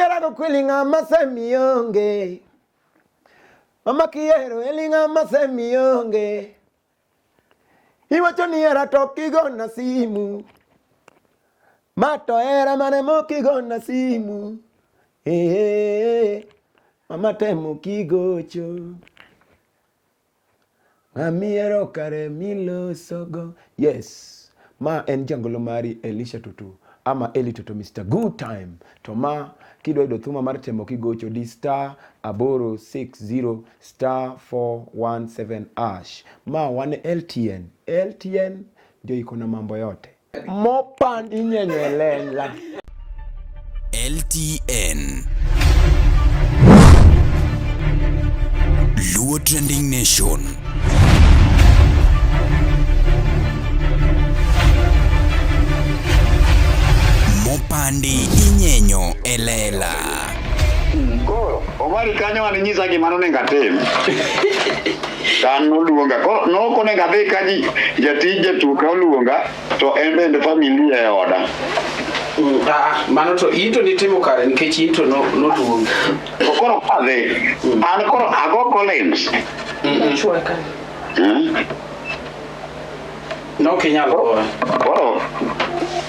Miherago kweli ng'ama semionge. Mama kihero eli ng'ama semionge. Iwacho ni hera to ok igona simu. Ma to hera mane mok igona simu. Eh, mama temo kigocho. Ng'amihero kare milosogo. Yes, ma en jangolo mari Elisha Tutu ama Eli Tutu Mr. Good Time. To ma kidwa yudo thuma mar temo kigocho di star 860 star 417 ash. Ma wan LTN. LTN ndio iko na mambo yote. Mopan inyenyo e lela. LTN Luo Trending Nation. Mopandi inyenyo e lela. Koro, Omari kanyo an nyisa gima nonego atim. To an noluonga. Koro nok onego adhi ka ji jatij jatuka oluonga to en bende familia e oda. Ah, mano to in to nitimo kare nikech in to noluongi. To koro kadhi, an koro ago Collins. Hmm? Ne ok inyal goyo. Koro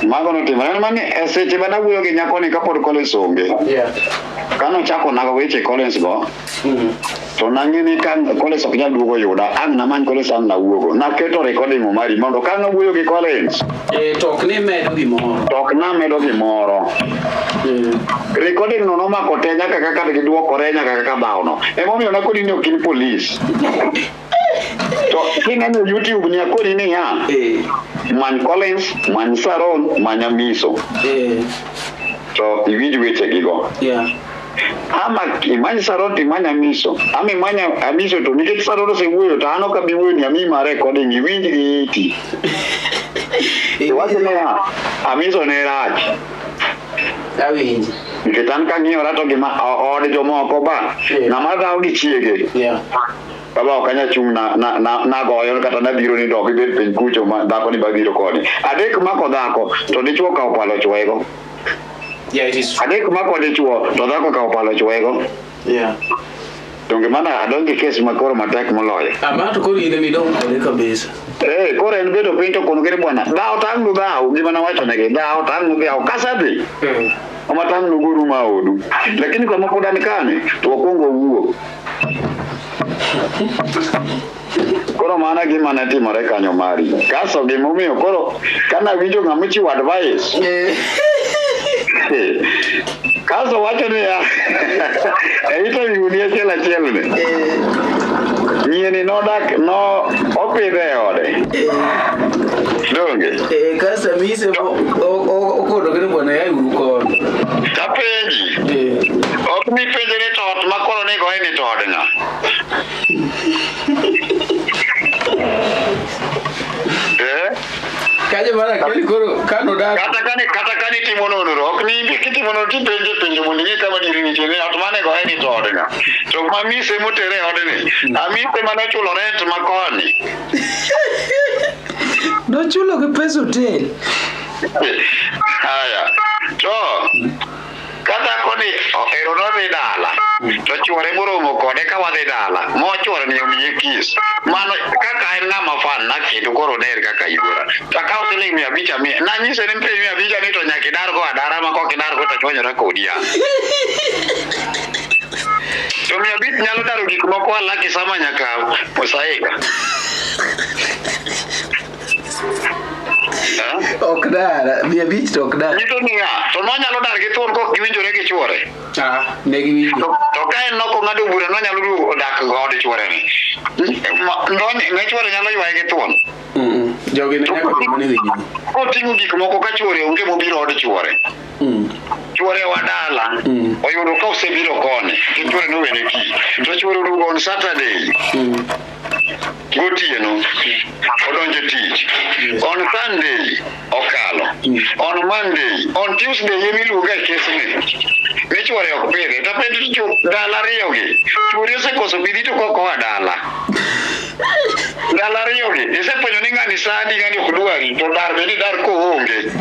mago notimore. En mani e seche mane awuoyo gi nyakoni kapod Collins onge. Yeah. Kane ochako nago weche Collins go, to nang'e ni ka Collins ok nyal duogo yuda, ang' namany Collins ang' nawuogo. Naketo recording Omari mondo ka ang' awuoyo gi Collins, Eh, to ok ni medo gimoro. to ok namedo gimoro. Recording no nomako te nyaka kaka giduokore nyaka kaka dhawono. Emomiyo nakoni ni ok in polis. To kineno YouTube ni akoni niya, many Collins, many Saron, many Amiso. To iwinj wechegigo. Yeah. Ama imany Saron to imany Amiso. Ama imany Amiso to nikech Saron osewuoyo to an ok abi wuoyo ni amiyi ma recording iwinj gi iti. Iwacho niya, Amiso ne rach. Awinji. Nikech an kang'iyora to gima od jomoko ba, ng'ama dhawo gi chiege. Yeah. Baba ok anyal chung' na, na, na, nagoyo kata nabiro ni dok ibed piny kucho ma dhako ni babiro koni. Adek mako dhako to dichuo kawo pala ochwoyego. Yeah, it is true. Adek mako dichuo to dhako kawo pala ochwoyego. Yeah. Donge mana adonjo e kes ma koro matek moloyo. Ah, mano to koro in ema idong' kode kabisa. Eh, koro en bedo piny to kono gini bwana, dhawo tang' nu dhawo, gima nawacho negi, dhawo tang' nu dhawo, kasadhi. Oma tang' nu goru ma odu. Lakini kama pod an kani, to wakwongo wawuo. Koro mano gima ne timore kanyo mari. Kaso gimomiyo koro kana winjo ng'ama chiwo advice. Kaso wacho niya, e interview ni achiel achiel ni. Nyieni nodak no opidhe e ode. Donge? Eh, kasto mise okono gi bwana yayi uru kono. Tapenji. Ok mipenjo ni to ot ma koro ni goye ni to od ng'a? Eh? Kaje mara keli koro kano dak. Kata kani timo nonro ok ni imbe kitimo nonro tipenje penjo mondo ing'e kama diri nitie ni ot mane goye ni to od ng'a? To ma mise motere e odni, amise mane ochulo rent ma koni. Nochulo gi pesa hotel. Haya. To ka dhako ni ohero nodhi dala to chuore moromo kode ka wadhi dala mochuore ni omiye kis mano kaka en ng'ama fan na kendo koro ner kaka yuora to akawo siling 500 amiye nanyise ni mpe 500 ni to nyaka idar go adara ma kok idar go to chwanyora kodi ya to 500 nyalo daro gik moko alaki sama nyaka mosaika. Ok dar, 500 to ok dar. Nyiso niya, to nonyalo dar gi thuon kok giwinjore gi chuore. Ah, ne giwinjo. To ka en nok ong'ado bura nonyalo duogo dak od chuore ni. Ne chuore nyalo ywaye gi thuon. Jogi ne nyaka bed mane winjo. Koting'o gik moko ka chuore onge mobiro od chuore. Chuore wa dala oyudo ka osebiro koni to chuore nowene tich. To chuore oduogo on Saturday. Gotieno odonjo e tich. On Sunday okalo. On Monday, on Tuesday ema iluonga e kesni. Ni chuore ok pidhe. To penjo to ndalo ariyogi, chuori osekoso pidhi to kok oa dala. Ndalo ariyogi, isefwenyo ni ng'ani sandi, ng'ani ok dwari, to dar bende idar koonge.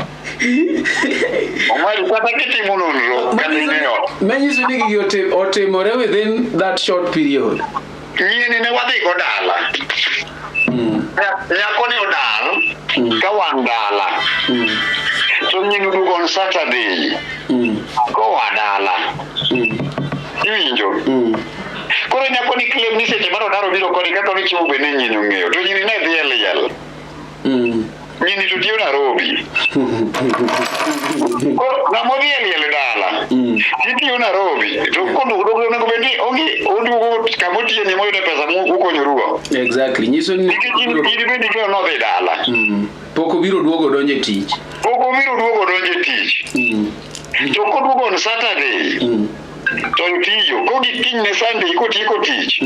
Omari kata kitimo nonro kata ing'eyo. Manyiso ni gigi otimore within that short period. Nyieni ne wadhi go dala. Nyako ne odar ka wan dala. To nyien oduogo on Saturday koa dala. Iwinjo? Koro nyako ni claim ni seche mane odar obiro koni kata ni chiemo be ne nyien ong'eyo. To nyini ne dhi e liel. Nyini to tiyo Nairobi. Koro ng'ama odhi e liel dala. Titiyo Nairobi. To koduogo onego bed ni onge oduogo kama otiye ni moyude pesa mukonyorugo. Exactly. Nyiso ni Nikech in in bende ing'eyo nodhi dala. Pok obiro duogo donjo e tich. Pok obiro duogo donjo e tich. To koduogo on Saturday to otiyo. Kogik kinyne Sunday kotieko tich.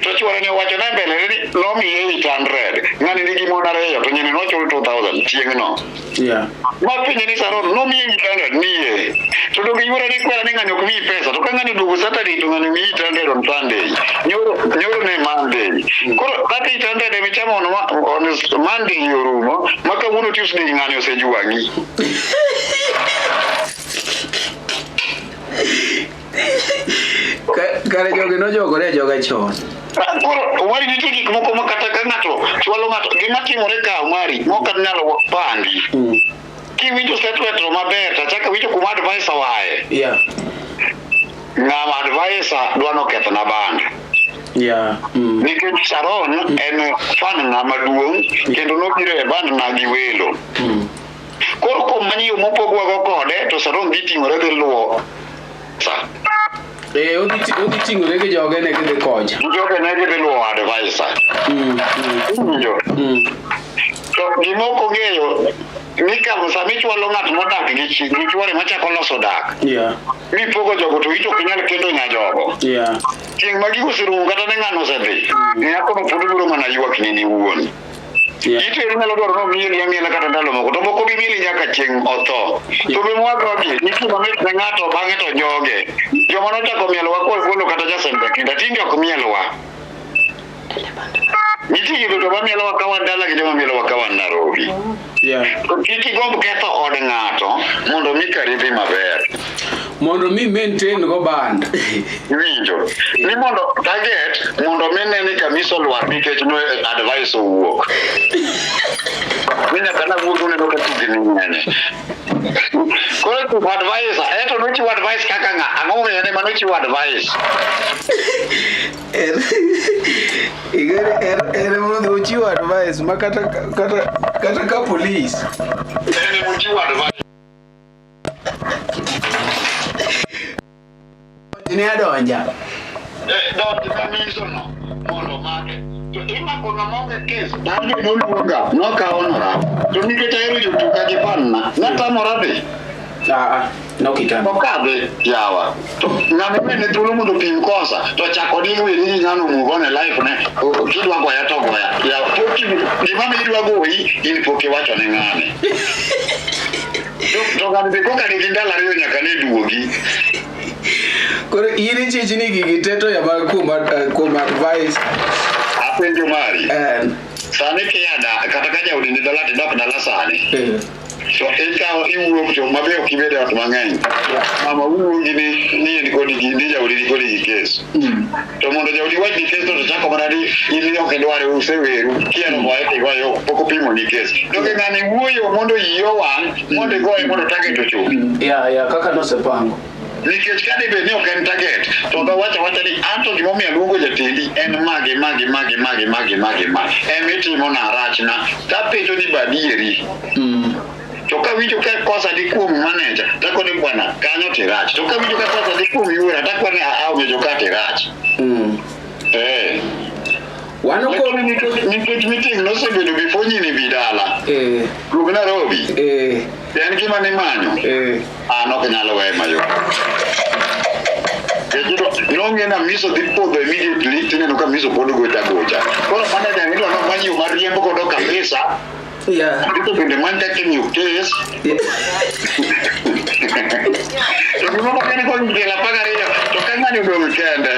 To chuore ne owacho ne mbele ne ni nomiye 800. Ng'ani nigi mon ariyo to nyine nochul 2000 chieng'no. Yeah. Mapenje ni Saron nomiye 800 niye. To donge yuora ni kwera ni ng'ani ok miyi pesa. To ka ng'ani oduogo Saturday to ng'ani miyi 800 on Sunday. Nyoro nyoro ne Monday. Koro kata 800 emichamo on Monday orumo ma kawuono Tuesday ng'ani osejwang'i. Kare jogi nojogore ajoga chon. Koro Omari nitie gik moko ma kata ka ng'ato chwalo ng'ato gima timore ka Omari mok anyalo pandi. Kiwinjo statement no maber to achako awinjo kuma advisor waye. Yeah. Ng'ama advisor dwa nokethna band. Yeah. Nikech Sharon en fan na maduong' kendo nobiro e band na gi welo. Koro komanyo yo mopogwago kode to Sharon dhi ting'ore dhi luwo sa. Eh, odhi ting'ore gi joge ne gidhi kocha. Joge ne gidhi luwo advisor. Iwinjo? To gima ok ong'eyo ni ka sama ichwalo ng'at modak gi gi chwore machako loso dak Yeah. mipogo jogo to ito ok inyal kendo nya jogo. Yeah. Chieng' ma gigo oserumo kata ne ng'ano osedhi, nyakono pod biro mana ywak ni ni wuon. Yeah. Ito eri nyalo dwaro ni omieli amiela kata ndalo moko to moko bi mieli nyaka chieng' otho. To be mwagogi nitie mamit ne ng'ato bang'e to joge. Joma nochako mielowa kwa golo kata jasembe kinda tinde ok mielwa. Nitie gigo joma mielowa ka wan dala gi joma mielowa ka wan Nairobi. Yeah. To kik igomb ketho od ng'ato mondo mi kari dhi maber. Mondo mi maintain go band. Iwinjo? Ni mondo target mondo mi ne ni kamisa olwar nikech no advice owuok. Ni nyaka nawuog uneno ka tugni ng'eny. Koro chiwo advice, eto nochiwo advice kaka ng'a? Ang'o momiyo en ema nochiwo advice? En ema ochiwo advice ma kata ka police. En ema ochiwo advice. Ne adonja. Donj kamiso no mondo omake. To imako ng'ama onge kes. Bang'e noluonga, nokawo nora. To nikech ahero jotuka gi fan na, natamora dhi. Ah, nokitamo. Okadhi yawa. To ng'ama imene thuolo mondo opim kosa, to chako ni weri ni ng'ano move on e life ne. Kidwa goya to goya. Yawa, pok gima ne idwa goyi, in pok iwacho ne ng'ane. To ng'ani be koka nigi ndalo ariyo nyaka ne duogi. Koro in ichich ni gigi te to ya mag kuom advice. Apenjo mari. En. Sani kia da, kata ka jaodi ni dala tidok dala sani. To ikawo iwuok to mabe ok ibed e ot mang'eny. Mama wuongi ni en kodi gi ni jaodi ni kodi gi kes. To mondo jaodi wach ni kes to chako mana ni in ok idware useweru kiero goye to igoye pok opimo ni kes. Donge ng'ani wuoyo mondo iyi owang' mondo igoye mondo target ochopi. Yeah, kaka nosepango. Nikech ka dibed ni ok en target to dowacho awacha ni anto gimomiyo aluongo jatendi en ma gi ma gi ma gi ma gi ma gi ma gi ma emitimo na rachna tapenjo ni badieri. To kawinjo ka kosa di kuom manager takone bwana kanyo tirach. To kawinjo ka kosa di kuom yuora takone aa omejo ka tirach. Eh. Wano ko Lakini nikech meeting nosebedo before nyini bi dala. Duog Nairobi. En gima nimanyo. An ok nyal weye mayot. Nong'e na miso dhi podho immediately tineno ka miso pod gocha gocha. Koro manager ni dwaro manyo yo mar riembo godo kabisa. Yeah. Ito bende many kaka imiyo kes. Yeah. To gima moko ni koro kelo 12 to ka ng'ani odong' kende.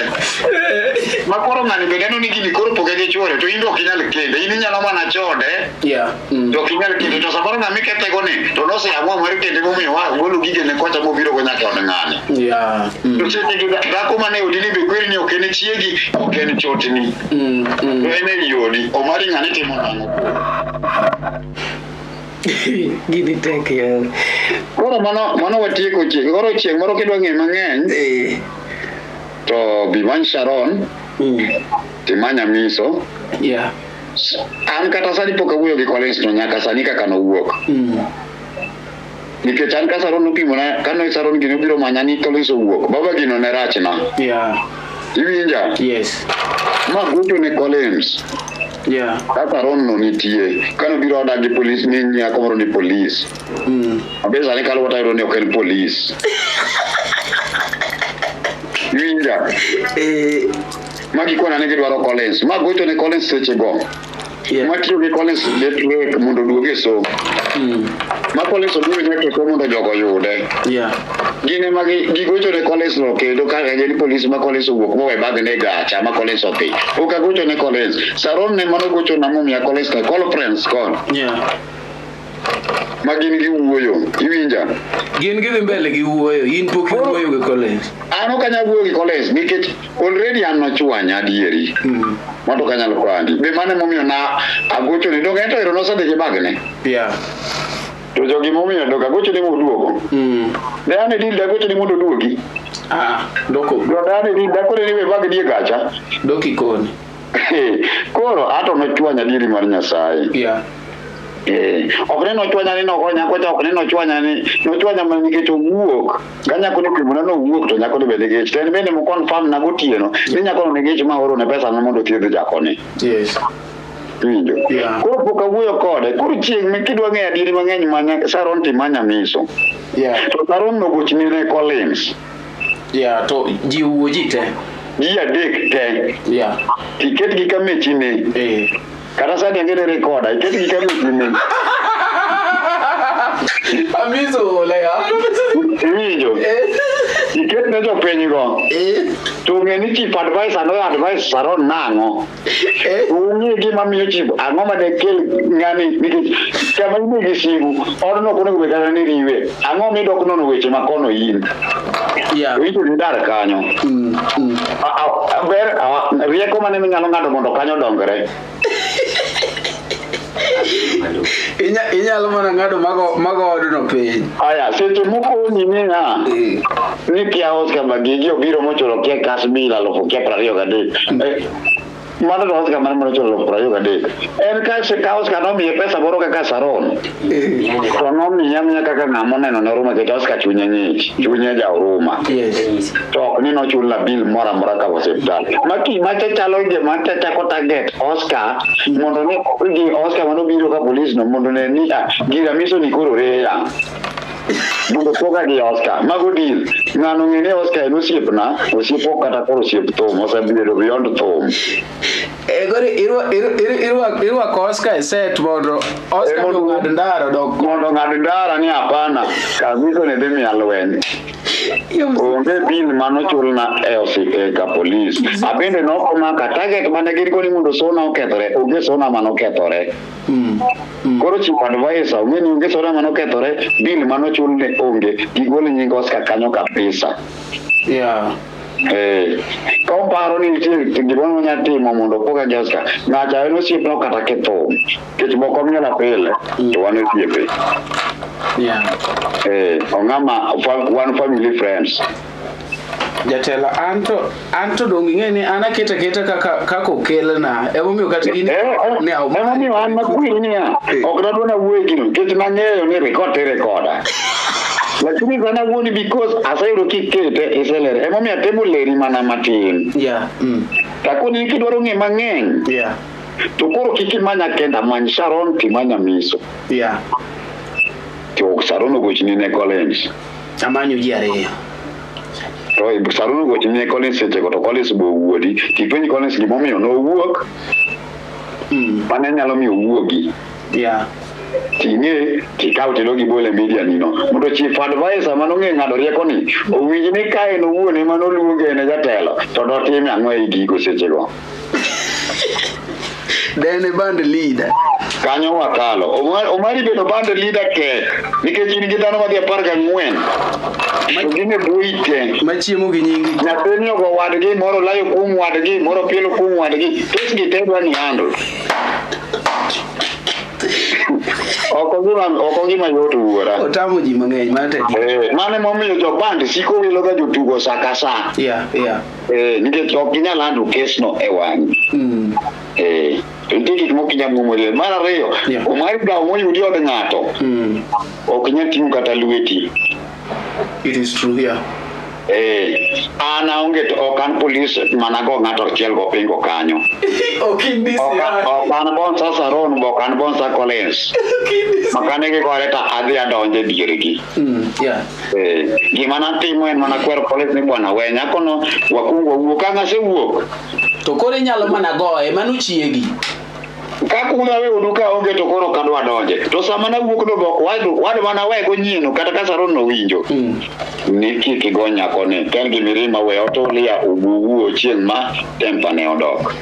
Ma koro ng'ani be neno ni gini koro poge gi chuore to in be ok inyal kende. In inyalo mana chode. Yeah. To ok inyal kende to samoro ng'ama ikethego ni to noseamua mar kende momiyo wa golo gigene kocha mobiro go nyaka e od ng'ani. Yeah. To seche gi dhako mane odi ni be kweri ni ok en chiegi, ok en chotni. To en e odi. Omari ng'ani timo nang'o? Gini tek ya. Koro mano watieko chieng'. Koro chieng' moro kidwa ng'e mang'eny to bi many Sharon timany Amiso. Yeah. An kata sani pok awuoyo gi Collins no nyaka sani kaka nowuok. Nikech an ka Sharon nopimona kane Sharon gino obiro manya ni Collins owuok. Baba gino ne rachna. Yeah. Iwinja? Yes. Ma gocho ne Collins. Yeah. Ka Sharon no nitie. Kane obiro oda gi polis ni nyako moro ni polis. Abe sani kaluwo tayudo ni ok en polis. Iwinja? Magi kona ni gidwaro Collins. Ma gocho ne Collins seche go. Yeah. Ma tiyo gi Collins network mondo oduog e somo. Ma Collins oduogo nyaka e somo mondo jogo oyude. Yeah. Gin ema gigocho ne Collins no kendo kaka gin polis ma Collins owuok mowe bagne e gacha ma Collins odhi. Ok agocho ne Collins. Saron ne mano gocho na momiya Collins na conference call. Yeah. Ma gin giwuoyo. Iwinja? Gin gidhi mbele gi wuoyo. In pok iwuoyo gi Collins. An ok anyal wuoyo gi Collins nikech already an nochwanya adieri. Mato ok anyal pandi. Be mano emomiyo na agocho ne. Donge en to ero nosedhi gi bagne. Yeah. To jogi momiyo dok agocho ne moduogo. Ne an e deal dagocho ne mondo oduogi. Ah, doko To ne an e deal dakone ni we bagni e gacha. dok ikoni. Koro ato nochwanya adieri mar Nyasaye. Yeah. Ok ne nochwanya ni noko nyako cha ok ne nochwanya ni nochwanya mana nikech owuok. Ka nyako ne pimona nowuok to nyako ne bende gech. To en bende mo confirm na gotieno ni nyako no ne gech ma oro ne pesa na mondo othiedh jakoni. Yes. Iwinjo? Yeah. Koro pok awuoyo kode. Koro chieng' mi kidwa ng'eyo adieri mang'eny manya Sharon timanya Miso. Yeah. To Sharon nogochni ne Collins. Yeah, to ji wuo ji te. Ji adek te. Yeah. Tiketgi ka mechine. Kata sani ang'e ni rekoda, iketgi ka mechine. Amiso ole ya. Iwinjo? Iket ne jopiny go. To ng'e ni chief advisor no advice Sharon nang'o. Ung'e gima miyo chief ang'o ma dekel ng'ani nikech kama in gi sigu odno ok onego bed kata ni riwe. Ang'o midok nono weche ma kono in? Yeah. Winjo ni dar kanyo. Ber rieko mane minyalo ng'ado mondo kanyo dongre. Inyalo mana ng'ado mago odno piny. Aya, seche moko ni niya, ni kia Oscar Magigi obiro mochulo kia cash bill 23,000. Mano to Oscar mane mochulo 23,000. En ka Oscar nomiye pesa moro kaka Sharon. To nomiye amiya kaka ng'ama oneno ne Huruma nikech Oscar chunye ng'ich, chunye ja huruma. Yes. To ok ni nochulna bill moro amora ka osiptal. Maki macha chalo gima chako target Oscar mondo ne gi Oscar mano biro ka polis no mondo ne ni ah gira miso ni koro reya. Mondo poga gi Oscar. Mago deal. Ng'ano ng'e ni Oscar en osiepna, osiep ok kata koro osiep thum, osebedo beyond thum. Koro irwako Oscar e set mondo Oscar ong'ad ndara odok. Mondo ong'ad ndara ni hapana. Kabisa ne dhi miya lweny. Onge bill manochulna e e ka polis. Abende nokomaka target mane gin go ni mondo sona okethore, onge sona manokethore. Koro chief advisor ong'e ni onge sona manokethore, bill manochulne onge. Gigol nying Oscar kanyo kabisa. Yeah. Ka oparo ni nitie gimoro monyalo timo mondo opoga gi Oscar, ng'acha en osiepna kata kithum. Nikech moko miela pile, to wan osiepe. Yeah. Ong'ama wan family friends. Jatelo anto dong ing'e ni an aketa aketa kaka okelna. Emomiyo kata in ne Emomiyo an makwiri niya, ok nadwa nawuoye gino nikech nang'eyo ni record to irekoda. Lakini sana wuoni because aseyudo kikete iselere. Emomiyo atemo leri mana matin. Yeah. Takoni kidwaro ng'e mang'eny. Yeah. To koro kik imanya kenda, many Sharon timanya Miso. Yeah. To Sharon ogochni ne Collins. Amanyo ji ariyo. To Sharon ogochni ne Collins sechego to Collins be owuodi. Tipenj Collins gimomiyo nowuok. Mane nyalo miyo owuogi. Yeah. Ting'e tikaw tidog ibol e media nino mondo chief advisor manong'e ng'ado rieko ni owinj ni ka en owuon ema noluonge en e jatelo to dotime ang'o ei gigo sechego. Den e band leader. Kanyo wakalo. Omari bedo band leader tek nikech in gi dhano madhi 14 to gin e bwoyi te. Machiemo gi nyingi. Nyathini ogo wadgi, moro layo kuom wadgi, moro pielo kuom wadgi. Kes gi te dwa ni handle. Ok ogima yot wuora. Otamo ji mang'eny mano tek. Mano emomiyo jo band siko wilo ga jotugo sa ka sa. Yeah. Nikech ok ginyal handle kes no e wang'i. To nitie gik mok inyal muomorie. Mar ariyo, Omari gawo moyudi od ng'ato ok nyal ting'o kata lweti. It is true, yeah. An aonge to ok an polis mana go ng'ato achiel go pingo kanyo. Ok in DCI. Ok an Bonsa Saron, ok an Bonsa Collins. Makane gigore to adhi adonjo e diergi. Gima natimo en mana kwero polis ni bwana we nyakono wakuong wawuo. Ka ng'asewuok. To koro inyalo mana goye, mano chiegi. Ka kuma we udu ka onge to koro ok adwa donje. To sama nawuok no be ok wad mana we go nyieno kata ka Saron nowinjo. Ni kik igo nyakoni. Ka en gi mirima we otulia owuo chieng' ma temper ne odok.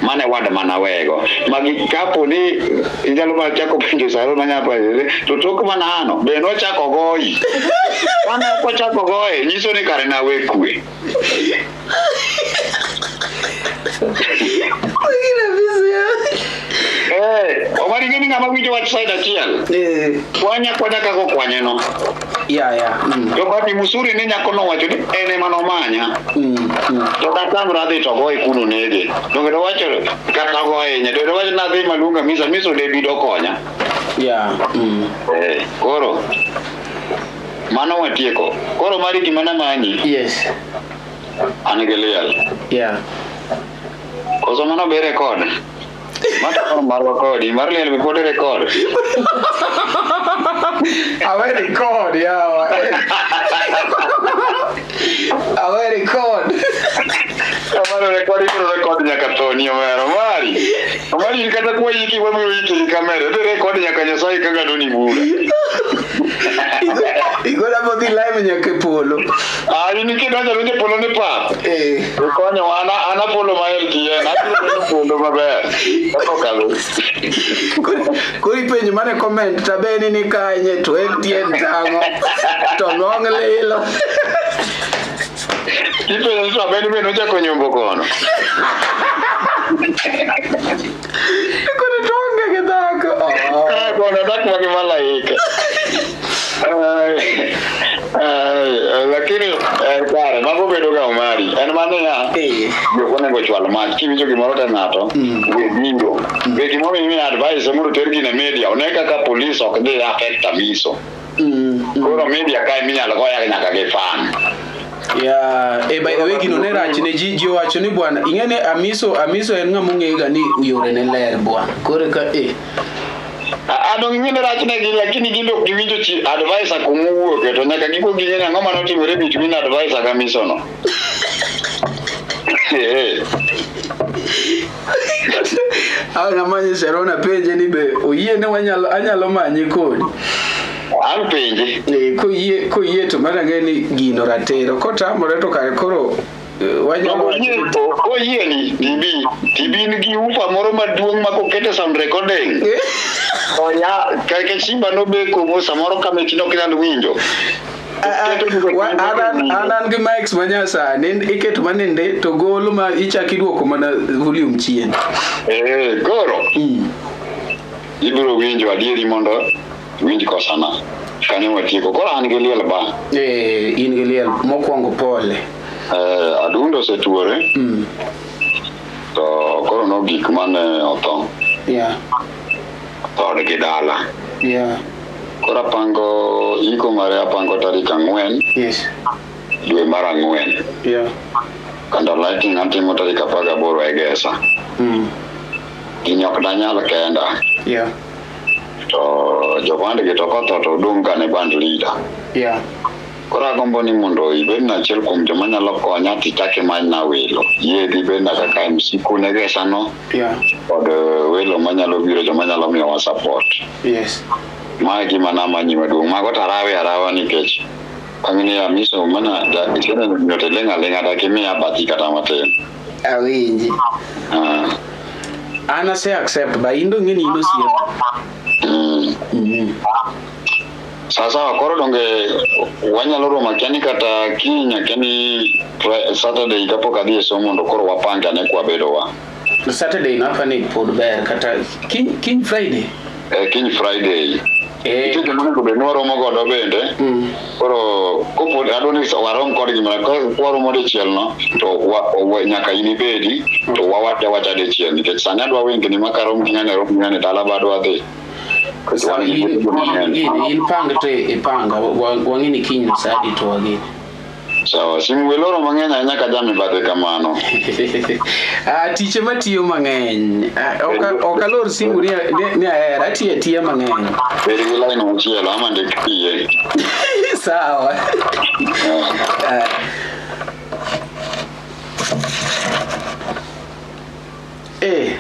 Mano e wad mana wego. Magi kapo ni inyalo mana chako penjo Saron manyalo penjo to tok mana ano be nochako goyi. Kane ok ochako goye nyiso ni kare nawe kwe. Omari ng'e ni ng'ama winjo wach side achiel. Kwanya kwanya kaka okwanye no. Yeah. To bahati mzuri ni nyako nowacho ni en ema nomanya. To katamra dhi to goye kuno nege. Donge dowacho kata goye hinye. Donge dowacho nadhi maluongo Misa, Misa ode bi dokonya. Koro mano watieko. Koro mari gima namanyi. Yes. An gi liel. Yeah. Koso mano be record. Mano koro marwa kodi, mar liel be pod record. Awe record yawa. Awe record. Kamano record ibiro record nyaka thoni omera mari. Omari in kata kwa yiki wamiyo yiki gi kamera, idhi record nyaka Nyasaye ka ng'ado ni bura. Igola modhi live nyaka e polo. Ah, in kidonjo donjo e polo ni pap. Ikonyo an apolo ma LTN, abiro neno polo maber. Kapok adhi. Koro ipenjo mana e comment tabeni ni kanye to LTN tang'o to ng'ong lilo. Ipenjo ni tabeni be nochako nyombo kono. Koro tonge gi dhako. Oh. Kono dak ma gi malaika. Lakini kare mago bedo ga Omari. En mana niya, jok onego chwal mach kiwinjo gimoro te ng'ato we biro. Be gimomiyo imiyo advice mondo ter gino e media one kaka police ok dhi affect Amiso. Koro media kae minyalo goya nyaka gi fan. Yeah, by the way gino ne rach ne ji owacho ni bwana ing'e ni Amiso en ng'ama ong'e ga ni yore ne ler bwana. Koro ka Adong ing'e ni rach ne gi lakini gin ok giwinjo chi advisor kuma owuoke to nyaka gikuong ging'e ni ang'o manotimore between advisor gi Amiso no. Ang' amanye Sharon apenje ni be oyie ni wanyalo anyalo manye kodi. An penje. Koyie to mana ng'e ni gino ratiro. Kotamore to kare koro wanyalo Koyie ni tibi nigi ufa moro maduong' ma kokete sound recording. To ya kake Simba nobeko mo samoro ka mechino ok inyal winjo. An an gi mics manyasani iketo manende to golo ma ichako iduoko mana volume chien. Koro ibiro winjo adieri mondo iwinj kosana. Kanyo watieko. Koro an gi liel ba. In gi liel mokwongo pole. Adundo osetuore. To koro nogik mane otho. Thode gi dala. Koro apango iko mare apango tarik 4. Dwe mar 4. Kendo lighting atimo tarik 18 e Gesa. Gini ok danyal kenda. To joband gi to kotho to odong' ka ne band leader. Koro agombo ni mondo ibedna achiel kuom joma nyalo konya tichak imanyna welo. Yie dhi bedna kaka MC kunegesa no kod welo manyalo biro joma nyalo miyowa support. Yes. Ma e gima namanyi maduong'. Mago to arawe arawa nikech ang' ni amiso mana iseneno to iling' aling'a dak imiya bathi kata matin. Awinji. Ah. An ase accept ba in dong' ni in osiepa. Sawa sawa, koro donge wanyalo romo akia ni kata kiny akia ni Saturday kapok adhi e somo mondo koro wapange ane kwabedowa. Saturday no apa ni pod ber kata kiny, kiny Friday. Eh, kiny Friday. Eh. Nitie joma onego bed ni waromo godo bende. Koro kopo adwa ni warom kodgi mana ka waromo dichiel no to nyaka in ibedi to wawach awacha dichiel nikech sani adwa wengni ma karom gi ng'ani rom gi ng'ani dala ba adwa dhi. Sawa, in pang to ipanga wang'e ni kiny no sa adi to wageni. Sawa, simu weloro mang'eny ahinya ka jami bathe kamano. Ah, tiche matiyo mang'eny. Ah, ok alor simu ni ahera, atiyo atiya mang'eny. Bed gi line machielo ama ndik PA. Sawa. Ah. Eh.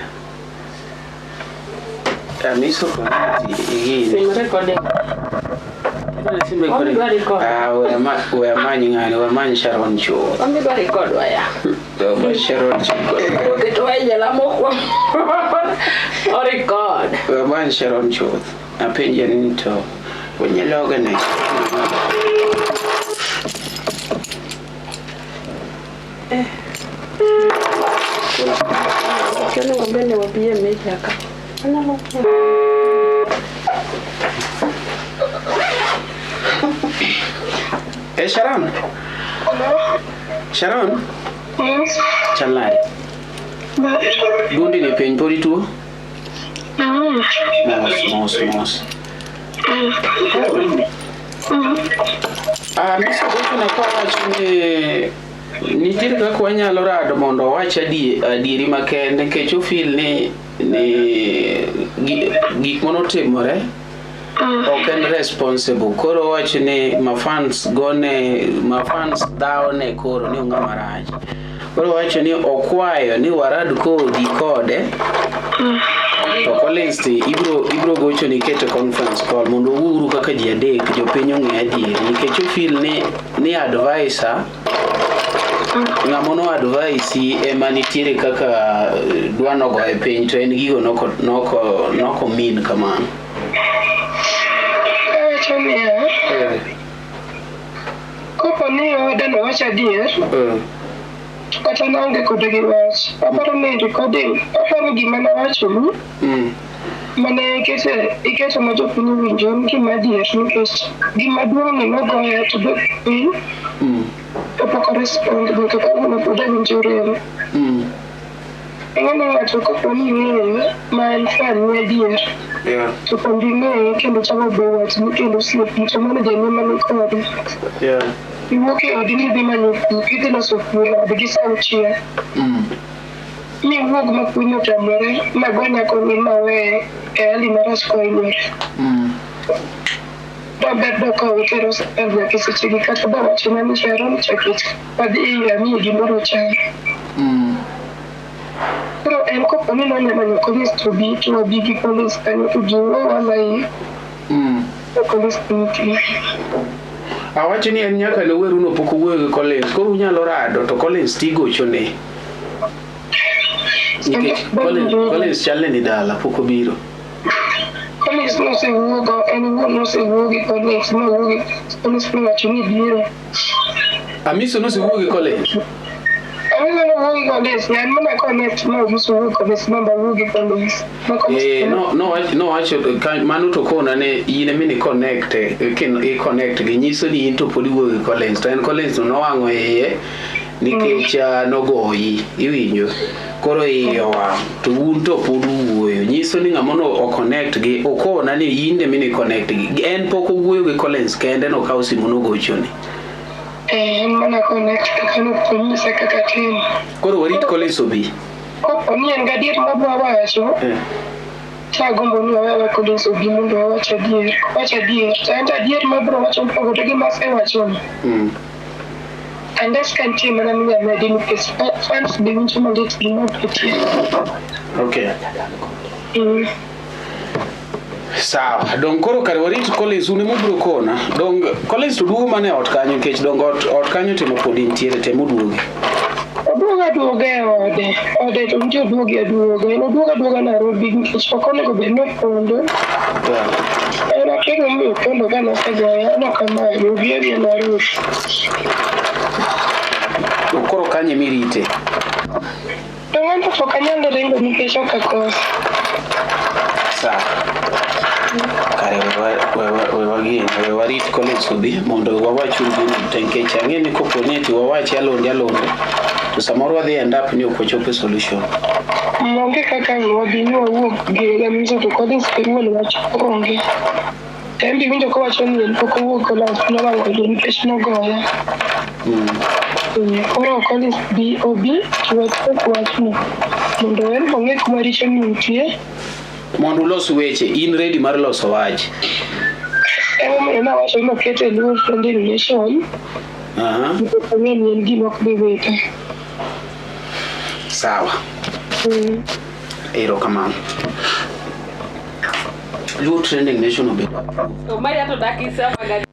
Amiso community igini. Sim recording. Simbe kore. Wamidwa record. Ah, we amany ng'ani, we amany Sharon chuth. Wamidwa record waya. We amany Sharon chuth. Oketo e jela mokwongo. O record. We amany Sharon chuth. Apenje ni to wanyalo organize. Onego bed ni wabi e meja ka. Anyalo Eh, Sharon. Sharon. Yes. Chal nade? Duondi ni piny pod ituo? Mos, mos, mos. Ah, Misa gochona kowacho ni nitiere kaka wanyalo rado mondo owach adieri makende nikech ofil ni gik manotimore ok en responsible. Koro owacho ni mafans gone, mafans dhawone koro ni ong'ama rach. Koro owacho ni okwayo ni warad kodi kode to Collins ti ibro gocho ni keto conference call mondo uwuouru kaka ji adek jopiny ong'e adieri nikech ofil ni advisor ng'ama no advise ema nitiere kaka dwa nogoye piny to en gigo noko min kamano. Awacho niya, kopo ni oda no wacho adier, kata naonge kode gi wach. Aparo ni recording, aparo gima nawachoni, mane iketo ma jopiny owinjo en gima adier nikech gima duong' ni nogoya to dok piny, to pok orespond nyaka kawuono pod awinjo rem. Ing'e ni ng'ato kopo ni ing'eye ma en fan ni adier, to kuom ing'eye kendo chako be wachni kendo osiepni to mano janyuol mani kode. Iwuok e odi ni idhi manyo pi, idhi loso pi e odgi sa auchiel. Miwuog ma kwiny otamore, ma go nyako ni maweye e hali marach kohinyore. Daber dokawe tero osiptal nyaka e sechegi kata bawachona ni Sharon chakech wadhi amiyi gimoro cham. Koro en kopo ni nonya manyo Collins to bi to wabi gi Collins kanyo to ji wuo walayi. To Collins nitie. Awacho ni en nyaka ne weruno pok owuoyo gi Collins. Koro unyalo rado to Collins tigochone. Nikech Collins chalne ni dala pok obiro. Collins nosewuogo, en owuon nosewuo gi Collins, mowuo gi Collins nowacho ni biro. Amiso nosewuo gi Collins. Amiso nowuo gi Collins, en mana connect ma Amiso wuo gi Collins, ma bawuo gi Collins. Ma Collins Eh, no nowacho mano to kona ne in ema ni connect i connect gi nyiso ni in to pod iwuoyo gi Collins to en Collins to nowang'o iye nikech nogoyi iwinjo koro iye owang' to un to pod uwuoyo nyiso ni ng'ama no o connect gi okona ni in ema ni connect gi en pok owuoyo gi Collins kende nokawo simu nogochone. Eh, en mana connect kaka nonyisa kaka tim. Koro warit Collins obi. Kopo ni en gadier modwa wacho, Agombo ni wawewa Collins obi mondo wawach adier. Wach adier. To en adier mabiro wacho mopogore gi masewachono. Unless ka nitie mana minyamedi nikech fans be winjo malit gima oketie. Okay. Sawa, dong koro kare warit Collins un ema ubiro kona. Dong Collins to duogo mana e ot kanyo nikech dong ot, ot kanyo temo pod intiere temo duogi. Oduogo aduoga e ode. Ode to nitie oduogi aduoga. En oduogo aduoga Nairobi nikech ok onego bed ni opondo. En akia gimomiyo opondo ka nosegoya. An ok amanye. Obi abiya Nairobi. To koro kanye mirite? To ng'ato to ok anyal ringo nikech ok akoso. Sawa. Kare we warit Collins obi mondo wawach uru gino te nikech ang'e ni kopo ni ati wawachi alonde alonde to samoro wadhi end up ni ok wachopo e solution. Onge kaka ang' wabi ni wawuog gi Amiso to Collins be wuon wach onge. To en be iwinjo kowacho ni en pok owuok kolal nowang'o iye nikech nogoya. Koro Collins bi obi to wachop wachno mondo en be ong'e kuma richo nitie. Mondo ulos weche, in ready mar loso wach. Emomiyo nawacho ni okete Luo Trending Nation nikech ang'e ni en gima ok bi wite. Sawa. Erokamano. Luo Trending Nation obedo approved. To Maria to dak isema ga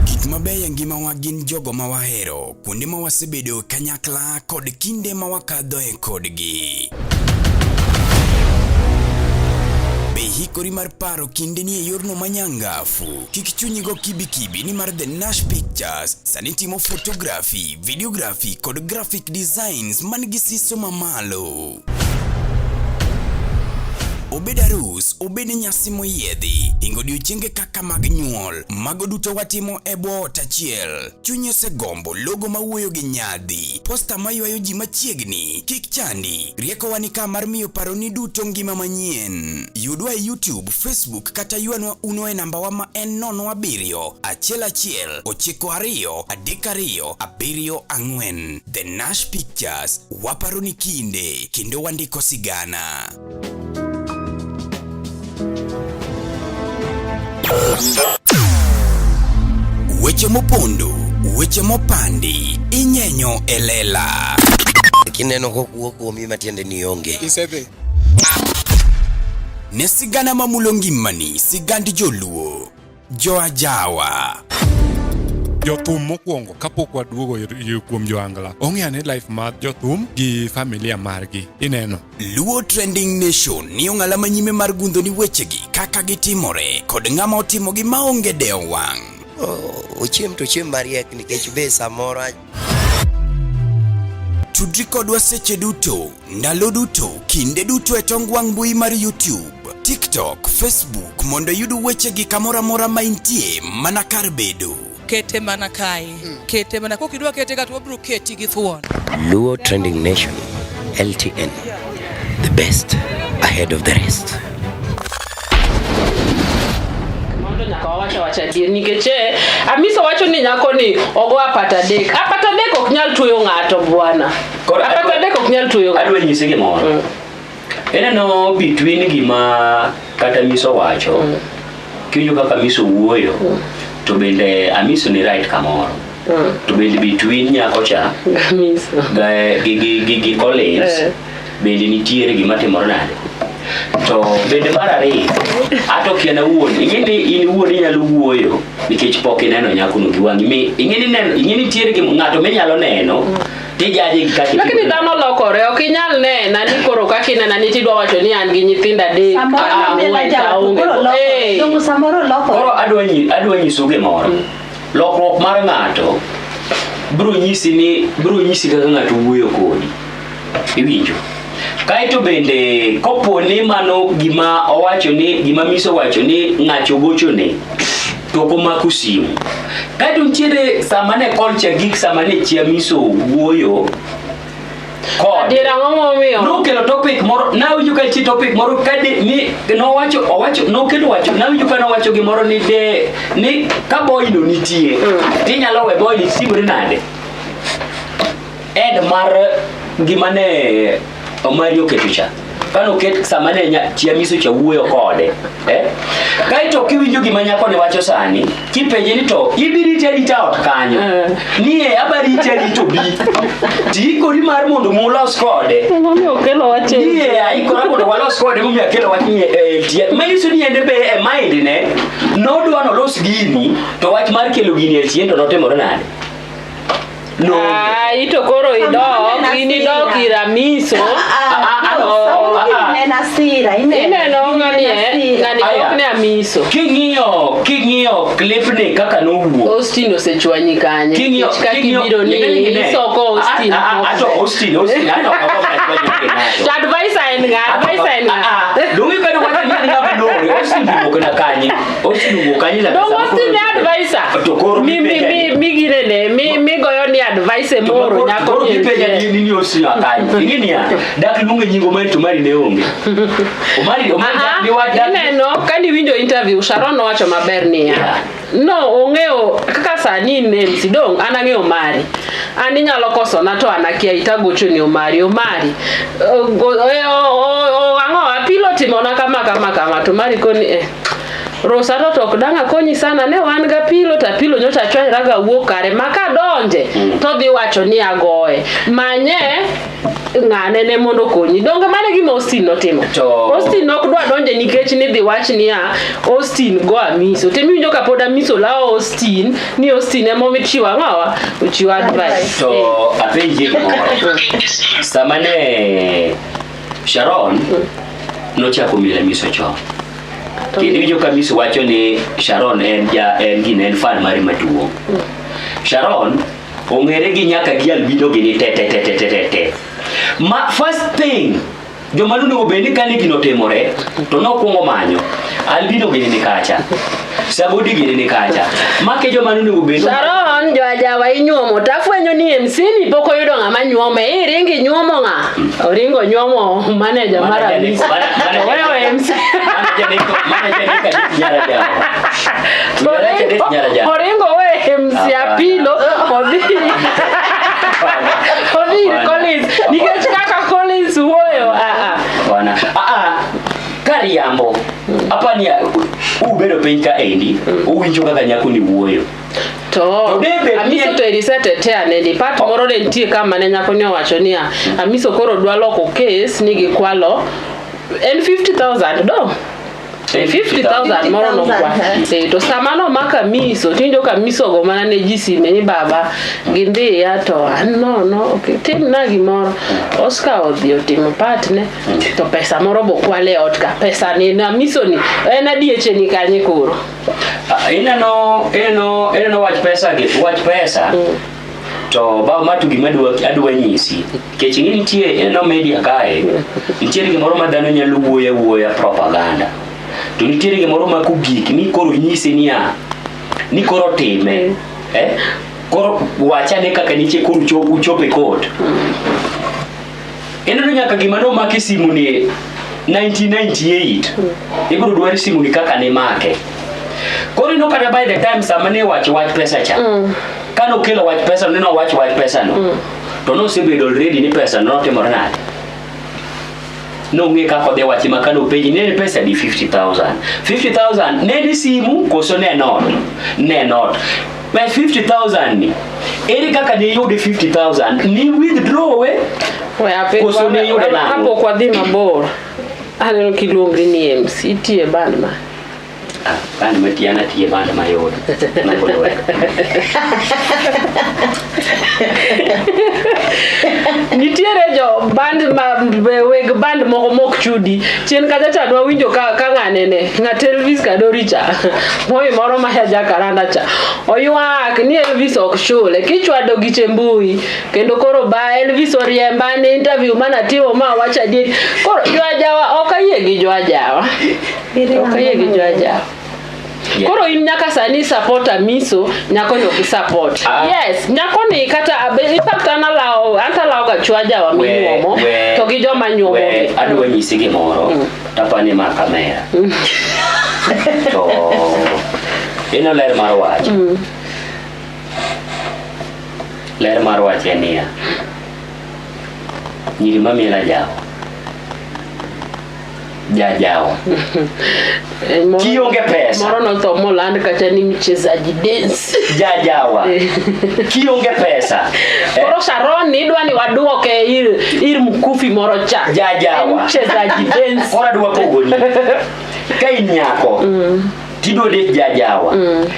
Gik mabeyo e ngimawa gin jogo ma wahero, kuonde ma wasebedoe kanyakla kod kinde ma wakadhoe kodgi. Be ihikori mar paro kindeni e yorno manyangafu? Kik chunyi go kibikibi nimar The Nash Pictures sani timo photography, videography kod graphic designs man gi siso mamalo. Obed arus, obed nyasi moyiedhi, hingo odiochienge kaka mag nyuol, mago duto watimo e bwo ot achiel. Chunyi osegombo logo mawuoyo gi nyadhi, posta maywayo ji machiegni, kik chandi, riekowa ni ka mar miyo paroni duto ngima manyien. Yudwa e YouTube, Facebook kata ywanwa uno e nambawa ma en 07 11 92 32 74. The Nash Pictures, waparo ni kinde kendo wandiko sigana. Weche mopondo, weche mopandi, inyenyo e lela. Kineno kokuo kuomi matiende ni onge. Isedhi. Ne sigana mamulo ngimani, sigand joluo. Joajawa. Jothum mokwongo kapok waduogo kuom joangla ong'e ane life mar jothum gi familia margi ineno. Luo Trending Nation ni ong'ala manyime mar gundho ni wechegi kaka gitimore kod ng'ama otimogi maonge dewo wang'. Ochiem to ochiem mariek nikech be samoro Tudri kodwa seche duto, ndalo duto, kinde duto e tong wang' mbui mar YouTube, TikTok, Facebook mondo iyud wechegi kamoro amora ma intie mana kar bedo. Kete mana kae. Kete mana kokidwa kete ka to wabiro keti gi thuon. Luo Trending Nation, LTN, the best ahead of the rest. Mondo nyaka wawach awacha adier nikech eh, Amiso wacho ni nyako ni ogo apata adek. Apata adek ok nyal tuoyo ng'ato bwana. Apata adek ok nyal tuoyo ng'ato. Adwa nyisi gimoro. Ineno between gima kata Miso wacho, kiwinjo kaka Miso wuoyo, to bende Amiso ni right kamoro. To bende between nyako cha Amiso. gi, gi, gi, gi Collins, Eh. bende nitiere gima timore nade. To bende mar ariyo, ato kia awuon, ing'e ni in iwuon inyalo wuoyo nikech pok ineno nyakono gi wang'i. Mi ing'e ni neno, ing'e ni nitiere ng'ato minyalo neno tijaje gi kaka Lakini dhano lokore, ok inyal nena ni koro kaka inena ni tidwa wacho ni an gi nyithindo adek, Samoro ah, namiela ang'wen, jawa, to aonge koro go. lokore. Eh. Dongo samoro lokore. Koro adwa nyisu gimoro. Lokruok mar ng'ato biro nyisi ni biro nyisi kaka ng'ato wuoyo kodi. Iwinjo? Kaeto bende kopo ni mano gima owacho ni gima Miso wacho ni ng'acho gochone to ok omako simu. Kaeto nitiere sama ne call cha gik sama ne chia Miso wuoyo. Kode. Adier ang'o momiyo? Nokelo topic moro, nawinjo ka nitie topic moro ka de, ni nowacho owacho nokelo wacho nawinjo ka nowacho gimoro ni de ni ka boy no nitie tinyalo we boy ni timre nade? Ed mar gima ne Omari oketo cha kanoket sama ne Chiamiso cha wuoyo kode eh? Kaeto kiwinjo gima nyako ne wacho sani kipenje ni to ibirite arita ot kanyo ni e abarite arito bi tiikori mar mondo mulos kode ni e aikora mondo walos kode momiyo akelo wach ni e tie manyiso ni ende be e mind ne nodwa nolos gini to wach mar kelo gini e tie to notimore nade No. Ah, ito koro idok, in idok ir Amiso. Ineno ng'ani e, ng'ani dok ne Amiso. King'iyo, king'iyo clip ni kaka nowuok. Austin osechwanyi kanye? King'iyo, Nikech kaka ibiro ni isoko Austin. Ato Austin, Austin, ato To advisor en ng'a? Advisor en ng'a? Donge kane wacho ni en ng'ama lore, Austin owuok na kanye? Austin owuok kanye nyaka Donge sama Austin koro- ne advisor? To koro Mi mi gipenja mi ni- mi ginene, mi mi goyo ni advice e To moro koro- nyako koro ni gipenja entie. ni ni Austin oa kanye. Ing'e niya, dak luonge nying Omari to Omari ne onge. Omari, Omari dak ni wach dak Ineno kaniwinjo interview Sharon nowacho maber niya no ong'eyo kaka sani in MC dong an ang'eyo Omari an inyalo kosona to an akia itagocho ni Omari Omari ang'o apilo timona kama kama kama to Omari koni eh Rosa to ok dang' akonyi sana ne wan ga pilo to apilo nyocha achwanyra ga wuok kare ma kadonje to dhi wacho ni agoye manye ng'ane ne mondo okonyi donge mano e gima Austin notimo Austin ok dwa donje nikech ni dhi wach niya Austin go Amiso timiwinjo ka pod Amiso lawo Austin ni Austin ema ochiwo ang'owa ochiwo advice To apenji gimoro. Sama ne Sharon nochako milo Amiso chon. Kendo iwinjo ka Amiso wacho ni Sharon en ja en gine en fan mare maduong'. Sharon ong'ere gi nyaka gi albino gini te te te te te te te. Ma first thing joma nonego bed ni kane gino otimore to nokwongo manyo albino gini ni kacha Sagodi gini ni kacha make joma nonego bed Sharon joajawa inyuomo tafwenyo ni MC ni pok oyudo ng'ama nyuome iringo inyuomo ng'a oringo nyuomo manager mar Amiso to wewe MC Oringo we MC Apilo odhi odhi ir Collins nikech kaka Collins wuoyo ah, ah. Bwana. Ah ah. Kariambo. Apa ni ubedo piny ka endi uwinjo kaka nyako ni wuoyo. To Amiso to erisetetea neni part moro ne nitie kama ne nyako ni owacho niya Amiso koro dwa loko case ni gikwalo en 50,000 do 50,000 moro nokwa eh, to sama nomak Amiso tiwinjo ka Amiso go mana ne ji sime ni baba gindhiya to an nono ok timna gimoro Oscar odhi otimo part ne to pesa moro bokwal e ot ka pesa ni na Amiso ni en adieche ni kanye koro Ah, Ineno ineno ineno wach pesa gi wach pesa. To ba ma to gima adwa adwa nyisi. Nikech ing'e nitie ineno media kae. Nitiere gimoro ma dhano nyalo wuoyo awuoya propaganda. To nitiere gimoro ma kogik ni koro nyisi niya ni koro time. Eh? Koro wachane kaka nitie koro uchopo e court. Ineno nyaka gima nomaki e simu ni 1998. Ibiro dwar simu ni kaka nimake. Koro ineno kata by the time sama ne wacho wach pesa cha. Kano kelo wach pesa no nowacho wach pesa no. To nosebedo already ni pesa no notimore nade? Nong'e kaka odhi wache ma kano penji ne en pesa di 50,000. 50,000 ne ni simu koso ne not? Ne not. Pe 50,000 ni ere kaka ne iyude 50,000 ni withdraw we koso ne iyude nang'o? Kapok wadhi mabor aneno kiluongri ni MC itiye band ma Band matiyo an atiye band mayot. Nagolo wek. Nitiere jo band ma weg band moko mok chudi. Chien kacha cha nwawinjo ka, ka ng'ane ne ng'at Elvis Kadori cha moi moro ma ya Jacaranda cha oywak ni Elvis ok chule kichwado giche mbui kendo koro ba Elvis oriemba ni interview manatimo ma wacho adieri koro jo ajawa ok ayie gi jo ajawa ok ayie gi jo ajawa. Yeah. Koro in nyaka sani support Amiso, nyako ni ok support. Ah. Yes, nyako ni kata in fact an alawo an to alawo ga chwa jawa minyuomo to gi joma nyuomo we gi. adwa nyisi gimoro tapani ma kamera to ino ler mar wach ler mar wach en niya nyiri mamiel ajawa jajawa Kionge pesa. Moro notho moland kacha ni mchezaji dance. Jajawa. Kionge pesa. Koro Sharon ni idwa ni waduoke ir mkufi moro cha. Jajawa. En mchezaji dance. Koro adwa pogoni. Ka in nyako, tidwa date jajawa.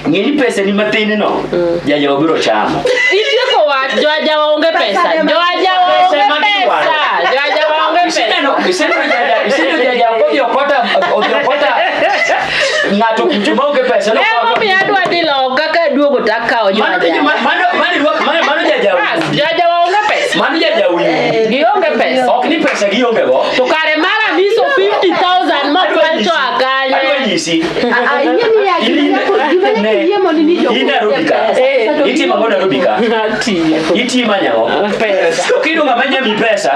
Ng'e ni pesa ni mathin no, jajawa biro chamo. Itieko wach, joajawa onge pesa. Joajawa onge Pesa ema gidwaro. pesa. Joajawa onge pesa. Iseneno iseneno jajawa kodhi okota ng'ato kucho maonge pesa. no Emomiyo adwa dhi loka kaduogo to akawo joajawa. Mano jajawa. Bas, joajawa onge pesa. Mano jajawa. Gionge pesa. Ok ni pesa gionge go. To kare mara miso 50,000 mokwal to Adwa akanye. nyisi. In In Nairobi ka. Itimo ang'o Nairobi ka? Atiyo. Itimo ang'o? Pesa. To kiyudo ng'ama nyami pesa,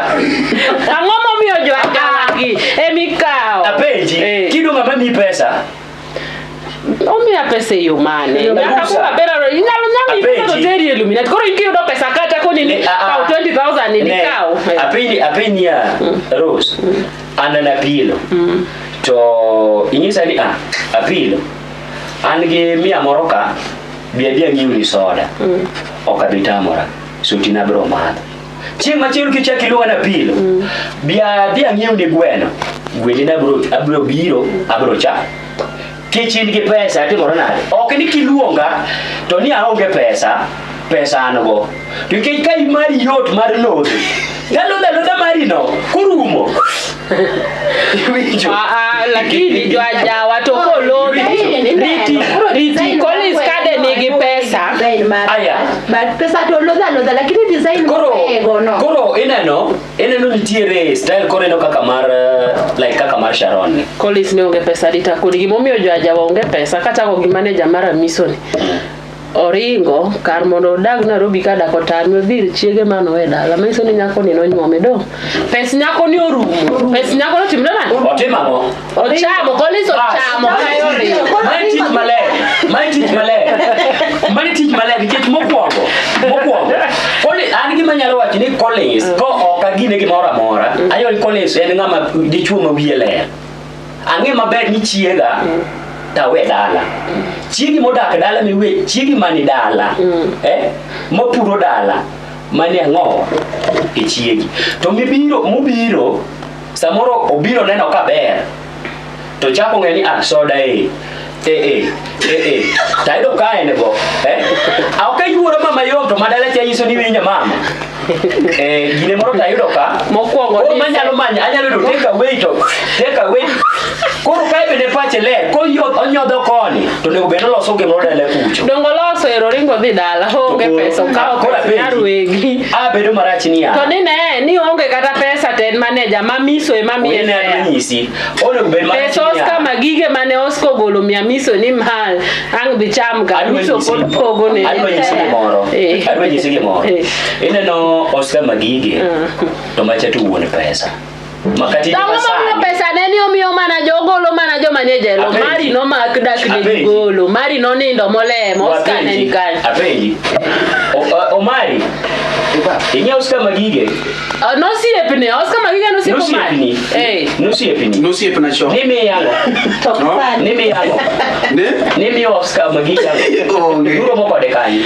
Ang'o momiyo joajawa gi emikawo? apenji, kiyudo ng'ama miyi pesa, Omiya pesa e yo mane? Nyaka Rusa. kuma ber inyalo nyami pesa to Apenji. teri e Illuminati. Koro in kiyudo pesa kata koni ni Ne, ah, ah. kaw 20,000 ni Ne, nikaw. apenji ya Rose, an an apilo. To inyisa ni ah, apilo. An gi mia moro ka, bi abi ang'iewni soda. Ok abi tamora. Suti na biro madho. Chieng' machielo kichak iluonga ni apilo. Bi adhi ang'iewni gweno. Gwendi na abiro biro, abiro chamo. Kech in gi pesa atimore nade? Ok ni kiluonga to ni aonge pesa, pesa an go. To nikech ka mari yot mar lodho, talodho alodha mari no, korumo. Iwinjo? Ah, ah, lakini joajawa to kolodhi riti Collins kade nigi pesa Aya. But pesa to lodha lodha lakini design Koro, no. koro ineno nitiere style koro ineno kaka mar like kaka mar Sharon ni. Collins ne onge pesa rita kodi gimomiyo joajawa onge pesa kachako gi manager mar Amiso ni oringo kar mondo odag Nairobi ka dak otame odhi ir chiege manowe dala manyiso ni nyako ni nonyuome do pes nyako ni orumo pes nyako notimre nade Otimo ang'o? ochamo Collins ochamo kae oringo Mano tich maler. Mano tich maler. Mano tich maler nikech mokwongo, Collins an gima anyalo wacho ni Collins ko ok agine gimoro amora. Ayudo ni Collins en ng'ama dichuo ma wiye ler. Ang'e maber ni chiega tawe dala. Chiegi modak dala miwe chiegi mani dala. Mopuro dala. Mani ang'o? E chiegi. To mibiro mobiro samoro obiro neno ka ber. To chako ng'e ni ah soda e. Tayudo ka en go. Ok ayuoro mama yom to madala cha nyiso ni winja mama. Gine moro tayudo ka. Mokwongo Koro manyalo manyo anyalo yudo take away to take away. Koro kae bende pache ler ko onyodho koni to onego bed noloso gimoro dala kucho. dongo loso ero oringo dhi dala onge pesa okawo Koro pesa nyar apenji. wegi Abedo marach niya. to ni ne ni onge kata pesa to en manager ma Miso ema miye Wene adwa fare. nyisi. Onego bed marach Pesa niya. Oscar Magige mane Oscar ogolo miya Miso ni ma ang' dhi cham ka Adwa Miso nyisi- pod pogo ne Adwa nyisi gimoro. Adwa nyisi gimoro. Ineno Oscar Magige to macha to wuon pesa. Makati To ang'o momiyo pesa ne ni omiyo mana jogolo mana joma nie jelo Apenji. mari nomak dak ne Apenji. golo mari nonindo molemo Oscar ne ni kanyo Apenji. Omari. Ing'e Oscar Magige? Ah, nosiepne Oscar Magige nosiepo mari Nosiepni. Nosiepni. Nosiepna chon. Nimiyo ang'o? Nimiyo ang'o? Nimiyo Oscar Magige ang'o? Nuromo kode kanye?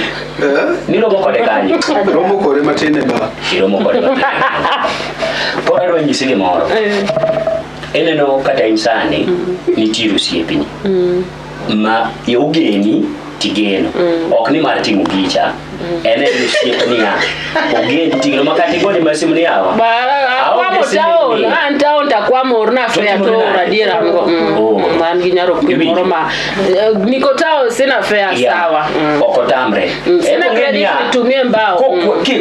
Niromo kode kanye? Romo kode matin e bar. Iromo kode matin. Koro adwa nyisi gimoro. Ineno kata in sani nitie osiepni ma ogeni tigeno. Ok ni mar ting'o picha. En en osiep niya. Ogeni tigeno ma kata igone ma simu ni yawa. Akwamo Aonge town, an town takwamo orna fare to ora adiera an go. An gi nyaro kwe moro ma niko town sina fare sawa. Ok otamre. Sina Eko ng'e credit niya, nitumie mbao.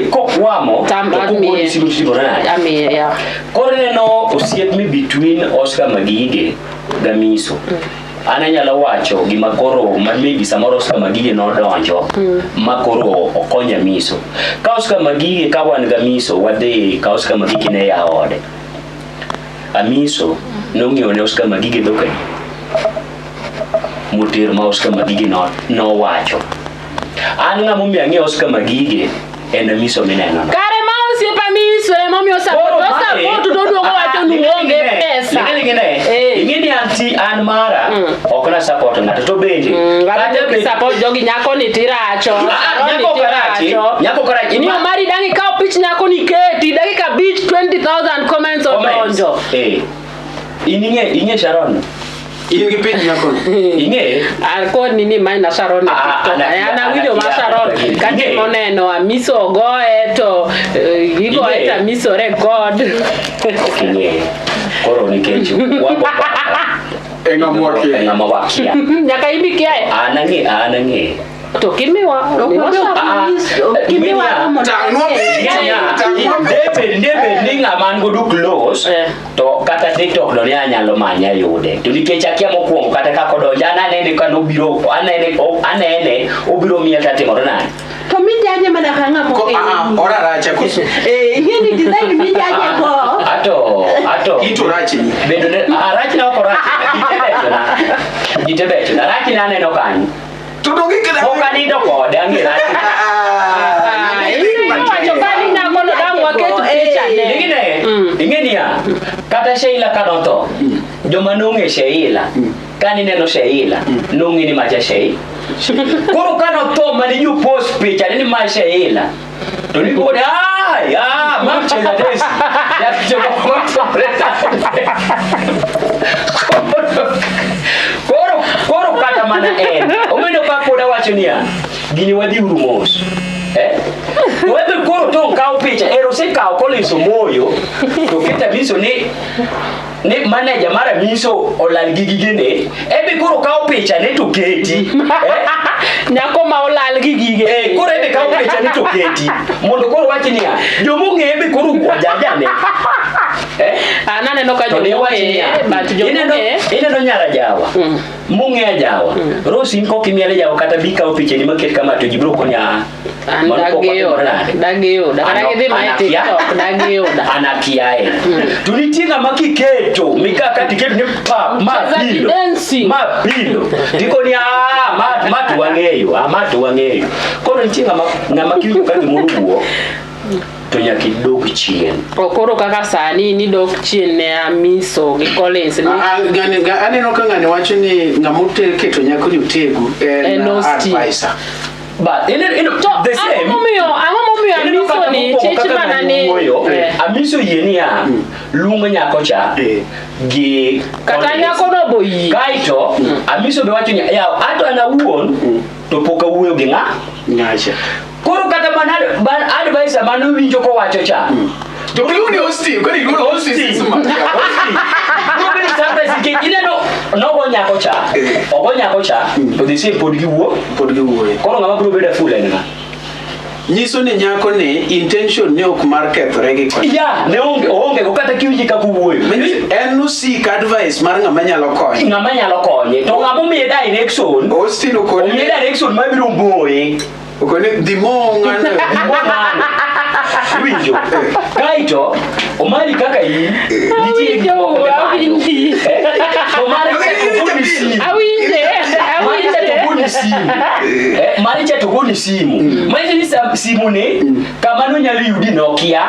Kokwamo to kogoni simu titimore nade? Amiye ya. Koro ineno osiep mi between Oscar Magige ga Miso. An anyalo wacho gima koro ma maybe samoro Oscar Magige nodonjo ma koro okonyo Amiso. Ka Oscar Magige ka wan ga Amiso wadhi ka Oscar Magige ne yawo ode. Amiso nong'iewo ne Oscar Magige dhok adi? Moter ma Oscar Magige nowacho. An ng'ama omiyo ang'eyo Oscar Magige en Amiso mineno no. Kare ma osiepa Amiso ema omiyo support Koro to mae- support to oduogo wacho ni uonge pesa. Ling'aling'ine, ing'e ni an ti an mara ok na support ng'ato to bende Kata bed- support jogi nyako ni tiracho. Ah, ah, Sharon ni nyako ok arachi, tiracho. nyako ok arachi. Ni Omari dang' ikaw pich nyako ni keti dakika 5 20,000 comments Comments. odonjo. Eh. In ing'e Sharon? In gi pich nyako no. Ing'e? An kod nini ma na Sharon e Ah, TikTok. An awinjo ma Sharon ka Ing'e? timo neno Amiso ogoye to igoye Ing'e? to Amiso record. Ok ing'e. Koro nikech wago E ng'ama wakia. E ng'ama wakia. Nyaka ibi kiaye. An ang'e, an ang'e. To kimiwa miwa Sharon. Debed ni ng'ama an godo close to kata TikTok no ne anyalo manye ayude to nikech akia mokwongo kata kaka odonjo an anene ka nobiro anene anene obiro miel tatimore nade To mijaje mana ka ng'ama Ko ah ah, ora racha koso. Eh, ing'e ni design mijaje go. ato ato Ito rachni. bedo ne ah, rachna ok orachna jite bechona jite bechona rachna aneno kanyo To donge kata pok anindo kode ang'e rachna Iwacho ka ni nyako no dang' waket picha ne. Ing'e ing'e niya kata Sheila ka notho joma nong'e Sheila ka nineno Sheila nong'e ni macha Sheila koro ka notho mane jo post picha ni ma Sheila to ni kode ai ah ma mcheza desi ya jomoko koro koro kata mana en omiyo ka pod awacho niya gini wadhi uru mos eh to ebe koro to kawo picha ero osekawo Collins Omoyo to keto Amiso ni ni manager mar Amiso olal gi gigene ebe koro kawo picha ne to keti eh? Nyako ma olal gi gige. Eh, koro ebe kawo picha ne to keti mondo koro wach niya jomong'e ebe koro jajane eh? An aneno ka To ne wach jomong'e, niya, but jomong'e ineno nyara jawa mong'e ajawa Rose in kok imiel e jawa kata bi kawo pichani maket kama to ji biro konya An mano pok dagiyuda, watimore nade? dagiyuda. Kata gidhi ma e TikTok, dagiyuda. An akiaye. To nitie ng'ama kiketo mikaka tiketo ni pap ma Mcheza pilo kidensi. ma pilo tikoni "Ah, ma ma to wang'eyo ah, ma to wang'eyo koro nitie ng'ama ng'ama kiwinjo ka gimoro wuok to nyaka idog chien O koro kaka sani nidok chien ne Amiso gi Collins ni Ah, ah, aneno ka ng'ani wacho ni ng'ama keto nyako ni otegu en En Austin. advisor. But in, in, To the same ang'o momiyo ang'o momiyo Ineno Amiso kaka ni mokwongo chich kaka mana ng'ani ni wuoyo, eh, Amiso yie niya luongo nyako cha gi kata Collins. nyako no boyie. Kaeto Amiso be wacho ni yaw ato an awuon to pok awuoyo gi ng'a Ng'acha. Koro kata mana ban advisor mane owinjo kowacho cha To iluongo ni Austin, kwani iluongo Austin sisima. Austin. Biro bedo surprise nikech ineno nogo nyako cha ogo nyako cha to the same pod giwuo Pod giwuoyo. koro ng'ama biro bedo full en ng'a Nyiso ni nyako ni intention ne ok mar kethore gi koni. ya ne onge oonge go kata kiwinje kaka owuoyo En nosik advice mar ng'ama nyalo konye. ng'ama nyalo konye to ng'ama omiye direction Austin okoni omiye direction mabiro boye okoni dhi mo ng'ano. Ng'ano. Iwinjo kaeto omari kaka in nitie gik moko mimanyo. Awinji. Eh, to mari cha to goni simu Awinje, mari cha to awinje. goni simu Eh, mari cha to goni simu manyiso ni simu ni kama nonyalo yudi Nokia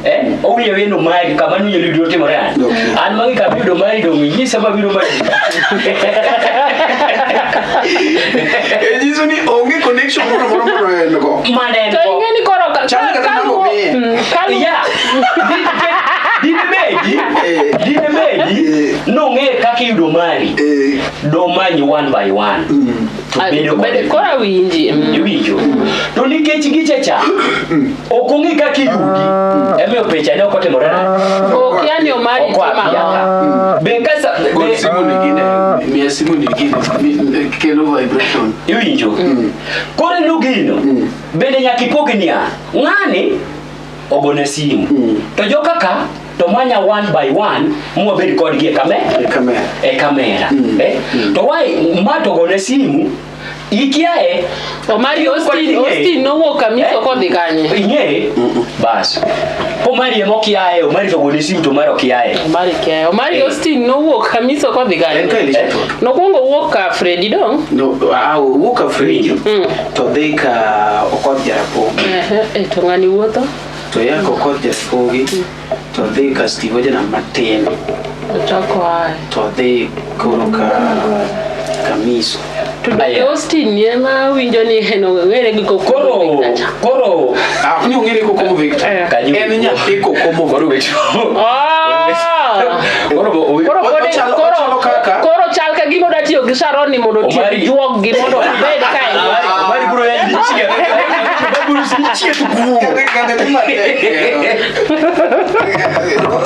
eh, owinjo awinja ni omari kama nonyalo yudi otimore nade Nokia. an magi kama iyudo mari dong' inyisa mabiro mari E nyiso ni onge connection moro amora moro en go. Mane en To go. ing'e ni koro ka Chal kata kaluwo mago miye. kaluwo Ya. Dine bedi, dine bedi, nong'e kaka iyudo mari, domany one by one. To bedo kode. Koro awinji. Iwinjo. To nikech giche cha, ok ong'e kaka iyudi, emiyo picha ne ok otimore nade. Okia ni Omari Ok timo akia ang'o. ka. Be ka sa- Gol be- simu ni gine, miya simu ni gine, kelo vibration. Iwinjo. Koro ineno gino, bende nyaka ipog niya, ng'ani ogone simu. To joka ka, To manya one by one mwabed kodgi e kamera. E kamera. Eh? To why ma to gone simu ikiae Omari Austin Austin nowuok Kamiso kodhi kanye? Ing'e? Bas. Omari ema okiae, Omari to gone simu to Omari okiae. Omari kiae. Omari Austin nowuok Kamiso kodhi kanye? Nokwongo wuok ka Fredi dong. No, ah, wuok ka Fredi to dhi ka Okoth Jarapogi. Ehe, eh, to ng'ani wuotho. To ya ka Okoth Jarapogi to dhi ka Steve Ojana matin Ochako ae. to dhi koro ka Kamiso. To donge Austin ni ema winjo ni en ong'ere gi Kokomo Victor cha. Koro ah, ni ong'ere Kokomo Victor. En nyathi Kokomo Victor. Ah! Koro Koro pode- koro chal ka gima odwa tiyo gi Sharon ni mondo otiek juog gi mondo obed kae. Omari biro yanyo dichiel.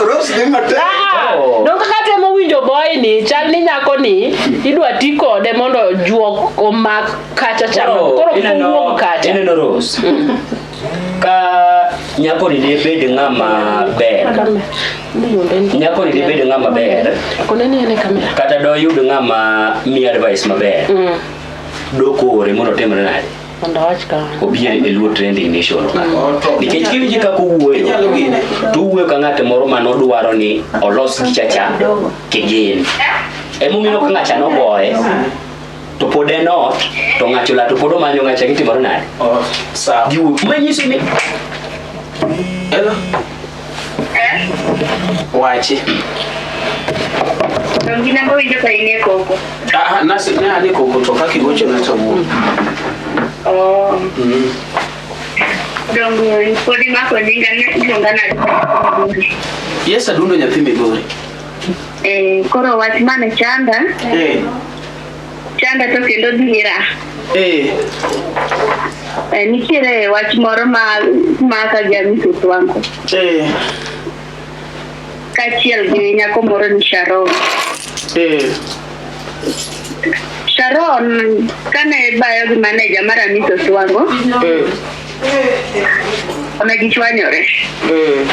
Rose dhi matek. Ah, Dong kaka temo winjo boy ni chal ni nyako ni idwa ti kode mondo juok omak kacha cha koro kik owuog kacha. Ineno Rose. Ka nyako ni ne bed ng'ama ber. Nyako ni ne bed ng'ama ber. Kone ni en e kamera. Kata doyud ng'ama miye advice maber. Dokore mondo otimre nade? Mondo awach kamano. Obi e Luo Trending Nation ka. Nikech kiwinje kaka owuoyo, to owuoyo ka ng'at moro manodwaro ni olos gicha cha kigin. Emomiyo ka ng'acha nogoye, to pod en ot, to ng'acha ola to pod omanyo ng'acha gitimore nade? Giwuoyo. Manyiso ni Hello. Wachi. Donge namba winjo ka in e koko. Ah, nasi ne ane koko to kaka igochona to wuok. Oh. Donge pod imako nyinga ne iluonga nade? Yes, adundo nyathi Migori. Eh, koro wach mane chanda, Eh. chanda to kendo dhira. Eh. Eh, nitiere wach moro ma maka gi Amiso Twango. Eh. Kaachiel gi nyako moro ni Sharon. Eh. Sharon kane bayo gi maneja mar Amiso Twango, Eh. ne gichwanyore. Eh.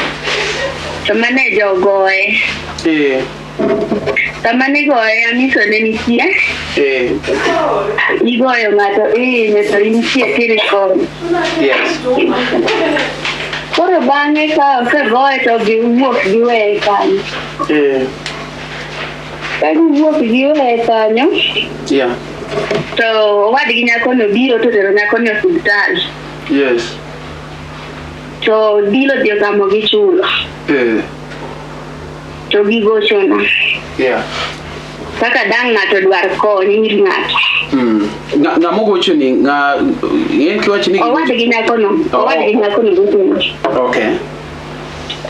To maneja ogoye. Eh. Sama nigoye Amiso ne nitie. Eh. Igoyo ng'ato ihinye to intie tirikoni. Yes. Koro bang'e ka osegoye to giwuok giweye kanyo. Eh. Ka giwuok giweye kanyo, Yeah. to owadgi nyakono biro to tero nyakono e osiptal. Yes. To bill odhi otamogi chulo. Eh. To gigochona. Yeah. Kaka dang' ng'ato dwar kony ir ng'ato. Mm. Ng'ama ogocho ni ng'a en kiwacho ni Owadgi nyakono, owadgi nyakono gochona. Okay.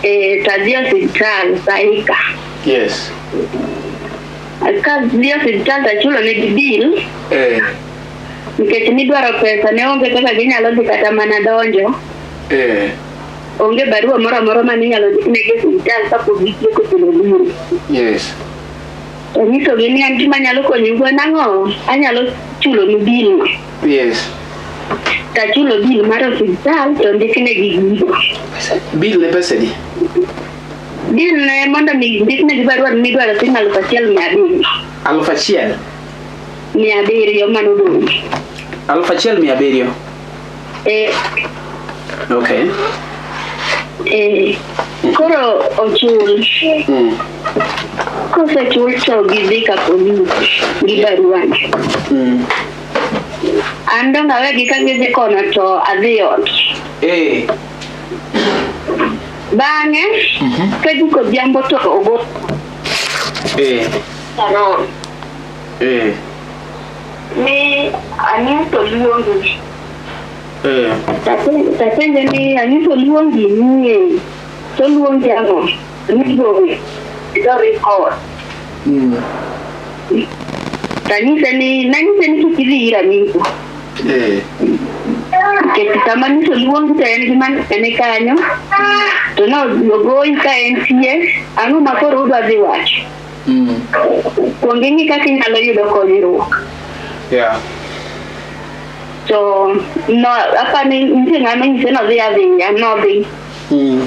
Eh, to adhi e osiptal saika. Yes. Ka dhi e osiptal to achulo negi bill. Eh. Nikech nidwaro pesa ne onge kaka ginyalo dhi kata mana donjo. Eh. Onge barua moro amora mane inyalo negi e osiptal kapok gitieko chulo bill. Yes. To anyisogi ni an gima anyalo konyou en ang'o? Anyalo chulonu bill no. Yes. To achulo bill mar osiptal to ndiknegi gigo. Bill ne pesa di? Bill ne mondo mi ndiknegi barua midwaro siling 1,700. 1,000. 700 manodong'. 1,700. Eh, Okay. eh, koro ochul. Mm. Kosechul to gidhi ka polis gi baruani. Mm. An dong awegi ka gidhi kono to adhi ot. Eh. Bang'e, ka gik odhiambo to ogo Eh. Sharon Eh. ni Anito luongi. Eh. Tapenje ni Anito luongi ni e to luongi ang'o? Ni gowi. To record. Mm. Tanyise ni nanyise ni kik idhi ir Anito. Eh. Nikech sama Anito luongi to en gi manene kanyo. To no ogoyi ka entie, ang'o ma koro udwa dhi wacho? Mm. Kuong ing'i kaka inyalo yudo konyruok. Yeah. To no apani nitie ng'ama nyise nodhi adhiya, nodhi. Mm.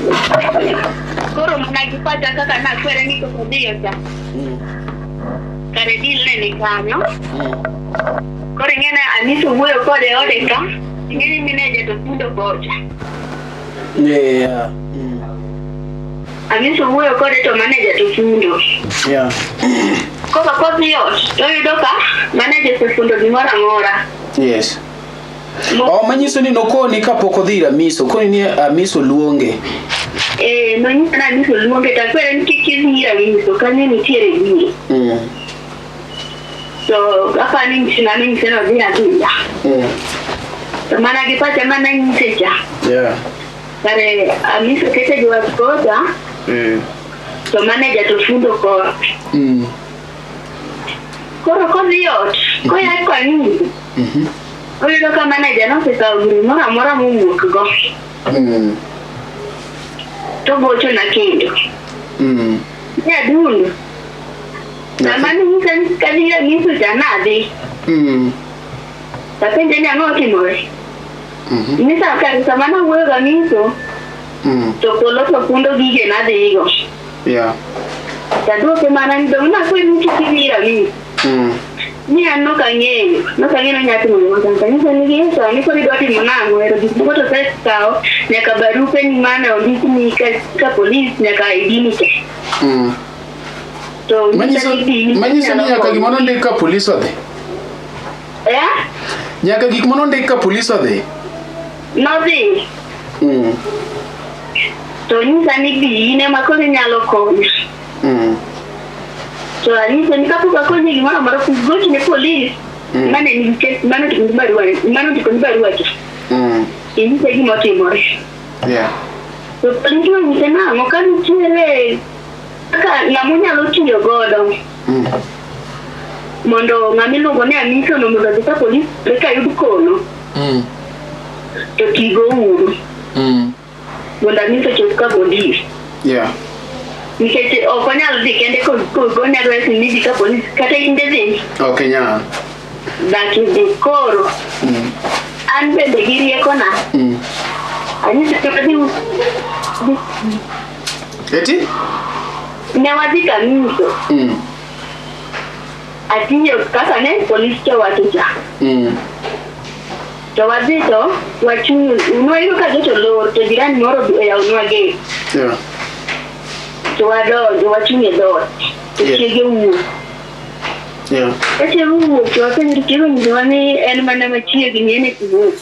Koro mana gi pacha kaka nakwere ni kok odhiyo cha. Kare deal ne ni kanyo. Koro ing'e ni Amiso wuoyo kode e ode ka. Ing'e ni manager to fundo kocha. Yeah. Amiso wuoyo kode to manager to fundo. Yeah. Koro kodhi ot to oyudo ka manager osefundo gimoro amora. Yes. Oh, manyiso ni nokoni kapok odhi ir Amiso, okoni ni Amiso luonge. Eh, nonyisa ni Amiso luonge to akwere ni kik idhi ir Amiso kanyo nitiere gino. To apani ng'ama nyise ni odhi adhiya. To mana gi pacha mana nyise cha. Yeah. Kare Amiso kete gi wach kocha to manager to fundo kor. Koro kodhi ot, koya kwa nyingi. Oyudo ka manager nosekawo giri moro amora mowuok go. To gochona kendo. Ni Adundo. Sama nonyisa ni kadhi ir Amiso cha nadhi. Tapenje ni ang'o otimore. Nyisa kar sama nawuoyo gi Amiso to polo to fundo gige nadhigo. Yeah. Taduoke mana ni dong' nakweni ni kik idhi ir Amiso. Ni an nok ang'eyo, nok ang'eyo ni onya timo gima kama. Tanyise ni gie sani koro idwa timo nang'o? Ero gik moko to osekaw, nyaka barupe ni mane ondikni ka polis nyaka ID ni te. To nyisa Manyiso ni bi manyiso ni inyalo nyaka konyo. gimoro ndik ka polis odhi. Eh? Nyaka gik moro ndik ka polis odhi. Nodhi to nyisa ni bi in ema koro inyalo konyo. To anyise ni kapok akonyi gimoro amora goch ne polis mane nigi kes mane ondiko ni barua mane ondiko ni barua cha. Inyise gima otimore. Yeah. To polis nonyise nang'o ka nitiere kaka ng'ama onyalo tiyo godo mondo ng'ama iluongo ni Amiso no mondo odhi ka polis eka yud kono to tigo uru mondo Amiso ochop ka polis. Yeah. Nikech ok onyal dhi kende kogone arrest ni dhi ka polis kata in de dhi Ok inyal. dak idhi koro an bende gi riekona anyise ni wadhi Eti? ne wadhi Kamiso atiyo kaka ne polis cha wacho cha to wadhi to wachung' nwayudo ka gate olor to jirani moro oyawonwa gate Yeah. to wadonjo wachung' e dhoot to Yeah. chiege wuok Yeah. ka chiege owuok to wapenjo chiege onyisowa ni en mana machiegni en e kiwuok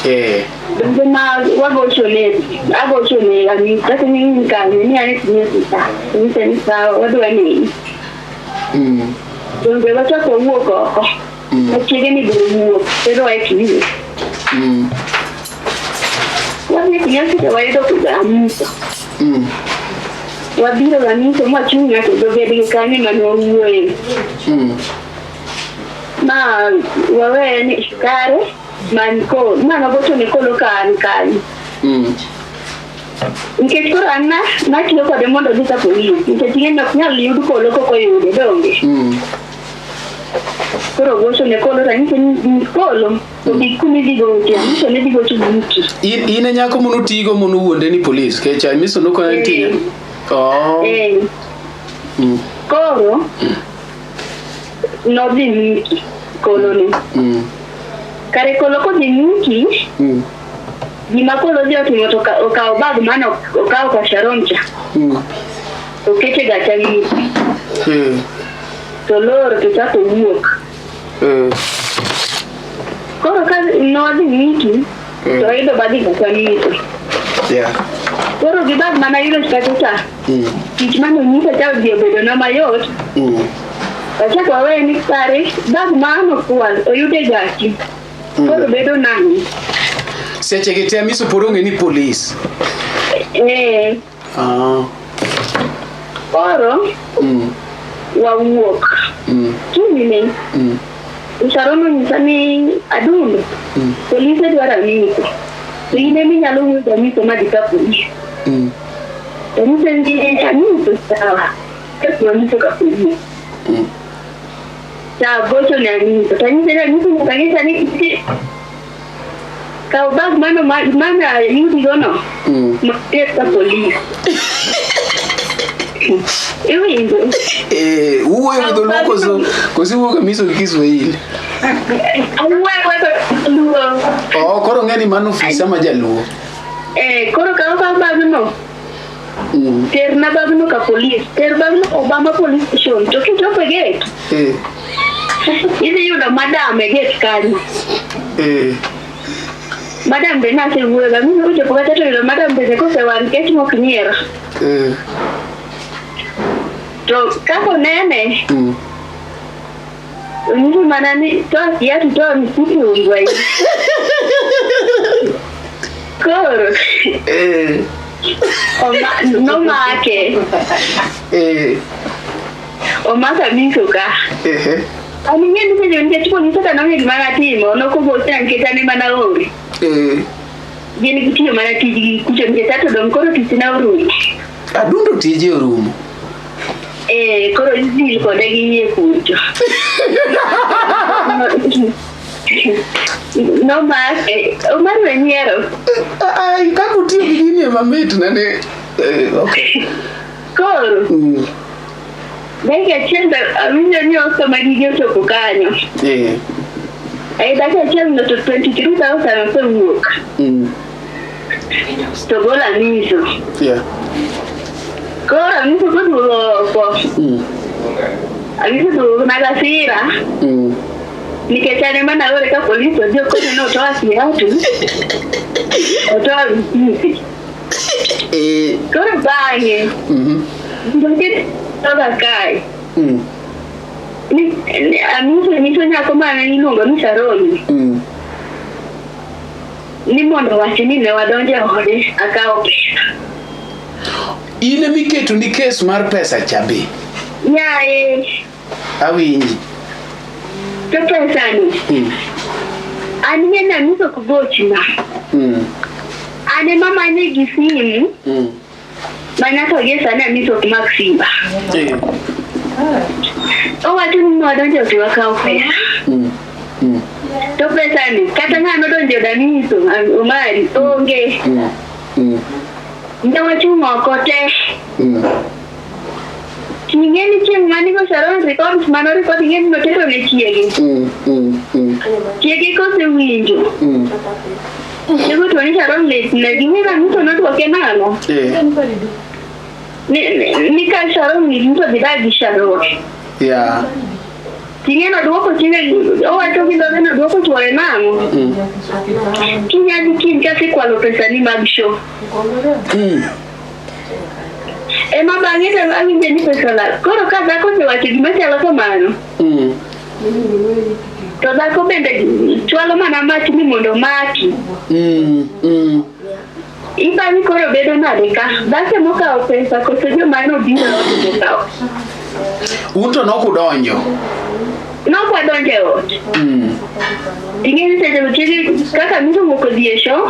Eh. Donge ma wagochone agochone Amiso kata ni in kanyo ni an e kinyosi ka nyise ni sawa wadwa neni donge wachako wawuok oko machiege ni be owuok terowa e kinyosi wadhi e kinyosi to wayudo Amiso wabiro Amiso mwachung' nyaka e dho gedgi kanyo mane wawuoye ma waweye ni kare many kolo ma nogochone kolo ka an kanyo nikech koro an natiyo kode mondo odhi ka polis nikech ing'e ni ok nyal yud kolo kok oyude donge koro gochone kolo to anyise ni kolo to bi kuma idhi goche Amiso ne dhi gocho buti In e nyako monotigo monowuonde ni polis kech Amiso nokone ni tinya. Oh. Eh. Koro nodhi Miki kolo ni kare kolo kodhi Miki gima kolo dhi otimo to okawo bag mane okawo ka Sharon cha okete gacha Miki to lor to chako wuok koro ka nodhi Miki to oyudo badhi gacha Miki Yeah. koro gi bag mana yudo kacha cha tich mane onyisa cha odhi obedona mayot wachako waweye ni kare bag ma an okwal oyude gachi koro bedo nang'o Seche gi te Amiso pod ong'e ni polis. Eh, Ah. koro wawuok kinyne Sharon onyisa ni Adundo polise dwaro Amiso to in ema inyalo wuoyo gi Amiso madhi ka polis to anyise ni Amiso sawa kasto Amiso ka polis sawa gocho ne Amiso to anyise ni Amiso nyaka nyisa ni Kaw bag mano mana yudigo no. Mater ka polis. Iwinjo? Eh, wuoyo gi dholuo koso koso iwuoyo gi miso gi Kiswahili? Awuoyo gi luo. Oh, koro ng'e ni mano ofisa ma jaluo. Eh, koro kaw kaw bagno. Terna bagno ka polis. Ter bagno Obama police station. To kichopo e gate, Eh, idhi yudo madam e gate kanyo. eh. Madam be nasewuoyo ga mimi ochopo kata to yudo madam bende kosewang' kech mok nyiero. Eh. To kaka onene, Mm. onyiso mana ni toa kiatu toa mshipi ungwa hii. Koro Eh. Nomake. Eh. Omako Amiso ka. Eh. An ing'e ni seche nikech polise ka nong'e gima natimo, nokogocha nikech an ema naore. Eh. Gin gitiyo mana tijgi kucho nikech ato dong' koro tich na orumo. Adundo tije orumo. Eh, koro idhil kode gi yie kucho. Nomake, Omar we nyiero. Ai, kaka utiyo gi gini ema mit na ne. Eh, okay. Koro, dakika achiel to awinjo ni oso ma gige ochopo kanyo. Eh. Eh, dakika achiel no to 23,000 osewuok. To gol Amiso. Yeah. Koro Amiso koduogo oko. Amiso duogo na gasira. Nikech an ema naore ka polis odhi okone ni otoa kiatu. Otoa mshipi. Eh. Koro bang'e. Nikech toka kae. Amiso nyiso nyako mane iluongo ni Sharon. Ni mondo owach ni ne wadonjo e ode akawo pesa. In ema iketo ni kes mar pesa cha be. Yaye, Awinji. to pesani an ing'e ni Amiso ok gochna. An ema manye gi simu ma nyaka gie sani Amiso ok mak simba. Eh. Owacho ni ne wadonjo e ot wakawo pesa. To pesani kata ng'ama nodonjo e od Amiso, Omari, onge. Ne wachung' oko te. Ing'e ni chieng' mane go Sharon records mano record ing'e ni notero ne chiege. Chiege kosewinjo. Chiege to ni Sharon lit ne ging'e ni Amiso nodwoke nang'o? Eh. Ni ka Sharon lit to dhi dag gi Sharon. Yeah. Ing'e nodwoko chiege owacho gi dhoge nodwoko chuore nang'o? Kinyadhi kiny kasekwalo pesani mag show. Ema bang'e to awinjo ni pesa olal. Koro ka dhako osewacho gima chalo kamano, to dhako bende chwalo mana mach ni mondo omaki. Ipani koro bedo nade ka? Dhako emokawo pesa koso joma nobiro e ot mokawo? Un to nok udonjo. Nok wadonjo e ot. Ing'e ni seche go chiege kaka Amiso owuok odhi e show,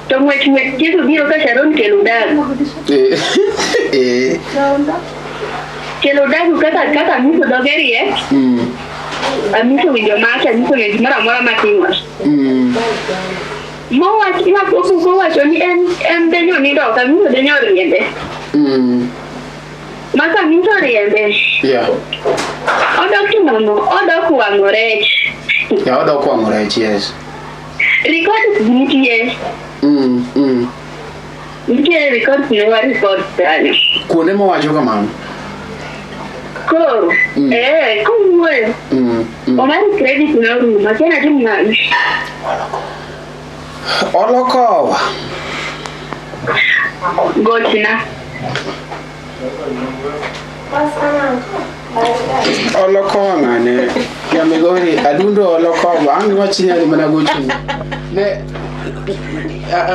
to ng'wech ng'wech chiege obiro ka Sharon kelo dagu. Eh. Eh. Kelo dagu kaka kaka Amiso dhoge riek, Amiso winjo make, Amiso ng'e gimoro amora matimore. Mowach obuko owacho ni en denyo nindo ok Amiso denyo riembe. Ma ka Amiso riembe, Yeah. odok timo ang'o? Odok wang'o rech. Yeah, odok wang'o rech, yes. Record nitie. Nitie record ne wa record kanyo. Kuonde mowacho kamano. Koro, eh, kowuoyo, Omari credit norumo, akia natim nang'o. Olokowa. Gochna. Olokowa ng'ane. Nyamigori, adundo olokowa. Ang' wach nyali mana gochoni. Ne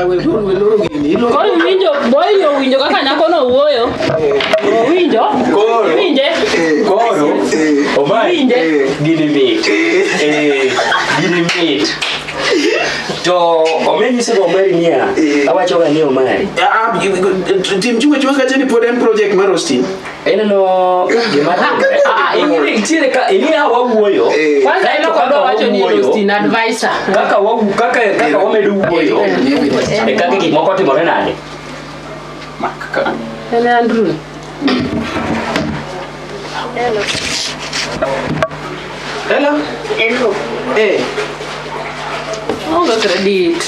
weloro gini. Koro iwinjo, boy owinjo kaka nyakono wuoyo. Owinjo? Koro. Iwinje? Koro, Omari, gini mit. Eh, gini mit. To omiyo nyiso ga Omari niya, awacho ga ni Omari. Tim chunga chunga kacha ni pod en project mar Austin. Ineno gima timore. Ah, ing'e ni nitiere ka ing'e ha wawuoyo. Kwanza Kaeto eno kaka kod owacho ni en wawuoyo, Austin advisor. Kaka wawu kaka kaka wamedo wuoyo. E kaka gik moko timore nade? En Andrew. Hello. Hello. Hello. Eh. Onge credit.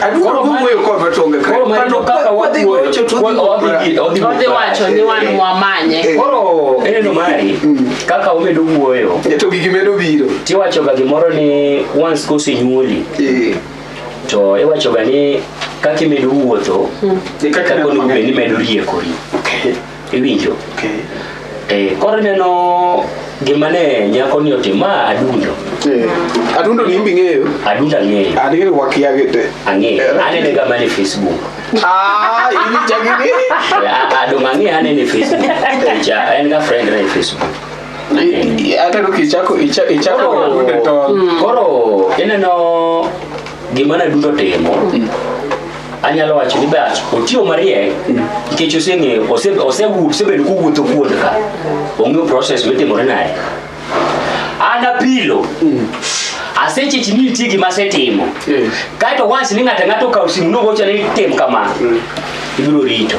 Adwaro wuoyo kodwa to onge Koro credit. mano But kaka wadhi wawuoyo, gocho to wadhi Odhi wacho ni wan wamanye. Koro ineno mari kaka omedo wuoyo to gigi medo biro. Tiwacho ga gimoro ni once kosenyuoli to iwacho ga ni kaka imedo wuotho kaka onego bed ni imedo riekori. Iwinjo? Eh, koro ineno gima ne nyako ni otimo ma Adundo. Adundo ni imbi ng'eyo. Adundo ang'eyo. An ing'eyo wakia gi te. Ang'eyo. Anene ga mana e Facebook. Ah, iwinja gini? Adong' ang'eyo anene e Facebook. Cha en ga friend na e Facebook. Ata dok ichako ichako Adundo to. Koro ineno gima ne Adundo timo. Anyalo wacho ni but otiyo mariek nikech oseng'eyo osebedo kowuotho kuond ka. Ong'eyo process mitimore nade. An apilo. Asechich ni nitie gima asetimo. Kaeto once ni ng'ato ang'ato okawo simu nogocho ni tim kama. Ibiro rito.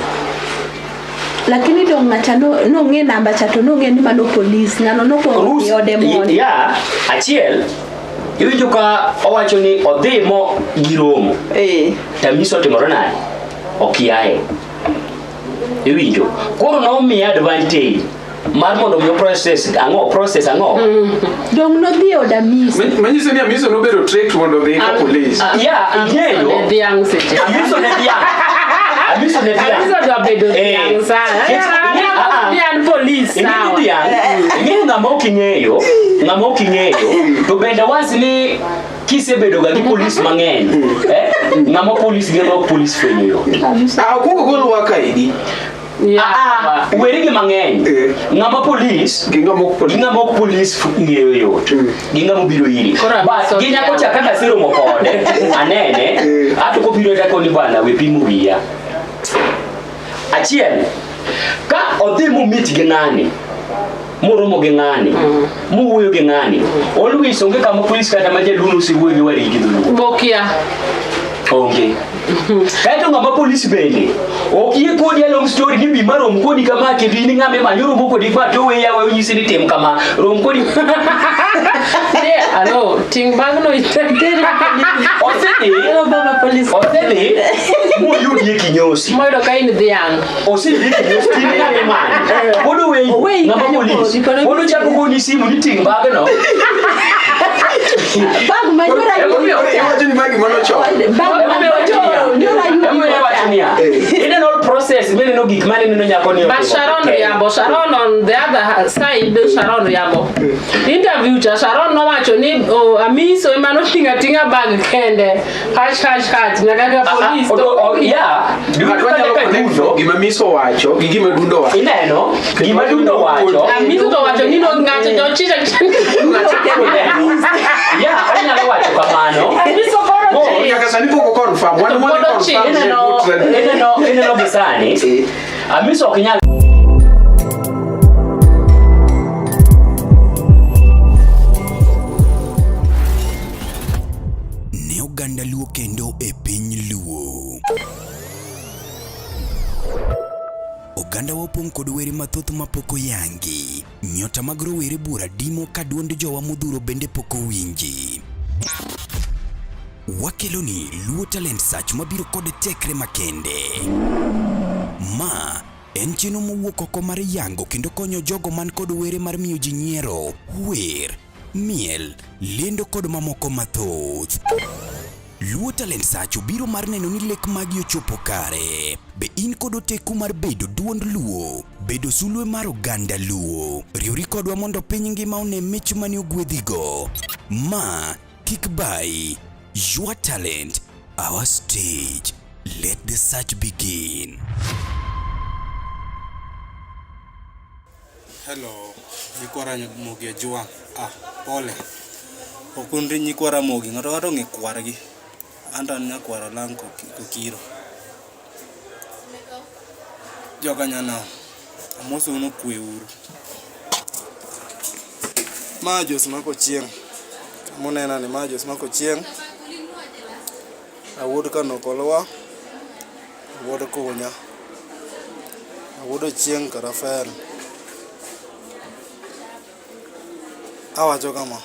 Lakini dong ng'acha no nong'e namba cha to nong'e ni mano polis. Ng'ano nokwongo dhi ode mondi. Ya, achiel iwinjo ka owacho ni odhi mo giromo. Tamiso otimore nade? Okiaye. Iwinjo. Koro nomiye advantage mar mondo mi process ang'o process ang'o Dong nodhi e od Amisi. Manyiso ni Amiso nobedo tricked mondo odhi ka polis. Ya, ing'eyo. Ne dhiang' seche. Amiso ne dhiang'. Amiso ne dhiang'. Amiso dwa bedo dhiang' sana. Nikech- Ni an polis Ing'eyo sawa. dhiang', ing'eyo ng'ama ok ing'eyo, ng'ama ok ing'eyo, to bende once ni kisebedo ga gi polis mang'eny, eh, ng'ama polis gi ng'ama ok polis fwenyo yot. Ah, okuongo gol waka idi. Ah, ah, weri gi mang'eny. Ng'ama polis gi ng'ama ok polis ng'eyo yot. Gi ng'ama obiro iri. Koro But Amiso gi nyako cha dhiang'. kaka aseromo kode, anene, ato kobiro to akoni bwana we pimo wiya. Achiel, ka odhi momit gi ng'ani, moromo gi ng'ani, mowuoyo gi ng'ani, always onge kama polis kata ma jaluo nosewuoyo gi warigi gi dholuo. Bokia. Onge. Kaeto ng'ama polis bende ok yie kodi a long story ni bi marom kodi kama kendo in ng'ama imanyo romo kodi ma to weyi aweya onyisi ni tim kama rom kodi Ne, alo, ting' bagno iter. Osedhi osedhi moyudie kinyosi Moyudo ka in dhiang'. osedhi kinyosi tin ng'ama imanyo pod oweyi ng'ama polis pod ochako goni simu ni ting' bagno Bag ma nyora Iwacho ni bagi mano chon. Bag ma nyora Emomiyo awacho niya ineno all process mineno gik mane ineno nyako ni But otimo Sharon te. Riambo, Sharon on the other side, Sharon Riambo. Interview cha Sharon nowacho ni oh, Amiso ema noting'o ating'a bag kende. Hash hash hash nyaka ka polis. to- yeah. Ng'ato nyalo connect gima Miso wacho gi gima Dundo wacho. Ineno gima Dundo wacho. Amiso to wacho ni no ng'ato to chicha Yeah, onyalo wacho kamano. Amiso koro Oh, chich. nyaka sani pok o confirm. Wan To wadhi pod ochich. confirm. Ineno gi sani Amiso ok nyal Ne oganda Luo kendo e piny Luo. Oganda wa opong' kod were mathoth mapok oyangi. Nyota mag rowere buora dimo ka duond jowa modhuro bende pok owinji. Wakeloni Luo Talent Search mabiro kod tekre makende. Ma en chenro mowuok oko mar yango kendo konyo jogo man kod were mar miyo ji nyiero, wer, miel, lendo kod mamoko mathoth. Luo Talent Search obiro mar neno ni lek magi ochopo kare. Be in kod oteku mar bedo duond Luo? Bedo sulwe mar oganda Luo? Riwri kodwa mondo piny ngima one mich mane ogwedhigo. Ma kik bayi. Your talent, our stage. Let the search begin. Hello, nyikwa Ramogi Ajwang'. Ah, pole. Ok un nyikwa Ramogi, ng'ato ka ng'ato ong'e kwargi. Anto an nyakwar Olang' Kokiro. Joka nyanam, amosou ni okwe uru. Ma Jos Mark Ochieng', munena ni ma Jos Mark Ochieng', awuod Kanokolwa, awuod Kunya, awuod Ochieng' Karafael. Awacho kama.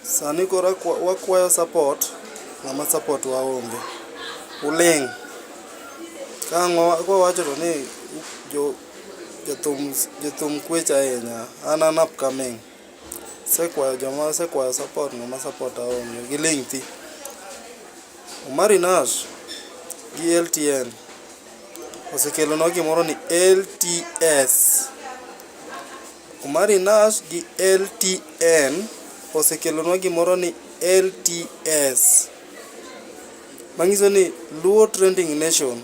Sani koro wakwayo support, ng'ama support wa onge. Uling'. Ka ang' kwawacho to ni jo jothum jothum kwecho ahinya. An an upcoming. Asekwayo joma asekwayo support ng'ama support a onge. Giling' thi. Omari Nash gi LTN osekelonwa gimoro ni LTS. Omari Nash gi LTN osekelonwa gimoro ni LTS. Manyiso ni Luo Trending Nation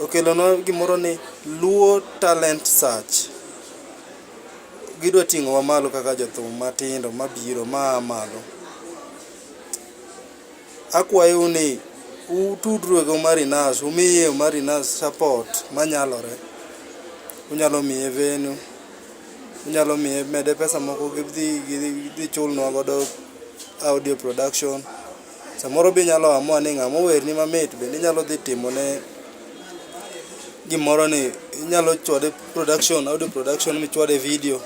okelonwa gimoro ni Luo Talent Search. Gidwa ting'owa malo kaka jothum matindo mabiro maa malo. Akwayou ni utudru gi Omari Nash, umiye Omari Nash support manyalore. Unyalo miye venue, unyalo miye mede pesa moko gidhi gidhi chulnwa godo audio production. Samoro be inyalo amua ni ng'ama owerni mamit bende inyalo dhi timone gimoro ni inyalo chwade production, audio production michwade video,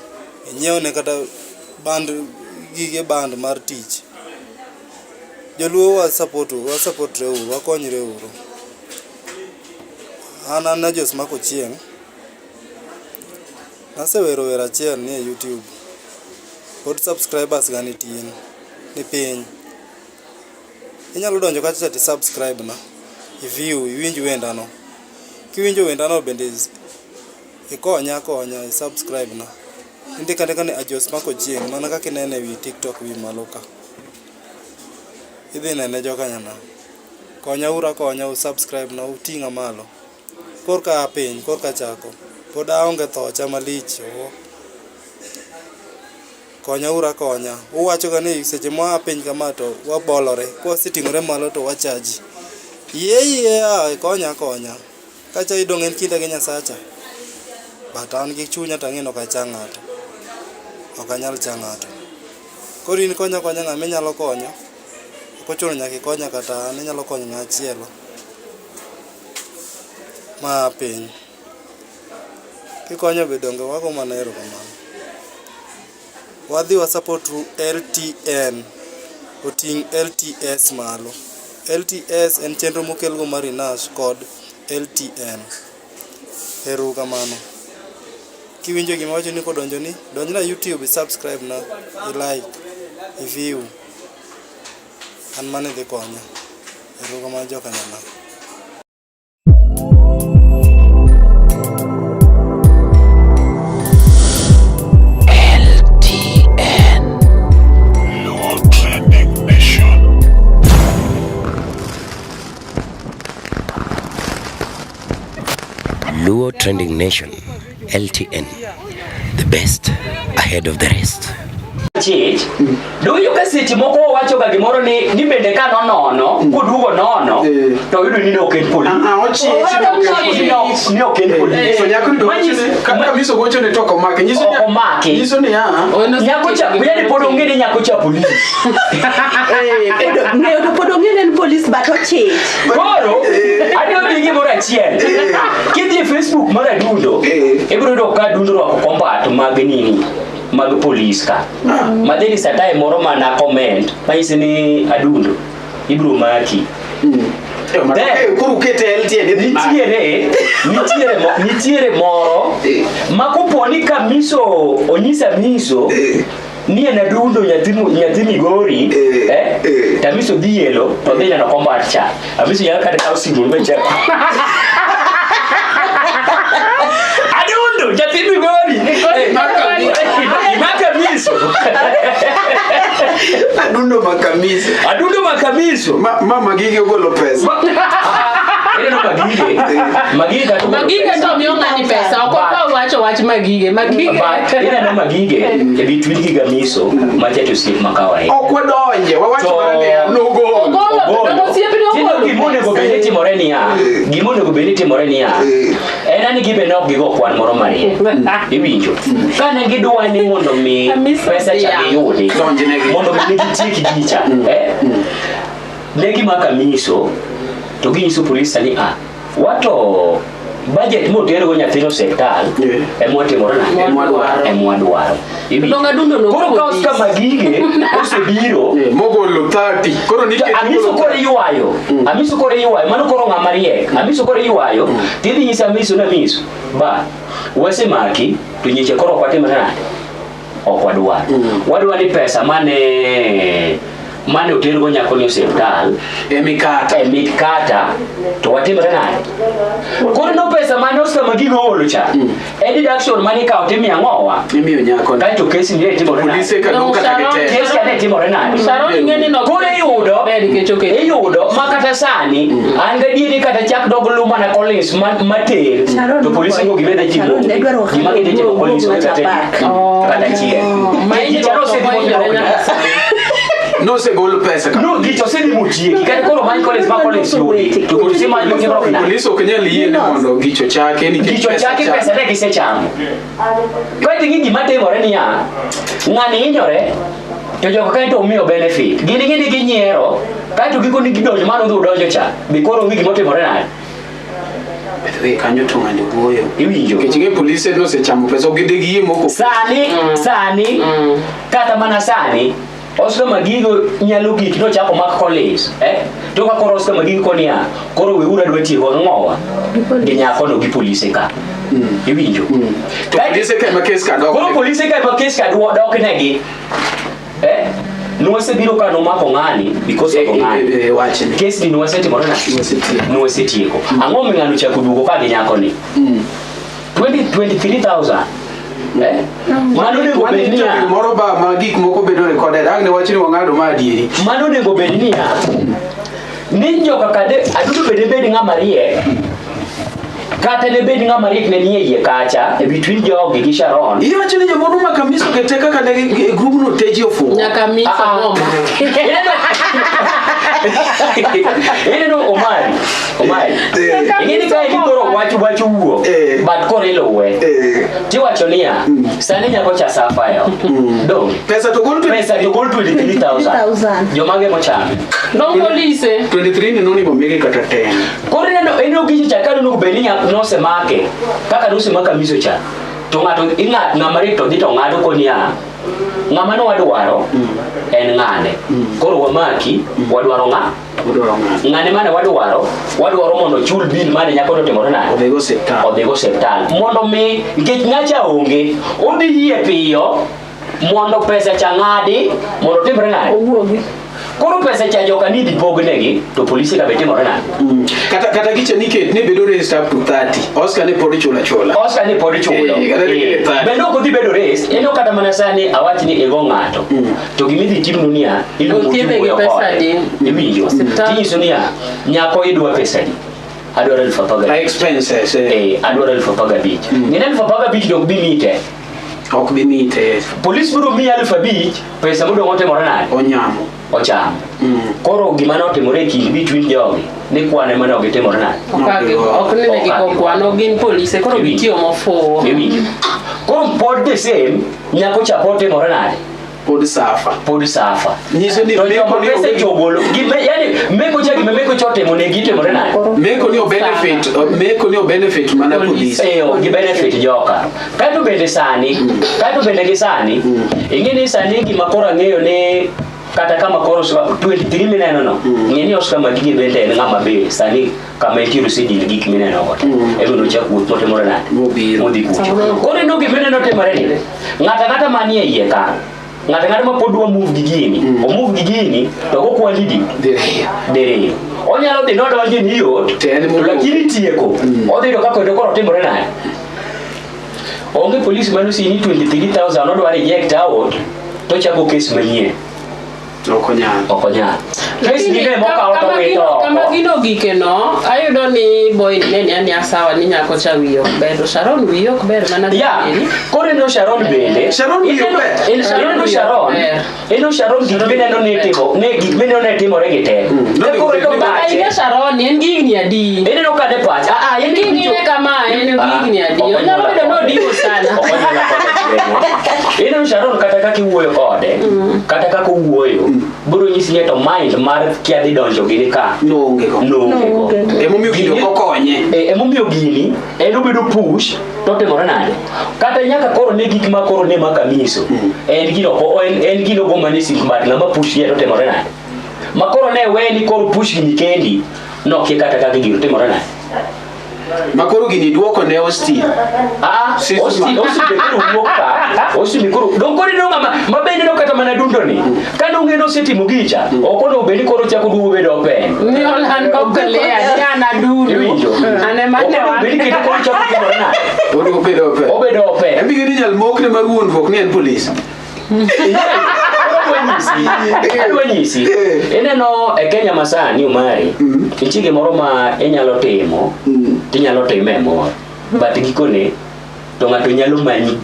inyiewne kata band gige band mar tich. Joluo wa support wa support re uru, wakonyre uru. An an Ajos Mark Ochieng'. Nasewero wer achiel ni e YouTube. Pod subscribers ga nitin, ni piny. Inyalo donjo kacha to subscribe na, i view, iwinj wenda no. Kiwinjo wenda no bende ikonya akonya i subscribe na. Indiko andika ni Ajos Mark Ochieng' mana kaka inene ewi TikTok wi malo ka. Idhi nene joka nyanam. Konya uru akonya u subscribe na uting'a malo. Korka aa piny, korka achako. Pod aonge thocha malich. Oh. Konya uru akonya. Uwacho ga ni seche mwa piny kama to wabolore. Kwaseting'ore malo to wachaji. Yie yie a ikonya akonya. Kacha idong' en kinda gi Nyasacha. But an gi chunya to ang'e ni ok acha ng'ato. Ok anyal cha ng'ato. Koro in konya akonya ng'ama inyalo konyo. Ok ochuno nyaka ikonya kata an inyalo konyo ng'a chielo. Ma piny. Kikonyo be donge wago mana erokamano. Wadhi wa support ru LTN oting' LTS malo. LTS en chenro mokelgo mar Nash kod LTN. Ero uru kamano. Kiwinjo gima awacho ni kodonjoni, donjna YouTube i subscribe na, i like, i view. An mano idhi konya. Ero uru kamano joka nyanam. Luo Trending Nation, LTN, the best ahead of the rest. Chich, doyo ka seche moko owacho ga gimoro ni ni bende ka nonono koduogo nono to oyudo ni ne ok en polis. Ochich ni ok en polis. Ni ok en polis. So nyako ni to Manyiso- ka miso gocho ne to ok omake. Nyiso ni Ok omaki. Nyiso ni ah. Nyako cha, yani pod onge ni nyako cha polis. Ng'eyo to pod ong'e ni en polis but ochich. Koro, adwa miyi gimoro achiel. Kidhi e Facebook mar Adundo, ibiro yudo ka Adundo orwako kombat mag nini mag polis ka. Ma there is a time moro mana comment manyisi ni Adundo ibiro maki. Then, Koro ukete LTN idhi maki. nitiere nitiere mo, nitiere moro ma kopo ni Kamiso onyisa Amiso ni en Adundo nyathi nyathi Migori eh, to Amiso dhi elo to dhi neno combat cha. Amiso nyalo kata kawo simu machako. Adundo nyathi Migori. Eh, Makamiso. Adundo makamiso. Adundo makamiso. Mama gigi ogolo pesa. Ineno Magige. Magige kata ogolo Magige pesa. to miyo ng'ani pesa ok But- odwa wacho wach magige magige But ineno Magige e between gi Gamiso macha to osiep ma kawaida. Ok wadonje, wawacho mana niya, nogolo. Ogolo, Ogolo. to osiepne Tino ogolo gima onego bed ni timore niya, gima onego bed ni timore niya, en ani gibe ne ok gigo kwan moro mariek. Iwinjo? Kane gidwa ni mondo mi Amiso pesa cha dhiang'. giyudi, mondo mi ne gitiek gicha, eh? Ne gimako Amiso to ginyiso polis ni ah, wato budget motergo nyathino osiptal ema watimore nade? Ema wadwaro. Iwinjo? Donga dundo no Koro ka Oscar Magige osebiro mogolo 30 koro nikech Amiso koro iywayo Amiso koro iywayo mano koro ng'ama riek Amiso koro iywayo tidhi nyisa Amiso ni Amiso ba wasemaki to nyiche koro ok watimre nade ok wadwar wadwa ni pesa mane mane otergo nyako ni osiptal emikata emikata to watimre nade koro no pesa mane Oscar Magige oolo cha e deduction mane ikawo timiyo ang'owa imiyo nyako kaeto kesi ni timore nade Polise ka dong' kata gitek. kesi ka ne timore nade Sharon ing'e ni nok koro iyudo ber nikech oketo iyudo ma kata sani an gadieri kata chak dog lu mana Collins mater Sharon to polisi go gimedha ji Sharon ne dwaro gima gidhi timo Collins wuog onge kata back. kata achiel Ma Gich hinyruok osedhi to motieko ohinyore nyaka sani. Nosegol pesa ka. No, gich osedhi motieki kata koro many Collins ma Collins yudi to polisi manyo timruok nade Polis ok nyal yie ni mondo gicho chake nikech Gicho chaki pesa ne gisechamo. Kaeto ing'e gima timore niya, ng'ani hinyore to jogo kaeto omiyo benefit. Gin ing'e ni ginyiero, kaeto gikone gidonjo mano odhi odonjo cha, be koro onge gima otimore nade. By the way, kanyo to ng'ani wuoyo. Iwinjo. Nikech ing'e polise nosechamo pesa ok gidhi giyie moko. Sani, sani, kata mana sani, Oscar Magigo nyalo gik nochako mak Collins, eh? To ka koro Oscar Magigo koniya, koro weuru adwa tieko ang'owa gi nyakono gi polise ka. Iwinjo. To polise ka ema kes ka dok. Koro polise ka ema kes ka dok negi. Eh? Nwasebiro ka nomako ng'ani because of ng'ani. Wachni. Kes ni nwasetimore nade? Nwasetieko. Ang'o mi ng'ano ochako duogo ka gi nyakoni? 23,000. Eh? Mano onego Wan bed niya. interview moro ba ma gik moko bedo recorded. Ang' ne wach ni wang'ado ma adieri. Mano onego bed niya. Ni joka kade aduto bende bed ng'ama riek. Kata ne bed ng'ama riek ne nie iye kacha e between jogi gi Sharon. Iwacho ni jomoro ma Kamiso kete kaka ne e group no teji ofuwo. Nyaka Amiso ng'oma. Ineno Omari, Omari. Ing'e ni kae ni koro wach wach owuok, but koro iluwe. Tiwacho niya, sani nyako cha safa e ot. Dong. Pesa to gol Pesa to gol 23,000. 23,000. Jomage mochame. Dong polise. 23 ni nonimo mege kata 10. Koro ineno ineno gicho cha kane onego bed ni nosemake kaka nosemake Amiso cha to ng'ato ing'a ng'ama riek to dhi to ng'ado koniya ng'ama ne wadwaro en ng'ane koro wamaki wadwaro ng'a ng'ane mane wadwaro wadwaro mondo ochul bill mane nyako notimore nade Odhigo osiptal. odhigo osiptal mondo mi nikech ng'acha onge odhi yie piyo mondo pesa cha ng'adi mondo otimre nade Owuogi. koro pesa cha joka ni idhi pognegi to polisi ka be timore nade Kata kata gicha niket ne bedo raised up to 30. Oscar ne pod ichulo achula. Oscar ni pod ichulo. Eh, kata ni Eh, thirty. Bende ok odhi bedo race, en kata mana sani awach ni igo ng'ato. To gima idhi timnu niya, iluongo Othiedhe gi tiwuoyo pesa kode. adi? Iwinjo. Osiptal. Tinyiso niya, nyako idwa pesa adi? Adwaro 15,000. Expenses. Eh. Eh, adwaro 15,000. Ng'e ni 15,000 ok bi mite. Ok bi mite. Polis biro miyi 5,000, pesa modong' otimore nade? Onyamo. Ochamo. Koro gima notimore e kind between jogi, ni kwan ema ne ok gitimore nade? Ok ni ne gigo kwan, ok gin polise, koro gitiyo mofuwo. Iwinjo. Koro pod the same, nyako cha pod timore nade? Pod safa. Pod safa. Nyiso ni to meko joma ni pesa onge- chogolo, gime yani meko cha gima meko cha otimo ne gitimore nade? Meko ni o benefit, meko ni o benefit mana polisi. Eh, ok gi benefit joka. Kaeto bende sani, kaeto bende gi sani, ing'e ni sani gima koro ang'eyo ni kata kama koro 23 mineno no, ng'e ni Oscar Magige bende en ng'ama be sani kama entie osedil gik mineno go te. Ema nochak wuoth motimore nade? Modhi kucho. Koro ineno gima ineno timore ni, ng'ato ang'ata manie iye ka, ng'ato ang'ata ma pod dwa move gi gini, o move gi gini, to okwali di diriyo. Onyalo dhi nodonje ni yot, to lakini tieko, odhi yudo ka kendo koro timore nade? Onge polis mane osini 23,000 odwa reject out, to chako kes manyien. Ok onyal. Ok onyal. Case ni ne mokawo to wito oko. Kama gino ogike no, ayudo ni boy ni ne ni ania sawa ni nyako cha wiye ok ber. To Sharon wiye ok ber mana Ya, koro ineno Sharon bende. Sharon wiye ok ber. Ineno Sharon. Ineno Sharon gik mineno ni timo, ne gik mineno ne timore gi te. Ka koro ineno Baba pache. ine Sharon en gi higni adi? Ineno ka ne pache. Ah, ah, en gi King'iye kama en gi higni adi? Ok Onyalo onyuola bedo ni kode. odiwo sana. Ok onyuola kode chieng'wa. Ineno Sharon kata kaka iwuoyo kode, kata kaka owuoyo, biro nyisi ni to mind mar kia dhi donjo gini ka. Noonge go. Noonge go. Emomiyo gini ok okonye. Eh, emomiyo gini en obedo push to otimore nade kata nyaka koro ne gik ma koro ne maka miso en gino ko en, en gino go mane sik but ng'ama push ye to otimore nade ma koro ne we ni koro push gini kendi nokia kata kaka gino timore nade Ma koro gini duoko ne Austin. Ah, Austin, Austin be koro wuok ka. Austin be koro dong koro ineno ng'ama ma bende no kata mana dundo ni. Ka dong en osetimo gicha, ok onego bed ni koro chako duogo bedo open. Ni olando clear, ni an adundo. Iwinjo? An ema Ok ne onego wan. bed ni kendo koro chako timore nade. Oduogo bedo open. Obedo open. En be gini inyal mokne mar wuondruok ni en polis. Adwa nyisi. Ineno e Kenya masani Omari, nitie gimoro ma inyalo timo, tinyalo time e mor. But gikone to ng'ato nyalo manyi,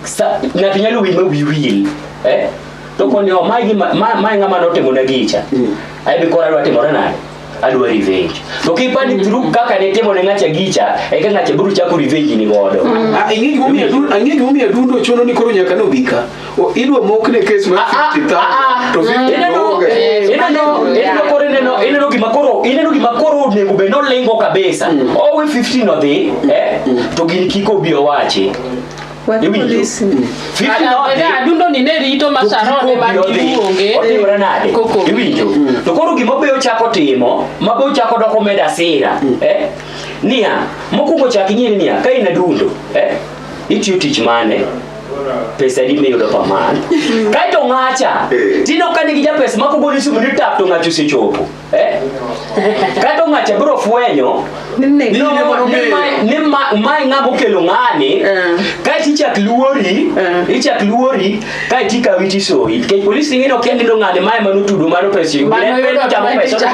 ng'ato nyalo wi ma wi wil. Eh? To koni oh, mae gima mae ng'ama notimo na gicha. Ai be koro adwa timore nade? Adwa revenge. To kipani through kaka nitimo ne ng'acha gicha, eka ng'acha biro chako revenge ni godo. Ah, ing'e gimomiyo ang'e gimomiyo Adundo chuno ni koro nyaka nobi ka. Idwa mokne kes mar 50,000 to 50 Ineno onge. ineno ineno koro ineno ineno gima koro ineno gima koro onego bed nolingo kabisa. Owe 15 odhi, eh? To gini kik obi owachi. Iwinjo? 15 nodhi. Adundo ni ne rito ma Sharon ema giluonge. Otimore nade? Koko. Iwinjo? To koro gima be ochako timo, ma be ochako doko medo asira, eh? Niya, mokwongo chak ing'e ni niya, ka in adundo, eh? Itiyo tich mane? Pesa adi miyudo per month? Kaeto ng'acha, tino ka nigi japesa ma kogoni simu ni tap to ng'acha osechopo. Eh? Kaeto ng'acha biro fwenyo ni mae ng'ama okelo ng'ani kaeto ichak luori ichak luori kaeto ikawi tisoyi nikech polis ing'e ni okia ni ng'ani mae manotudo mano pesa Mano yudo chamo pesa 20 cha.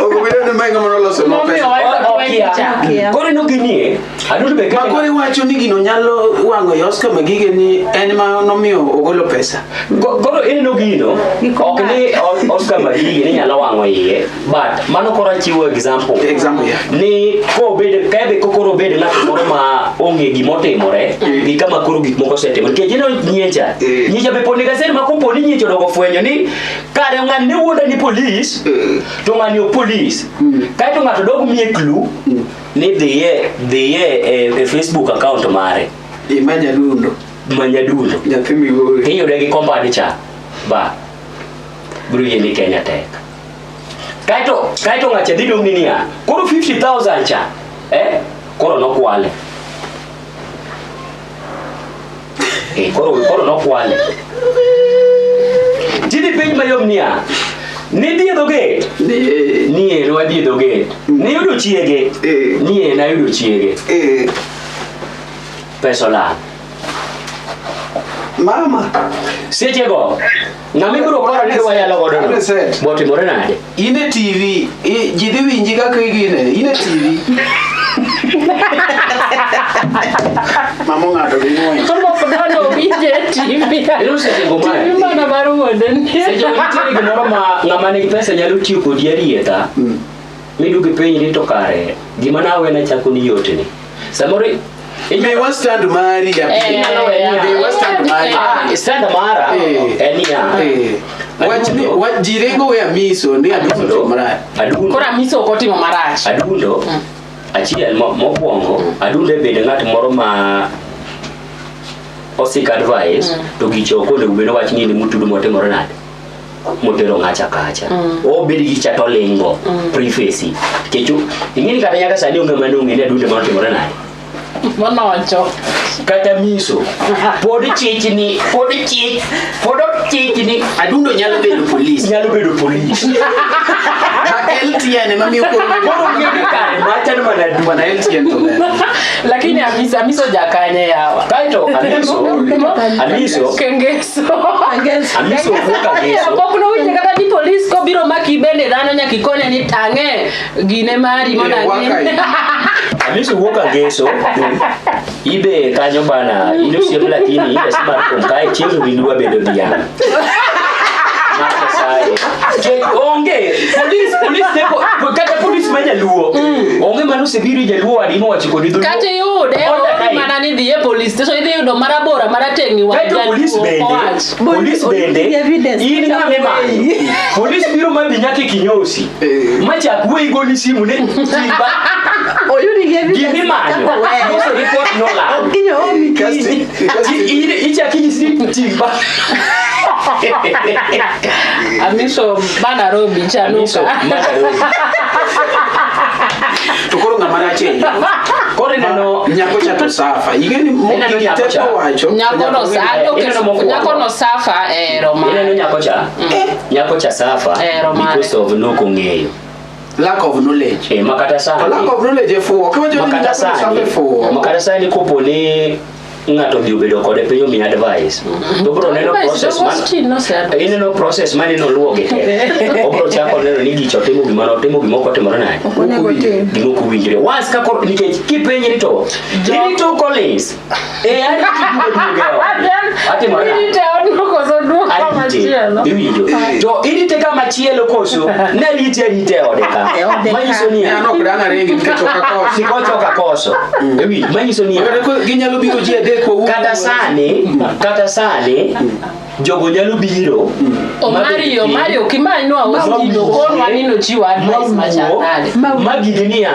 Ok obedo ni mae ng'ama noloso no pesa. Okia. Koro ineno ginie adundo be Ma koro iwacho ni gino nyalo wang'o i Oscar Magige ni en ma nomiyo ogolo pesa. Koro ineno gino ok ni Oscar Magige ni nyalo wang'o iye but mano koro achiwo example Example, yeah. ni kobed kabe koro obed ng'at moro ma onge gimotimore gi kama koro gik moko osetimore nikech ineno nyiecha nyiecha be pod nigi ma kopo ni nyiecha odogo fwenyo ni kare ng'ani ne wuonda ni polis to ng'ani ok polis kaeto ng'ato dog miye clue ni dhiye dhiye e Facebook account mare Imany Adundo. many Adundo Nyathi Migori. tiyude gi kombad cha ba biro yie ni Kenya tek kaeto kaeto ng'acha dhi dong' ni niya koro 50000 cha eh koro nokwale eh koro koro nokwale tidhi piny mayom niya nidhi e dho gate ni e wadhi e dho gate niyudo chiege ni e nayudo chiege pesa olal Mama. sechego ng'ama ibiro paro ni idwa yalo godo no botimore nade In e TV, ji dhi winji kaka igine, in e TV. Mama ong'ado gi ng'wen. Mano winje e TV. Ineno sechego mae TV mana mar wuonde ni. Seche ma nitiere gimoro ma ng'ama nigi pesa nyalo tiyo kodi arietha miduog ipenj ni to kare gima nawena chako ni yotni samoro Miwa stand mari ya inyalo we niya Miwa stand mari. Ah, stand mara en niya Wach ni wach ji ringo we Amiso ni Amiso otimo marach. Adundo Koro Amiso ok otimo marach. Adundo achiel mokwongo Adundo e bedo ng'at moro ma osik advice to gicha ok onego bed wach ni in mutudo motimore nade motero ng'acha kacha obed gi cha to olingo privacy nikech ing'e ni kata nyaka sani onge mane ong'e ni Adundo manotimore nade Monocho. kata miso pod chichni pod chich pod ochichni Adundo nyalo bedo polis. Nyalo bedo polis. Ma LTN ema miyo koro Koro ng'e ni kare machalo mana Adundo. Bwana LTN to ber. Lakini Amiso Amiso jakanye yawa. Kaeto Amiso Amiso Kengeso. Amiso wuok Angeso. Pok nowinjo kata ni polis kobiro maki bende dhano nyaka ikone ni tang'e gine mari mondo Eh, ang'e. Amiso wuok Angeso. Ibe kanyo bana in osiep lakini in esi mar kuom kae chieng' wi dwa bedo dhiang'. Mar Nyasaye. Ke onge polis polis ne kata polis ma nyaluo. Onge mano osebiro jaluo wadi mowacho kodi dholuo. Kata iyude Order oori kae. mana ni dhi e police station idhi yudo marabora marateng' ni wach Kaeto polis jaluo bende, owach. polis bende, in ng'ama imanyo. Polis biro ma bi nyaka e kinyosi. Machak wuoyi goli simu ni timba. Oyudi gi evidence. Gimimanyo. kaka weyo. Loso report nolal. Okinyo omi kiny. Ichak inyisi ni timba. Amiso ba Nairobi Amiso chanuka. ma Nairobi. To koro ng'ama rach e iye. Koro ineno nyako cha to safa. Ing'e ni Ineno gigi nyako te cha. owacho. Nyako no sa Ineno mokwongo. nyako no safa ero Ineno mare. nyako cha? Nyako cha safa Ero mare. because of nokong'eyo. Lack of knowledge. Eh, makata To sani. lack of knowledge e fuwo. Kiwacho ni Makata nyako no safa sani, e fuwo. makata sani kopo ni ng'ato odhi obedo kode piny omiye advice to obro neno Advice, process man Augustine nose- ineno process mane noluwo gi te obro chako neno ni gicha otimo gima notimo gima ok otimore nade Ok onego tim. gima ok owinjore once ka koro nikech kipenjri to irito Collins e ariti duogo duogo e ode atimore nade? Irite odno koso duoko Arite, machielo. iwinjo to irite kama chielo koso narite arite e ode ka E ode ka. manyiso niya An ok dang' aregi nikech ok akoso. sikocho kakoso iwinjo manyiso niya Kata ko- Ginyalo biro ji adek wawuo. kata sani kata sani jogo nyalo biro Omario, Mario kimanywa Austin okonwa ni nochiwo advice machal nade. magini niya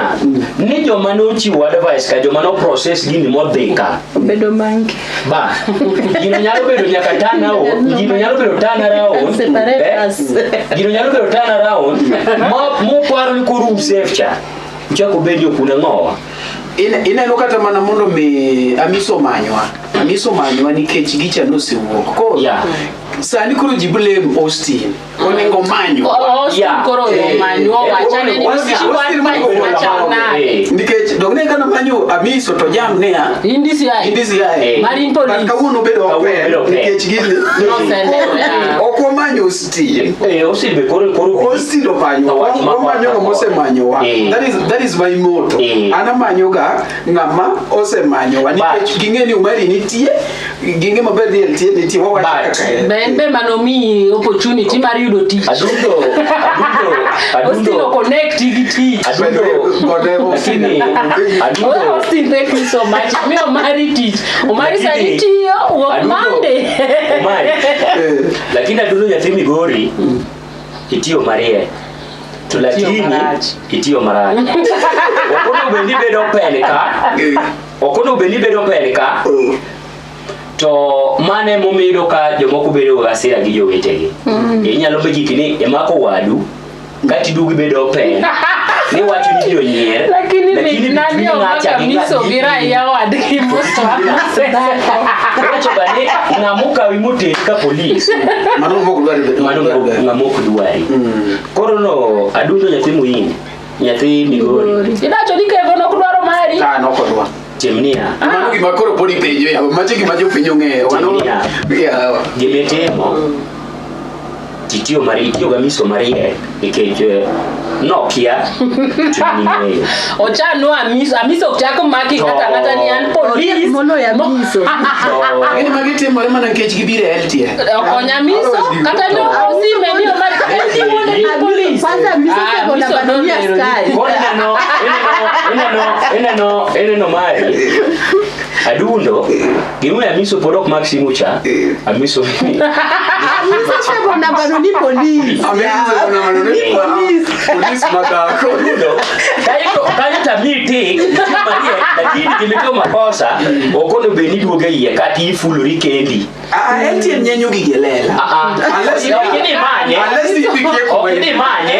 ni joma nochiwo advice ka joma no process gini modhi ka Obedo mangi. ba gino nyalo bedo nyaka turn out gino nyalo bedo turn around Separate eh? us. gino nyalo bedo turn around moparo ni koro usef cha uchako bed ni okuna ng'owa Ineno kata mana mondo mi Amiso manywa. Amiso manywa nikech gicha nosewuok. Koro Yeah. sani koro ji blame Austin. Onego manywa. Austin Yeah. koro Eh, omanywa eh, wachane ni Austin- nochiwo Austin advice monego machal nade. Eh. Nikech dog ne kana manyo Amiso to jam niya In DCI. DCI. Marine But police. kawuono bedo Kawuono open bedo open. nikech gini Noseneno, yeah. ok wamanyo Austin. Eh, Austin be koro koro Austin omanyowa. Wach ma Wamanyo ng'ama osemanyowa. Eh. That is my motto. Eh. An amanyoga ng'ama osemanyowa nikech ging'e ni Umari nitie, ging'e maber ni LTN nitie, wawacho But- kaka en. Be en be manomiyi opportunity mar yudo tich. Adundo adundo Austin adundo oconnect gi tich. adundo Gode Austin. lakini Oh, adundo Austin, thank you so much. Mi Omari tich. Omari sani Lakini- tiyo wuok Adundo- Monday. Omari lakini adundo nyathi Migori itiyo mariek to lakini marach. itiyo marach ok onego bed ni bedo pen ka ok onego bed ni bedo pen ka to mano emomiyo iyudo ka jomoko bedo gi hasira gi jowetegi inyalo be giki ni imako wadu kata iduogo ibedo open niwacho ni ji onyier Lakini mitna ni between omaka ng'acha gi miso gi raia wadgi Wacho ga ni ng'ama okawi moteri ka polis Mano mok dwar. mano ng'ama ok dwari koro no adundo nyathi muhindi nyathi migori Idacho ni Kevo nok dwaro mari. Ah, no kodwa. tim niya Mano gima koro pod ipenjo yawa. Macho gima jopiny ong'eyo. tim Mano niya yawa. gimitimo titiyo mar itiyo ga miso mariek nikech eh, nokia to in ing'eyo Ochanwa Amiso, Amiso ok chak maki To- kata ng'ata ni an Oriek polis. moloyo Amiso. Lakini magi timore mana nikech gibiro e LTN. Okonya Amiso kata ne osime ni Omari en ti wuonde ni polis. Kwanza Amiso Ah, sego Amiso namba ni nolero ni- askari. Koro ineno ineno ineno ineno ineno mari adundo gimomiyo amiso pod ok mak simu cha amiso Amiso sego namba ni polis. Amiso sego namba ni Ni polis. Polis madhako. adundo kaeto kanyo tamiyi tik itiyo mariek lakini gimitimo makosa ok onego bed ni iduogo e iye kata ifulori kendi Ah, LTN nyenyo gigi e lela. Ah, ah. Unless- Ok idhi manye Unless ifikie kuma ok idhi manye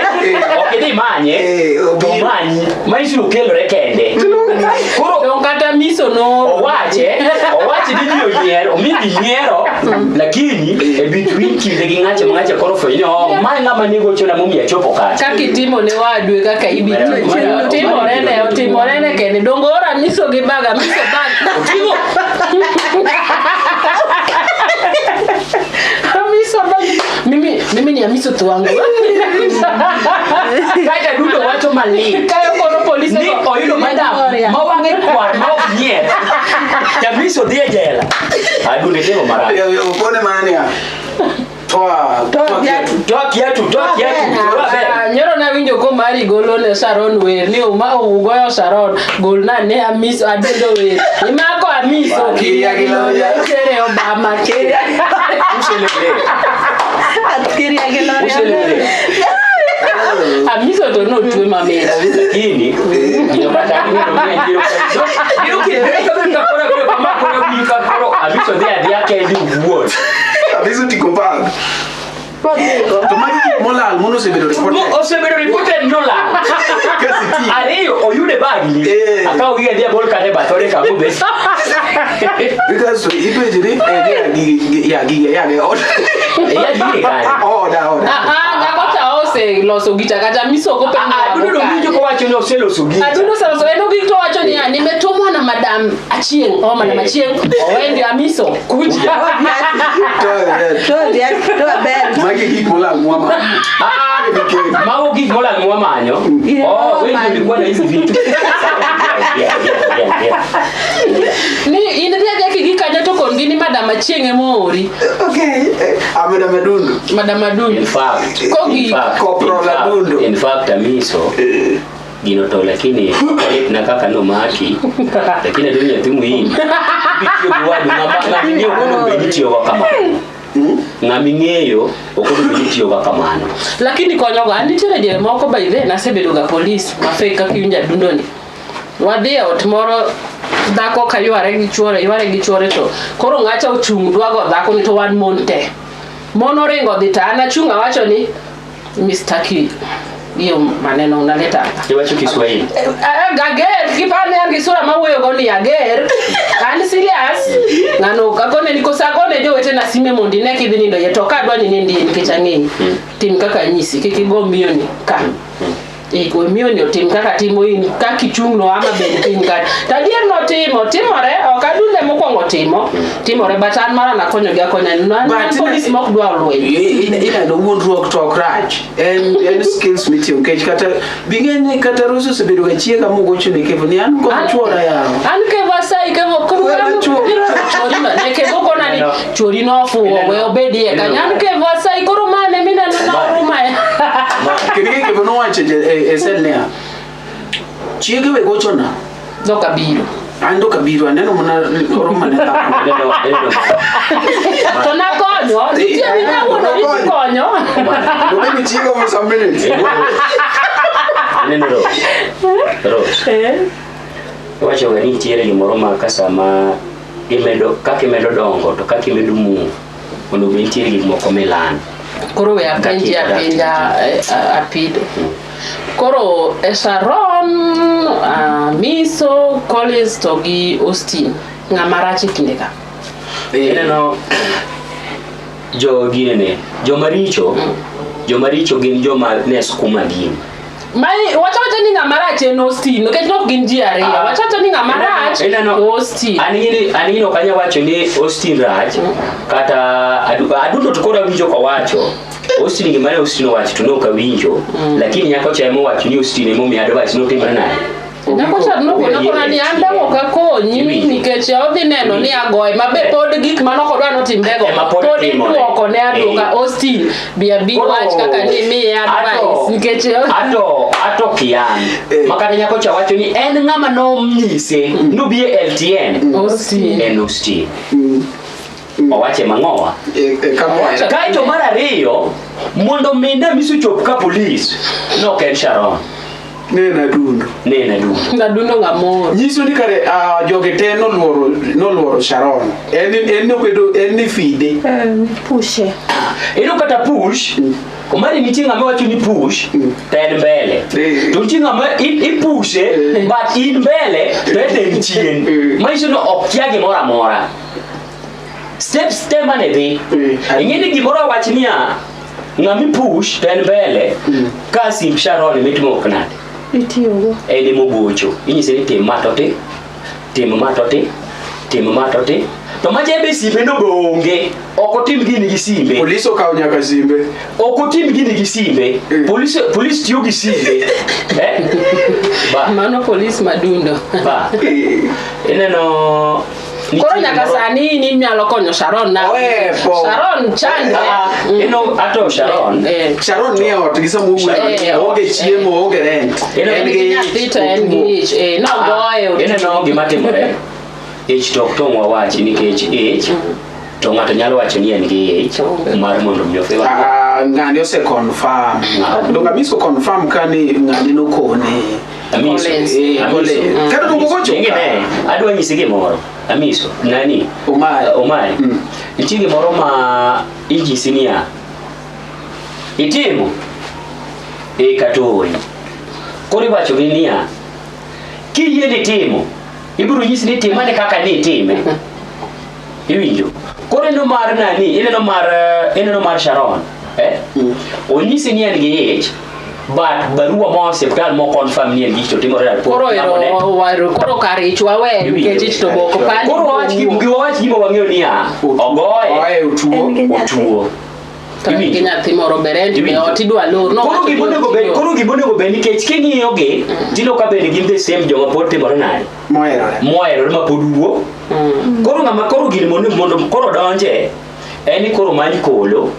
ok idhi manye Eh, to obiro. manyi manyiso ni okelore kende koro Dong kata Amiso no owache owache ni ji onyier omi ji nyiero lakini e between kinde gi ng'ache ma ng'ache koro fwenyo ni oh mae ng'ama negochona momiyo achopo kacha kaka itimo ne wadu e kaka ibiro Mara- otimore ne otimore ne kende dongo ora Amiso gi bag Amiso bag oting'o Mimi ni Amiso Thwango. Kae Adundo wacho malit. Kae koro polise Ni oyudo madam ma wang'e kwar ma ok nyier. Tamiso dhi e jela. Adundo itimo marach. Okone mana niya. Toa toa kiatu. Toa kiatu, toa kiatu, toa bel. Ah, Nyoro nawinjo komari golo ne Sharon wer ni uma ugoyo Sharon golna ne Amiso Adundo wer. Imako Amiso Kiria giloya. Tere Obama kiria. Kiria giloya. Amiso to notwe mamit. Lakini gino kata gino ne gino. Gino kile kaka koro biro kama koro biro ka koro Amiso dhi adhiya kende owuon. Amiso tiko bag. To magi gik molal mono osebedo reported. Osebedo reported nolal. Ariyo oyude bagni. Akawo gi adhi abol kata e bath ode ka gobet. Because ipenji ni eh gigi ya gigi ya ge od. Ya gigi kanye? Oda oda. Ah, ah, nyako cha oseloso gicha kata Amiso ok openjo Adundo nyako winjo kowacho ni oseloso gicha. Adundo oseloso en ogik to wacho niya nimetumwa na madam Achieng' oh madam Achieng' owendi Amiso kuja. Toa bel. Magi gik molal mwamanyo. Ah, mago gik molal mwamanyo. Oh, wewe ulikuwa na hizi vitu. Yeah. Ni in dhi adhiya kigi kanyo to kon gi ni madam Achieng' ema oori. Okay. Ah, madam Adundo. Madam Adundo. In fact, Kogi. in fact, Kopro in fact, Adundo. in fact Amiso gino to lakini na kaka nomaki lakini adong nyathi muhim itiyo gi wadu ng'ama ng'ama ing'eyo ok onego bed ni itiyogo kamano ng'ama ing'eyo ok onego bed ni itiyogo kamano Lakini konyogo an nitiere diere moko by then asebedo ga polis ma fake kaka iwinjo Adundo ni. Wadhi e ot moro dhako ka yware gi chuore yware gi chuore to koro ng'acha ochung' dwa go dhako ni to wan mon te. Mon oringo dhi to an achung' awacho ni Mr. Ki hiyo maneno unaleta hapa. iwacho Kiswahili Ager kipande an gi sura mawuoyo go ni ager an serious ng'ano agone ni koso agone jowetena sime mondo ine kidhi nindo iye to kadwa ni nindi nikech ang'eyi tim kaka anyisi kik igo miyoni ka we miyoni otim kaka timo in kaka ichung' no ama bed piny ka to adier notimo timore ok adunde mokwongo timo timore but an mara nakonyogi akonya an But polis mok dwa lweny Ineno wuondruok to ok rach. En skills mitiyo nikech kata bing'e ni kata Rose osebedo ga chiega mogocho ne Kevo ni an kod chuora yawa. An Kevo asai Kevo chori ne Kevo kona ni chori nofuwo we obedie kanyo. An Kevo asai koro mane mineno noruma e. Kendo Kevo nowacho e sel niya, chiege we gochona. Dhok abiro. An dhok abiro aneno mana oruma ne dhako. To nakonyo, nitie minawuondo ni konyo. Obedi chiega for some minutes. Aneno Rose. Rose. Iwacho ga ni nitiere gimoro ma ka sama imedo kaka imedo dongo to kaka imedo move onego bed nitiere gik moko milan. Koro we apenji apenja apido. Koro e Sharon, Amiso, Collins to gi Austin ng'ama rach e kinde ka. Ineno jo ginene joma richo joma richo gin joma ne skuma gini. Mai wacha wacha ni ng'ama rach en Austin nikech nok gin ji ariyo. Wacha wacha ni ng'ama rach Austin. An gini ok anyal wacho ni Austin rach kata Adundo to koro awinjo kowacho Austin gima ne Austin owacho to ne ok awinjo lakini nyako cha ema owacho ni Austin ema omiyo advice notimre nade. Nyako cha nokona kona ni an dang' ok akonyi nikech odhi neno ni agoye ma be pod gik mane ok odwa notimrego pod iduoko ne aduoka Austin bi abi wach kaka ni miye advice nikech ato kian ma kata nyako cha wacho ni en ng'ama nonyise nobi e LTN Austin en Austin owache mang'owa kaeto mar ariyo mondo mi Amiso chop ka polis nok en Sharon Ne en Adundo. Ne en Adundo. Adundo ng'amor. Nyiso ni kare jogi te noluoro Sharon. En nobedo en ni fide. Pushe. Ino kata push Omari nitie ng'ama wacho ni push to en mbele. To nitie ng'ama ipushe but in mbele to en chien. Manyiso ni ok kia gimoro amora. Steps te mane dhi. Ing'e ni gimoro awach niya ng'ama ipush to en mbele ka simb Sharon mitimo ok nade. Itiyogo. En emogocho. Inyise ni tim ma to ti, tim ma to ti, tim ma to ti. To macha be simbe no be onge. Ok otim gini gi simbe. Polis okawo nyaka simbe. Ok otim gini gi simbe. Polis polis tiyo gi simbe. Eh? Ba. Mano polis madundo. Ba. Ineno Koro nyaka sani in inyalo konyo Sharon na. Sharon chandre. Ino ato Sharon. Sharon ni e ot gi sama owuoyo. Oonge chiemo, oonge rent. En gi nyathi to en gi ich. Eh, nogoye. Ineno gima timore. Ich to ok tong' wawachi nikech ich to ng'ato nyalo wacho ni en gi ich mar mondo mi ofe Ah, ng'ani ose confirm. Donge Amiso confirm ka ni ng'ani nokone. Amiso. Eh, Collins. Kata donge ogocho Ingine, ka? adwa nyisi gimoro. Amiso, nani? Omari. Omari. Nitie gimoro ma inyisi niya. Itimo. E kata ooyo. Koro iwacho gi niya. Kiyie ni timo, ibiro nyisi ni timane kaka ni itime. Iwinjo? Koro ineno mar nani? Ineno mar ineno mar Sharon. Eh? Onyisi ni en gi ich, but barua ma osiptal mo confirm ni en gi ich to timore nade? Koro ero waru koro kar ich wawe nikech ich to boko pandi. Koro wawach wawach gima wang'eyo niya, ogoye, otuo, otuo. To en gi nyathi moro be rent be ot idwa lor. Koro gima onego bed, koro gima onego bed nikech king'iyo gi, tineno ka bende gin the same joma pod timore nade? Moherore. Moherore ma pod wuo. Koro ng'ama koro gini mondo mondo koro donje, en ni koro many kolo,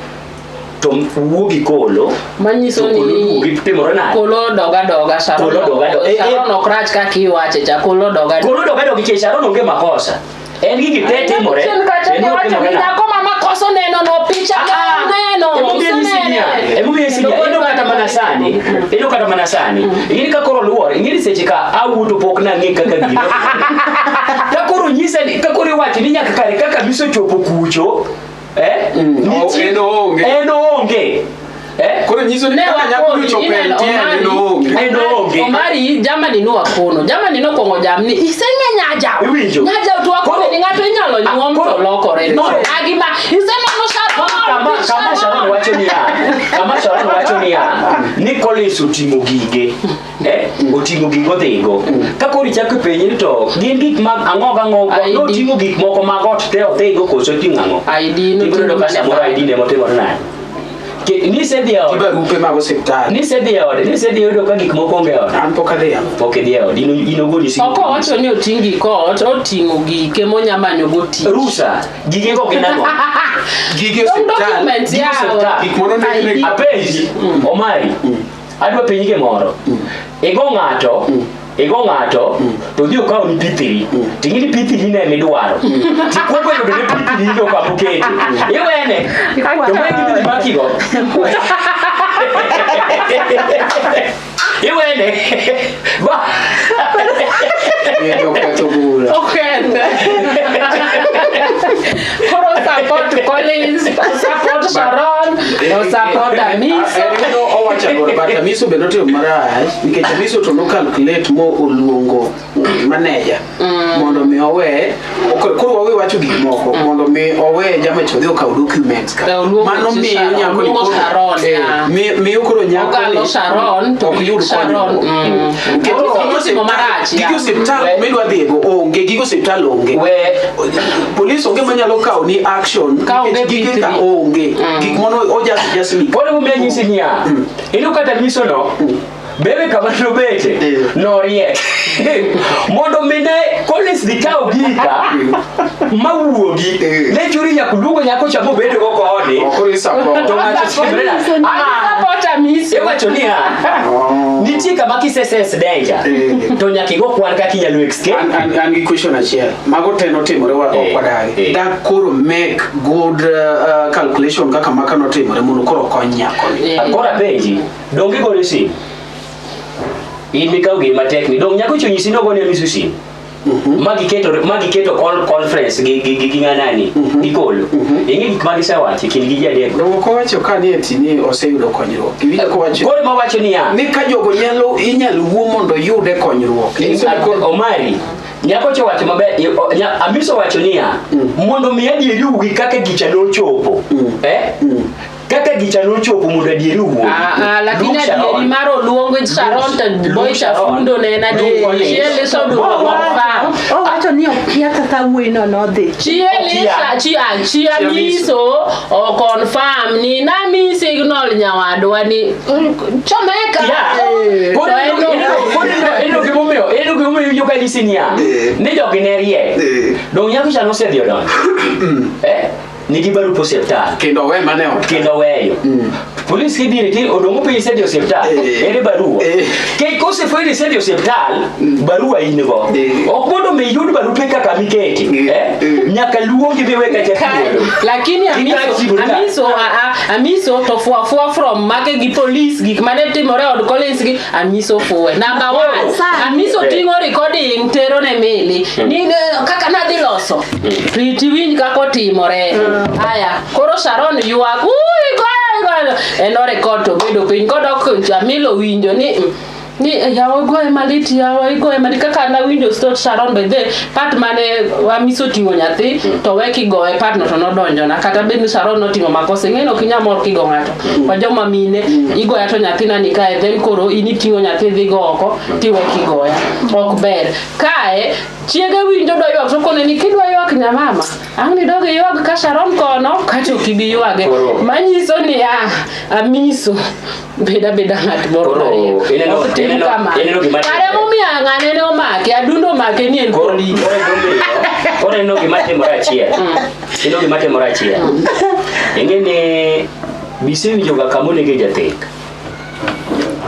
to wuo gi kolo, Manyiso to kolo ni duogi timore nade? kolo doga doga Sharon. Kolo doga doga. Eh, eh. Sharon ok rach kaka iwache cha kolo doga doga. Kolo doga doga nikech Sharon onge makosa. En gigi te timore. Chien kacha en ne wacho otimore ni nade? nyako mama koso neno no picha no neno. Emomiyo anyisi niya, emomiyo anyisi niya, ineno kata mana sani, ineno kata mana sani, ing'eni ka koro luore, ing'eni seche ka awuotho pok nang'e kaka gino. Ka koro nyisa ni, ka koro iwacho ni nyaka kare kaka Amiso ochopo kucho, eh? Nitie- en oonge. En oonge. Eh? Koro nyiso ni Ne kaka nyako wakoni, ochopo e ineno LTN, en oonge. En oonge. Omari jamani nuwakono jamani nokwongo jamni iseng'e nyajaw Iwinjo? nyajaw to wakone ni ng'ato inyalo nyuom to lokore No. agima iseneno Sharon Kama, kama Sharon wacho niya, kama Sharon wacho niya, ni Collins oting'o gige, eh, oting'o gigo odhigo. Ka koro ichako ipenje ni to gin gik mag ang'o gang'o, ID. noting'o gik moko mag ot te odhigo koso oting'o ang'o? ID Ibiro yudo ka noting'o samoro ID ne motimore nade? Nisedhi e Gi ot, barupe mag osiptal. nisedhi e ot, nisedhi yudo ka gik moko onge e ot. An pok adhi. Pok idhi e ot, in ogoni simu. Ok owacho ni oting' gik ot, oting'o gike monya manyogo tich. Rusa, gige go gin ang'o? Gige Dong' osiptal. documents Gige yawa. osiptal. Gik mondo ndik ID. Apenji, Omari, adwa penji gimoro. Igo ng'ato, igo ng'ato, to odhi okaw ni P3. Ting'i ni P3 ne midwaro. Tikuongo yudo ne P3 no kama okete. Iwene. To mae gima idhi makigo. Iwene. Ba. Ng'eyo oketho bura. Okethe. Koro support Collins, support Sharon, o support Amiso. En owacho agoro but Amiso be notimo marach nikech Amiso to no calculate mo oluongo manager mondo mi owe koro wawe wacho gik moko mondo mi owe jamacha odhi okaw documents ka Eh, oluongo mano chi miyo Sharon, nyako ni oluongo koro Sharon, eh, ya. miyo koro nyako Ogalo ni Sharon to ok yud Sharon. konyruok. Nikech Koro gige otimo marach, ya. gige osiptal midwa dhiego onge gige osiptal onge polis onge manyalo kawo ni action Ka onge nikech gige ka P3. onge gik mono ojas jasni Koro emomiyo anyisi niya, iyudo kata Amiso no, bebe kama nobete, noriek. Mondo mi ne Collins dhi kaw gika mawuogi, ne churi nyaka oluongo nyako cha mobedo go koni. To ng'ato timre nade? Ah, Support Amiso. Iwacho niya, nitie kama kise sense danger, to nyaka igo kwan kaka inyalo escape. An gi question achiel mago te notimore wa ok wadagi dak koro make good calculation kaka maka notimore mondo koro okony nyakoni Koro apenji, donge igone simu? In mikawo gini matek ni, dong nyako cha onyisi ni ogone Amiso simu? Ma giketo ma giketo call conference gi gi gi, gi ng'anani gi kolo. Ing'e gik ma gisewacho e kind gi ji adek. Dongo kowacho ka ni eti ni oseyudo konyruok iwinjo kowacho Koro ema wacho niya, ni ka jogo nyalo inyalo wuo mondo yude konyruok Nyiso ni koro- Omari, nyako cha owacho maber, Amiso owacho niya, mondo mi adieri owuogi kaka gicha nochopo. Eh? Kaka gicha nochopo mondo adieri owuogi. Ah, ah, lakini Luke adieri Sharon. mar oluong Sharon to boy cha fundo ne en adieri. Luke Collins. Chiel Lisa oduogo confirm. Owacho ni okia kaka wuoyi no nodhi. Chi Elisa, chi ah, chi Amiso o confirm ni nami signal nyawadwa ni chomeka. Yeah. Koro To en ineno gimomiyo ineno gimomiyo iwinjo ka nyisi niya ni jogi ne riek dong nyako cha nosedhi odonjo eh nigi barup osiptal kendo owe mane ot kendo oweyo polis kibiro ti odong' piny isedhi osiptal ere barua ke kosefwenyo ni isedhi osiptal barua in go ok mondo mi iyud barupe kaka miketi eh nyaka luongi miwe kacha thuolo Lakini Amiso, Amiso, ah, ah, Amiso to fuafua from make gi police gik mane timore e od Collins gi Amiso fuwe. Number one, Amiso ting'o recording tero ne Mili. Ni kaka nadhi loso. Riti winj kaka otimore. Aya, koro Sharon ywak, "Ui, goya, goya." En o record to bedo piny kodok Jamil owinjo ni ni yawa igoye malit yawa igoye malit kaka nawinjo stot Sharon by the part mane Amiso ting'o nyathi to we kigoye part no to nodonjona kata bed ni Sharon notimo makosa ing'e ni ok inyal mor kigo ng'ato wa joma mine igoya to nyathina ni kae then koro in iting'o nyathi idhi go oko tiwe kigoya ok ber kae chiege winjo dwa ywak to kone ni kidwa ywak nyamama ang' nidog iywag ka Sharon kono kata ok ibi ywage manyiso ni ah Amiso beda beda ng'at moro Koro, mariek. ineno- Ok tim ineno- kamano. ineno gima Kare momiyo ng'ane ne omake adundo omake ni en polis koro ineno gima timore achiel ineno gima timore achiel ing'e ni bisewinjoga kama onege jathek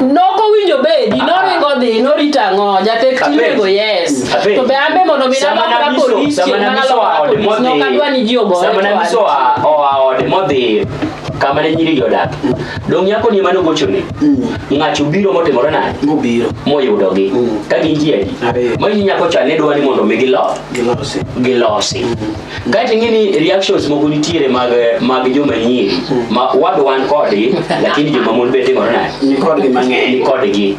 nokowinjo bedi noringo dhi norito ang'o jathek tinego yes Apenji. to be ambe mondo mi Sama nalokra namiso- polis sama chieng' namiso manalokra oa ode polis modhi- nokadwa ni ji ogore sama to namiso an. oa ode modhi kama ne nyirigi odak dong nyako ni emane ogochone ng'acho biro motimore nade mobiro moyudogi ka gin ji adi manyiso nyako cha ne dwa ni mondo mi gilo gilosi gilosi kaeto ing'e ni reactions moko nitiere mag mag joma nyiri ma wadwa wan kodgi lakini joma mon be timore nade ni kodgi mang'eny ni kodgi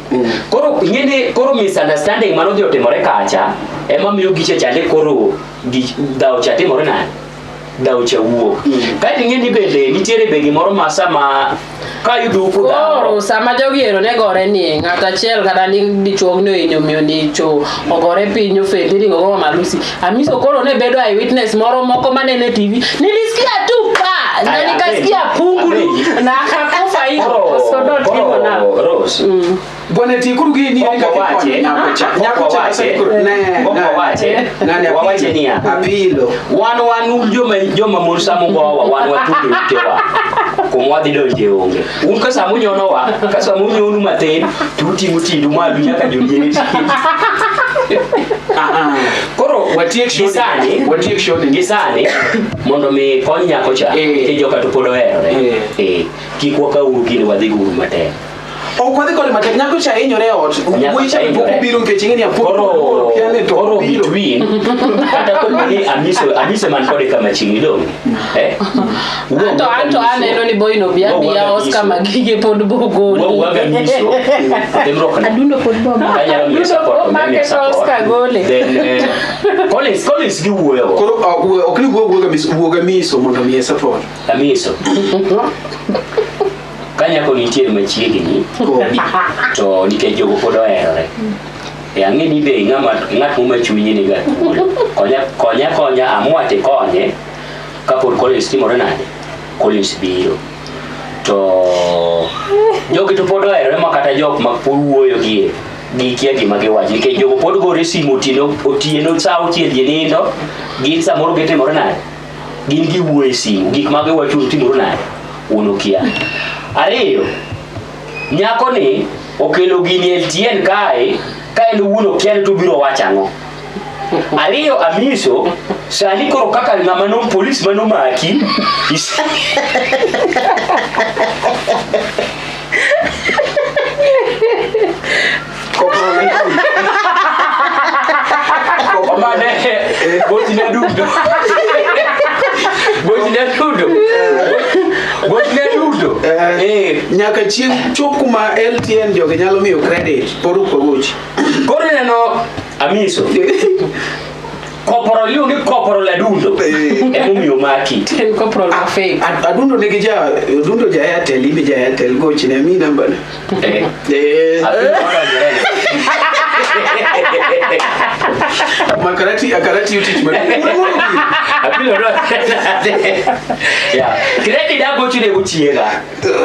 koro ing'e ni koro misunderstanding manodhi otimore kacha ema miyo gicha chande koro gich dhawo cha timore nade dhawo cha wuok kaeto ing'e ni bende nitiere be gimoro ma sama ka yudo kudhawo Koro sama jogi ero ne gore ni ng'ato achiel kata ni dichuo ni ohinyo miyo ni cho ogore piny ofendi iringo go mama Lucy. Amiso koro ne bedo eyewitness moro moko manene e TV. Nilisikia tu pa na Aya, nikasikia Apenji, pungulu Apenji. na akakufa hivyo. So don't Koro, give up. Rose, Bwana tikuru gi ni Koko kaka wache, ikonyo nyako cha. Nyako cha wache, ne. koko wache, Ng'ani wawache niya, apilo. wan wan joma joma mon sama ugowa wan watundo utewa kuma wadhi donje onge un ka sama unyonowa ka sama unyonu matin to uting'o tiendu malo nyaka joliere koro Watiek show ni. gisani Watiek show ni. gisani mondo mi kony nyako cha nikech joka to pod oherore eh kik wakauru gini wadhi guru matek Ok wadhi kode matek nyako cha hinyore e ot. Nyako Wuoyi cha cha pok hinyore. obiro nikech ing'e ni apok koro kia ni to koro obiro. between kata kopo ni amiso amiso man kode kama chiegni dong eh Anto anto aneno ni boy no bia bia Oscar Magige pod bogol. Wuoga miso timruok na Adundo pod boma. kanyalo miyo support to Make miyo support Oscar gole. then Collins Collins giwuoyo go Koro ok wuo- ok ni wuo wuoga miso wuoga miso mondo miye support. amiso ka nyako nitiere machiegni Kodi. to nikech jogo pod oherore e ang'e ni be ng'ama ng'at moma chunye niga thuolo konya konya konya amua tikonye kapod Collins timore nade Collins biro to jogi to pod oherore ma kata jok ma pod wuoyo gie gikia gima giwacho nikech jogo pod gore simu otieno otieno sa auchiel ji nindo gin samoro gitimore nade gin giwuoyo e simu gik ma giwacho timore nade wuon okia ariyo nyakoni okelo gini e LTN kae ka en owuon okia ni to obiro wacho ang'o ariyo amiso sani koro kaka ng'ama no polis manomaki is- Omane gochne dundo gochne dundo gochne dundo Eh, nyaka chieng' chop kuma LTN jogi nyalo miyo credit pod ok wagochi. Koro ineno amiso koporo iluongo ni koporo ladundo emomiyo omaki. En corporal ma fake. Adundo nigi ja Adundo ja Airtel, imbe ja Airtel gochne mi namba ne. Eh. Eh. Apilo odonjore ne. Makarati akarati utich maduong'. Apilo odonjore. Yeah. Credit agochone go chiega.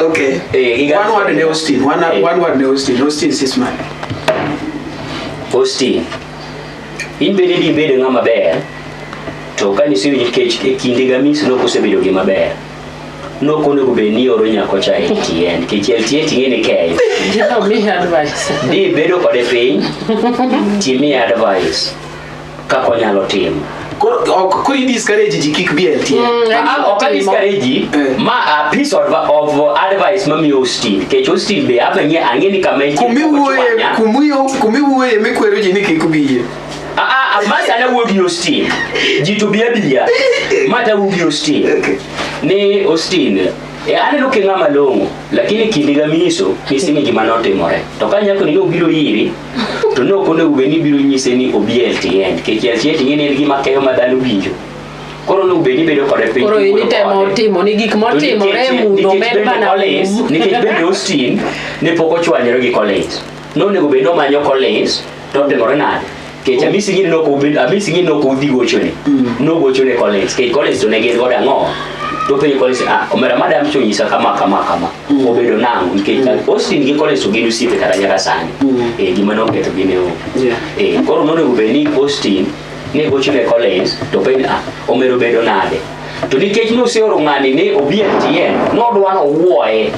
Okay. Eh, One word ne Austin, one word ne Austin, Austin Sisman. Austin. In bende dibedo ng'ama ber to ka nisewinjo nikech e kinde ga Miss nok osebedo gima ber. Nok onego bed ni ioro nyako cha e LTN nikech LTN ting'e ni keyo. No, mi advice. Di bedo kode piny timiye advice kaka onyalo timo. Koro ok koro i discourage ji kik bi LTN. Ah, ok a discourage ji ma a piece of advice mamiyo Austin nikech Austin be abang'e ang'e ni kama entie Kumiwuoye kumiyo kumiwuoye mikwero ji ni kik biye. Ah, ah, ma sana wuo gi Austin. Ji to bi abiya. Ma ta wuo gi Austin. Ni Austin, e aneno ka ng'ama long'o, lakini kinde ga miso, nising'e gima notimore. To ka nyako ni nobiro iri, to ne ok onego bed ni ibiro nyise ni obi e LTN, nikech LTN ting'e ni en gima keyo ma dhano winjo. Koro onego bed ni ibedo kode piny. Koro in tiwuoyo itemo kode. timo ni gik To motimore e nikech- mudho nikech med bende mana Collins, um. nikech bende Austin ne pok ochwanyore gi Collins. Nonego bed ni omanyo Collins to otimore nade? Nikech Amisi ng'e ni nok obe- Amisi ng'e ni nok odhi gochone. Nogochone Collins. Nikech Collins to ne gin godo ang'o? To penjo Collins, ah, omera madam cha onyisa kama kama kama. Obedo nang'o? Nikech Austin gi Collins to gin osiepe kata nyaka sani. Eh, gima noketho gi ne onge. Eh, koro nonego bed ni Austin ne gochone Collins to penjo ah, omera obedo nade? To nikech noseoro ng'ani ni obi LTN, nodwa nowuoye.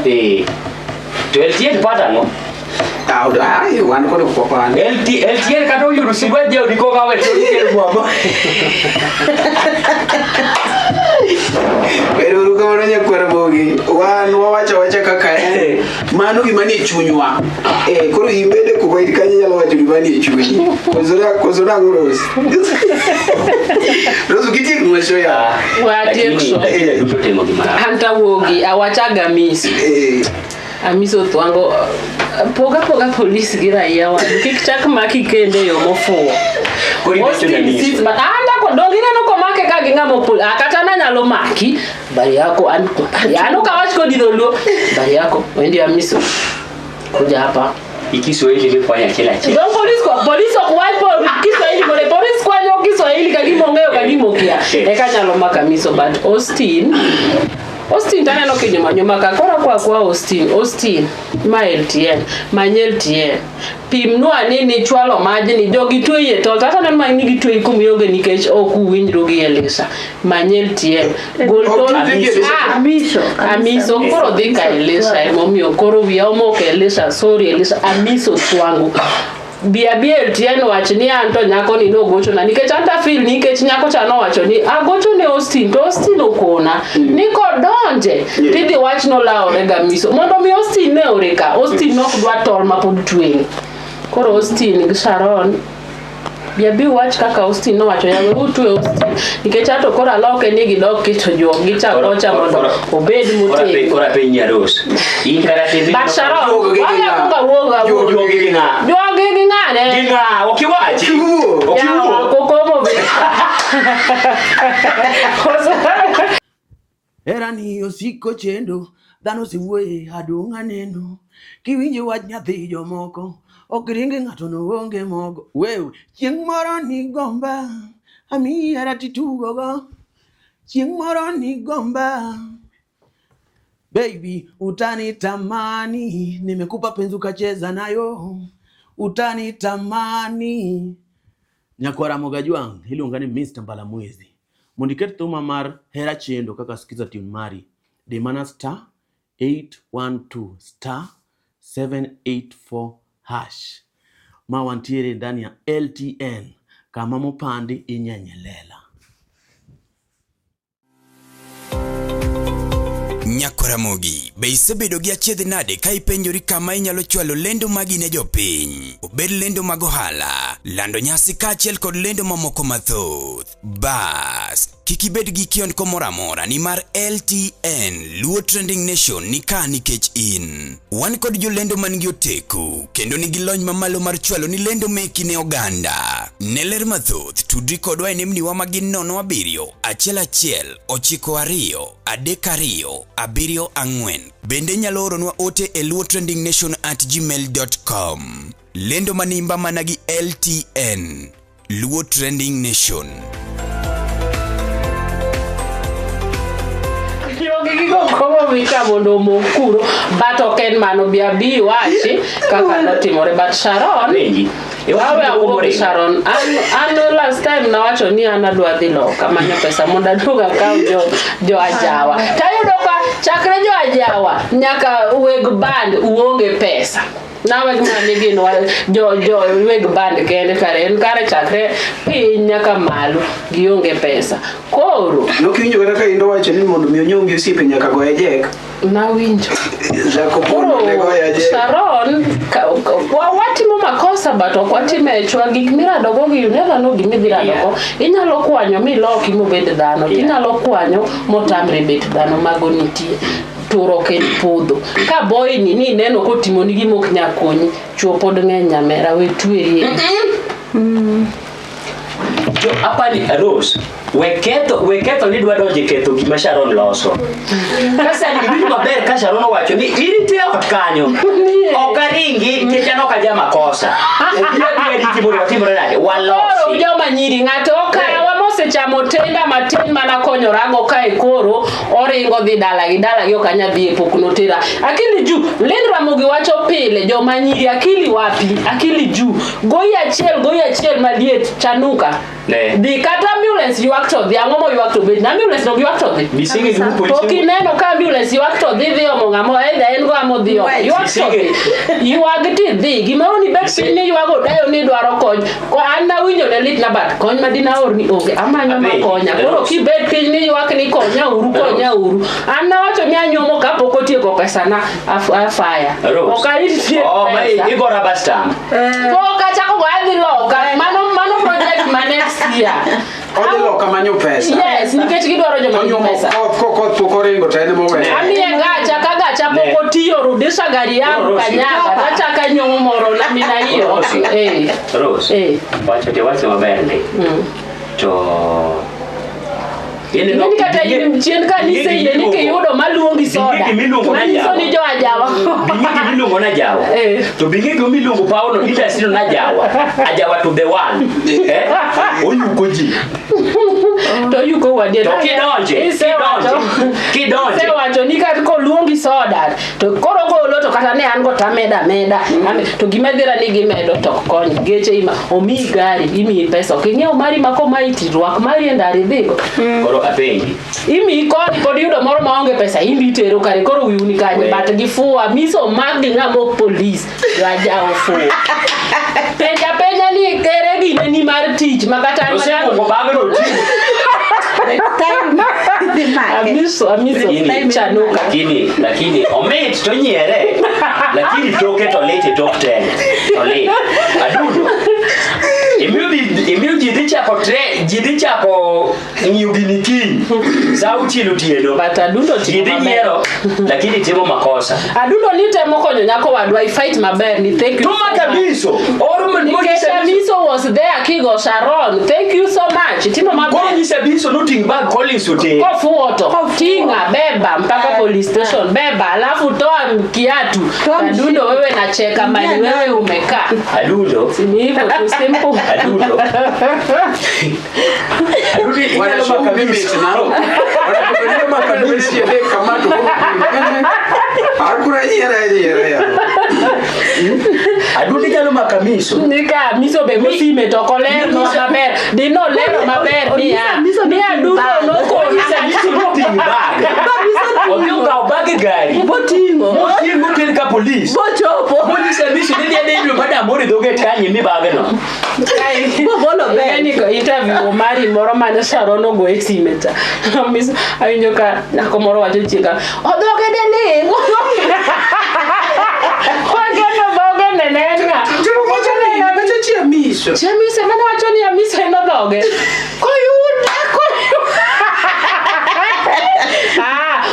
Eh. To LTN part ang'o? Ai, wan kod kwapan. LT, LTN kata oyudo sigwa jaodi kokawe to ikel bwabo. Ero uru kamano nyakwar Ramogi. Wan wawacho awacha kaka en. Mano gima nie chunywa. Eh, koro in bende kuma in kanyo inyalo wacho gima nie chunyi. Koso na koso nang'o Rose? Rose kitiek ng'wecho ya. Watiek so. Lakini duto timo gima rach. An tawuogi awachaga Amiso. Amiso thwango poga poga polis gi raia wadu kik chak maki kende e yo mofuwo. Koro ibecho Austin na Amiso. sits but anda ko dong ineno komake ka gi ng'ama opol ah, kata nanyalo maki bari yako an an ok awach kodi dholuo bari yako wendi Amiso kuja hapa Ikiswahili lifanya achiel achiel. Dong polis ko polis ok wach po Kiswahili kode polis kwanyo Kiswahili ka gima ong'eyo ka gima okia eka nyalo mako Amiso but Austin Austin taneno kinyuma nyuma ka koro kwa kwa Austin Austin ma LTN many LTN pimnwa ni nichwalo majni jogi tweyi e tol kata neno ma ni gitweyi kumionge nikech ok uwinjru gi Elisa many LTN gol tol Ah, Amiso. Amiso koro dhi ka Elisa emomiyo koro wiya omoko Elisa sorry Elisa Amiso twangu bi abi LTN wach ni an to nyako ni nogochona nikech an tafil nikech nyako cha nowacho ni agocho ne Austin to Austin okona ni kodonje tidhi wach nolawore ga Amiso mondo mi Austin ne ore ka Austin nok dwa tol mapod tweyo koro Austin gi Sharon bi abi wach kaka Austin nowacho yawe utwe Austin nikech ato koro aloke ni gidok keto juok gicha kocha mondo obed motegno Koro apenj Nyaros. In kata timbe. But Sharon, wanya kuka wuoga wuoga. Juogi gi ng'a? Juogi gi ng'ane? Gi ng'a? Ok iwachi. Ok Yawa, iwuo. kokomo be. Herani osiko chendo, dhano osewuoye adung' aneno. Kiwinjo wach nyathi jomoko, ok ring ng'ato no onge mogo. Wewe, chieng' moro nigomba, amiyi hera titugogo. Chieng' moro nigomba, baby utanitamani, nimekupa penzi ukacheza nayo, utanitamani. Nyakwara Mogajwang' iluonga ni Mr. Mbalamwezi. Mondo iket thuma mar Hera Chendo kaka skiza tune mari, di mana star 812 star 784 hash. Ma wantiere ndani ya LTN kama mopandi inyenye lela. Nyakoramogi, be isebedo gi achiedh nade ka ipenjori kama inyalo chwalo lendo magi ne jopiny? Obed lendo mag ohala, lando nyasi kaachiel kod lendo mamoko mathoth. Bas, Kik ibed gi kiondko moro amora nimar LTN Luo Trending Nation ni ka nikech in. Wan kod jolendo man gi oteku kendo nigi lony mamalo mar chwalo ni lendo meki ne oganda. Ne ler mathoth, tudri kodwa e nembniwa ma gin 07 11 92 32 74. Bende inyalo oronwa ote e luotrendingnation@gmail.com. Lendo manimba mana gi LTN. Luo Trending Nation. Jogi gigo komo mika mondo omok kuro but ok en mano bi abi wachi kaka notimore but Sharon Penji. Wawe awuo gi Sharon an last time nawacho ni an adwa dhi loka manyo pesa mondo aduog akaw jo ajawa tayudo ka chakre jo ajawa nyaka weg band uonge pesa nawe gima ni gin jo weg band kende kare en kare chakre piny nyaka malo gionge pesa koro Nokiwinjo kata ka Indo wacho ni mondo mi onyombi osiepe nyaka goye jek. Nawinjo. Dhako Koro ne goye jek. Sharon watimo makosa but ok watime e chwa gik miradogo gi you never know gima idhi radogo inyalo kwanyo miloki mobed dhano yeah. Inyalo kwanyo motamre bet dhano mago nitie turo ok en podho ka boy ni ni neno kotimoni gima ok nyal konyi chuo pod ng'eny nyamera we tweri Jo apani Rose, we ketho ni dwa donje ketho gima Sharon loso. Ka sani iwinjo maber ka Sharon owacho ni irite ot kanyo. Ok aringi nikech an ok aja makosa. Obiro abira riti mondo watimre nade? Koro Walosi. joma nyiri ng'ato okawa mosechamo tenda matin mana konyorago kae koro oringo dhi dalagi dalagi ok anya dhiye pok notera. Akili juu Lynn Ramogi wacho pile joma nyiri akili wapi akili juu goyi achiel maliet chanuka. Ne. Dhi kata ambulance ywak to dhi ang'o moywak to bed na ambulance nok ywak to dhi. Bisige gi polise. Pok ineno ka ambulance ywak to dhi dhi omo ng'ama either en go amo dhi omo ywak to dhi ywag ti dhi gimoro ni bet piny ni ywago dayo ni dwaro kony ko an nawinjo ne lit na but kony ma dinaor ni onge amanyo makonya koro kibet piny ni ywak ni konya uru konya uru an nawacho ni anyuomo kapok otieko pesana afaya Rose. ok arit tiek Oh, ma pesa igo rubber stamp. pok achako go adhi loka mano project ma next year Odhi loka manyo pesa. Yes, nikech gidwaro joma nigi Onyuomo pesa. koth koth pok oringo to en ema oweyo. Amiye gacha ka gacha pok otiyo rudisha gari yangu Rose. kanyaga tachaka nyuomo moro na mina hiyo. Rose. Rose. Wacho te wacho maber ndi. To Ing'eni kata in chien ka niseyie ni kiyudo maluongi soda. Gimiluongo na Manyiso jawa. ni jo ajawa. Bing'e gimiluongo na jawa. To bing'e gimiluongo paono industry no na jawa. Ajawa to the world. Eh? Oyuko ji. To yuko wadier. To kidonje, kidonje. Isewacho ni kata koluongi soda to koro golo to kata ne an go tameda ameda. To gima dhira ni gimedo to ok kony. Geche ima omiyi gari, imiyi pesa. Ok ing'iew mari ma komayi to rwak mari e ndara idhigo. Koro apenji. Imiyi koni pod iyudo moro maonge pesa imbi itero kare koro wiu ni kanye but gifuwa miso mak gi ng'ama ok polis raja ofuwo. Penja penja ni kere gine ni mar tich ma kata an Osekwongo bagno oting'o. Amiso amiso chanuka. Lakini omit to nyiere. Lakini toke to lit e tok tenge. To lit. Adundo. Imiyo ji dhi chako tre, ji dhi chako ng'iyo gini kiny. Sa auchiel otieno. But Adundo Ji dhi nyiero, lakini timo makosa. Adundo ni temo konyo nyako wadwa i fight maber ni thank you. Tuma kabiso. Nikech Amiso was there kigo Sharon. Thank you so much. Timo maber. Koro nyisa Abiso noting bag Collins oter. Kofuo to tinga beba mpaka police station beba alafu toa kiatu. Adundo wewe nacheka mali wewe umekaa. Adundo. Si ni hivyo tu simple. Adundo. Adundo inyalo maka Mimi nao. Akura nyiera nyiera ya. Adundo inyalo maka miso. Nika miso be gosime to ok olero maber. Dino lero maber niya. Ni Adundo nokoni. Amiso noting bag. Odhi okawo bag e gari. Boting'o. Moting'o oter ka polis. Bochopo. Monyiso Amiso ni dhi adhi dwe madam moro e dho gate kanyo imi bagno. Bogolo ber. Ing'eni ko interview mari moro mane Sharon ogo e sime cha. Miss awinjo ka nyako moro wacho chiega, odhoge de ling'. Wageno dhoge ne ne en ng'a? Wacho chi Amiso. Chi Amiso mane wacho ni Amiso en odhoge. Koyuda koyuda.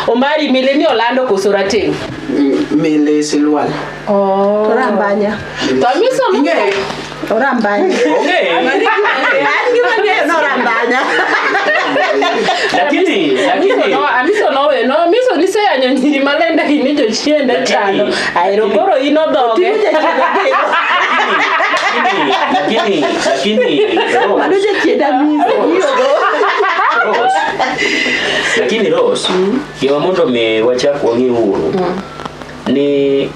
Omari mili ni olando koso rateng'? Mili silwal. Oh. Orambanya. To amiso Ing'e. Orambanya. Ong'e. An gima ang'eyo ni orambanya. Lakini lakini Amiso nowe no amiso niseyanyo nyiri malende ni jochiende chando. Aero koro in odhoge. lakini lakini Rose, Mano jachiend Amiso. Rose, lakini Rose, gima mondo mi wachak wang'e uru ni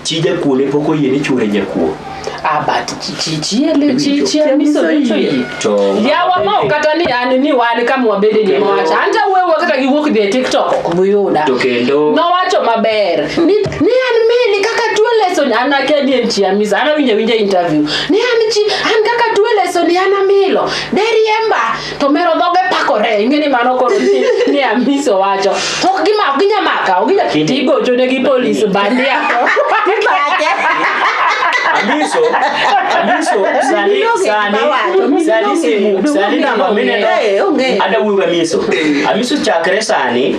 chi jakuo ne pok oyie ni chuore jakuo. Ah, but chi chi chi chi chi amiso nyocha oyie. To Yawa ma ok kata ni an ni wan kama wabede ni mowacho. An ta wewe kata giwuok dhi e TikTok ok buyuda. To kendo Nowacho maber ni ni an mili kaka tuo leso ni an akia ni en chi Amisa an awinjo awinja interview ni an chi an kaka tuo leso ni an amilo deriemba to mero dhoge pakore ing'e ni mano koro ni, ni Amiso wacho ok gima ok ginya maka ok ginya tigocho ne gi polis bandia Amiso Amiso sani sani sani simu sani namba mineno ada wuoyo gi Amiso Amiso chakre sani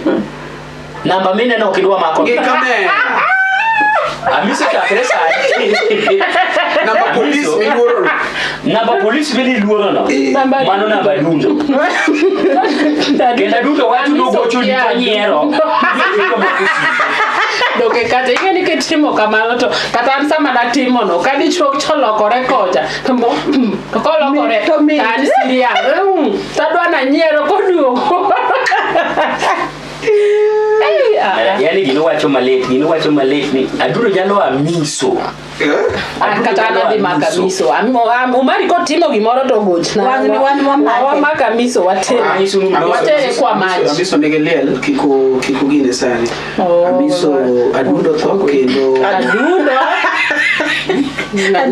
namba mineno ok idwa mako Gi kamera. Amiso chakre sani Namba polis miluoro no. namba polis miluoro no mano namba dundo kendo adundo wacho nogocho ni to nyiero Doke kata ing'e ni kitimo kamano to kata an sama natimo no ka dichuo cholokore kocha to mo to kolokore to an siria tadwa nanyiero koduogo Ei, ah, ah. yani gino wacho malit gino wacho malit ni adundo nyalo amiso An kata an adhi mako amiso Omari kotimo gimoro to gochna Wang'ni wan wamake. wamako amiso watere watere kwa maji Amiso nigi liel kiko kiko gine sani. Amiso adundo tho kendo adundo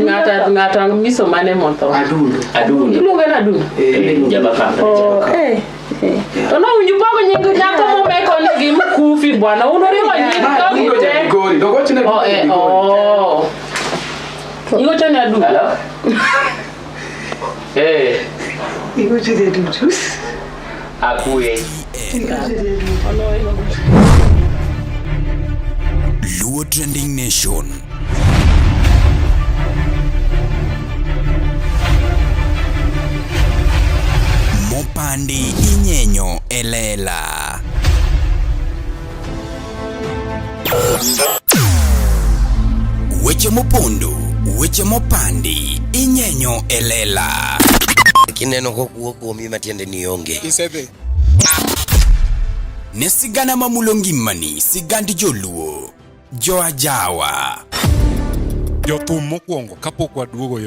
ng'ata ng'ata amiso mane motho adundo adundo iluonge ni adundo jabakamba Oh, eh, eh. To nowinjo pogo nying nyako momeko ni gi mkufi bwana un uriwo nying dhogi Adundo te ja-Migori. Dogochne Oh, Adundo eh, ja-Migori. oh. Igocho ne adundo eh akwe Luo Trending Nation. Mopandi inyenyo e lela. Weche mopondo, weche mopandi inyenyo e lela. Kineno kokuo kuomi matiende ni onge. Isedhi. Ne sigana mamulo ngimani, sigand joluo, joajawa. Jothum mokwongo kapok waduogo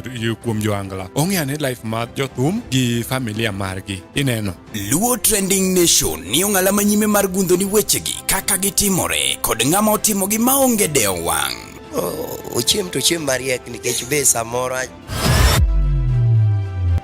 kuom joangla ong'e ane life mar jothum gi familia margi ineno Luo Trending Nation ni ong'ala manyime mar gundho ni wechegi kaka gitimore kod ng'ama otimogi maonge dewo wang'. Oh, ochiem to ochiem mariek nikech be samoro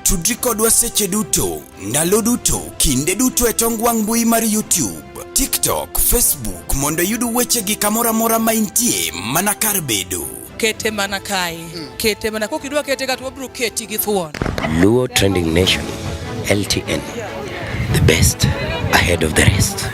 Tudri kodwa seche duto, ndalo duto, kinde duto e tong wang' mbui mar YouTube, TikTok, Facebook mondo iyud wechegi kamoro amora ma intie mana kar bedo. Kete mana kae. Kete mana kokidwa kete ka to wabiro keti gi thuon. Luo Trending Nation, LTN, the best ahead of the rest.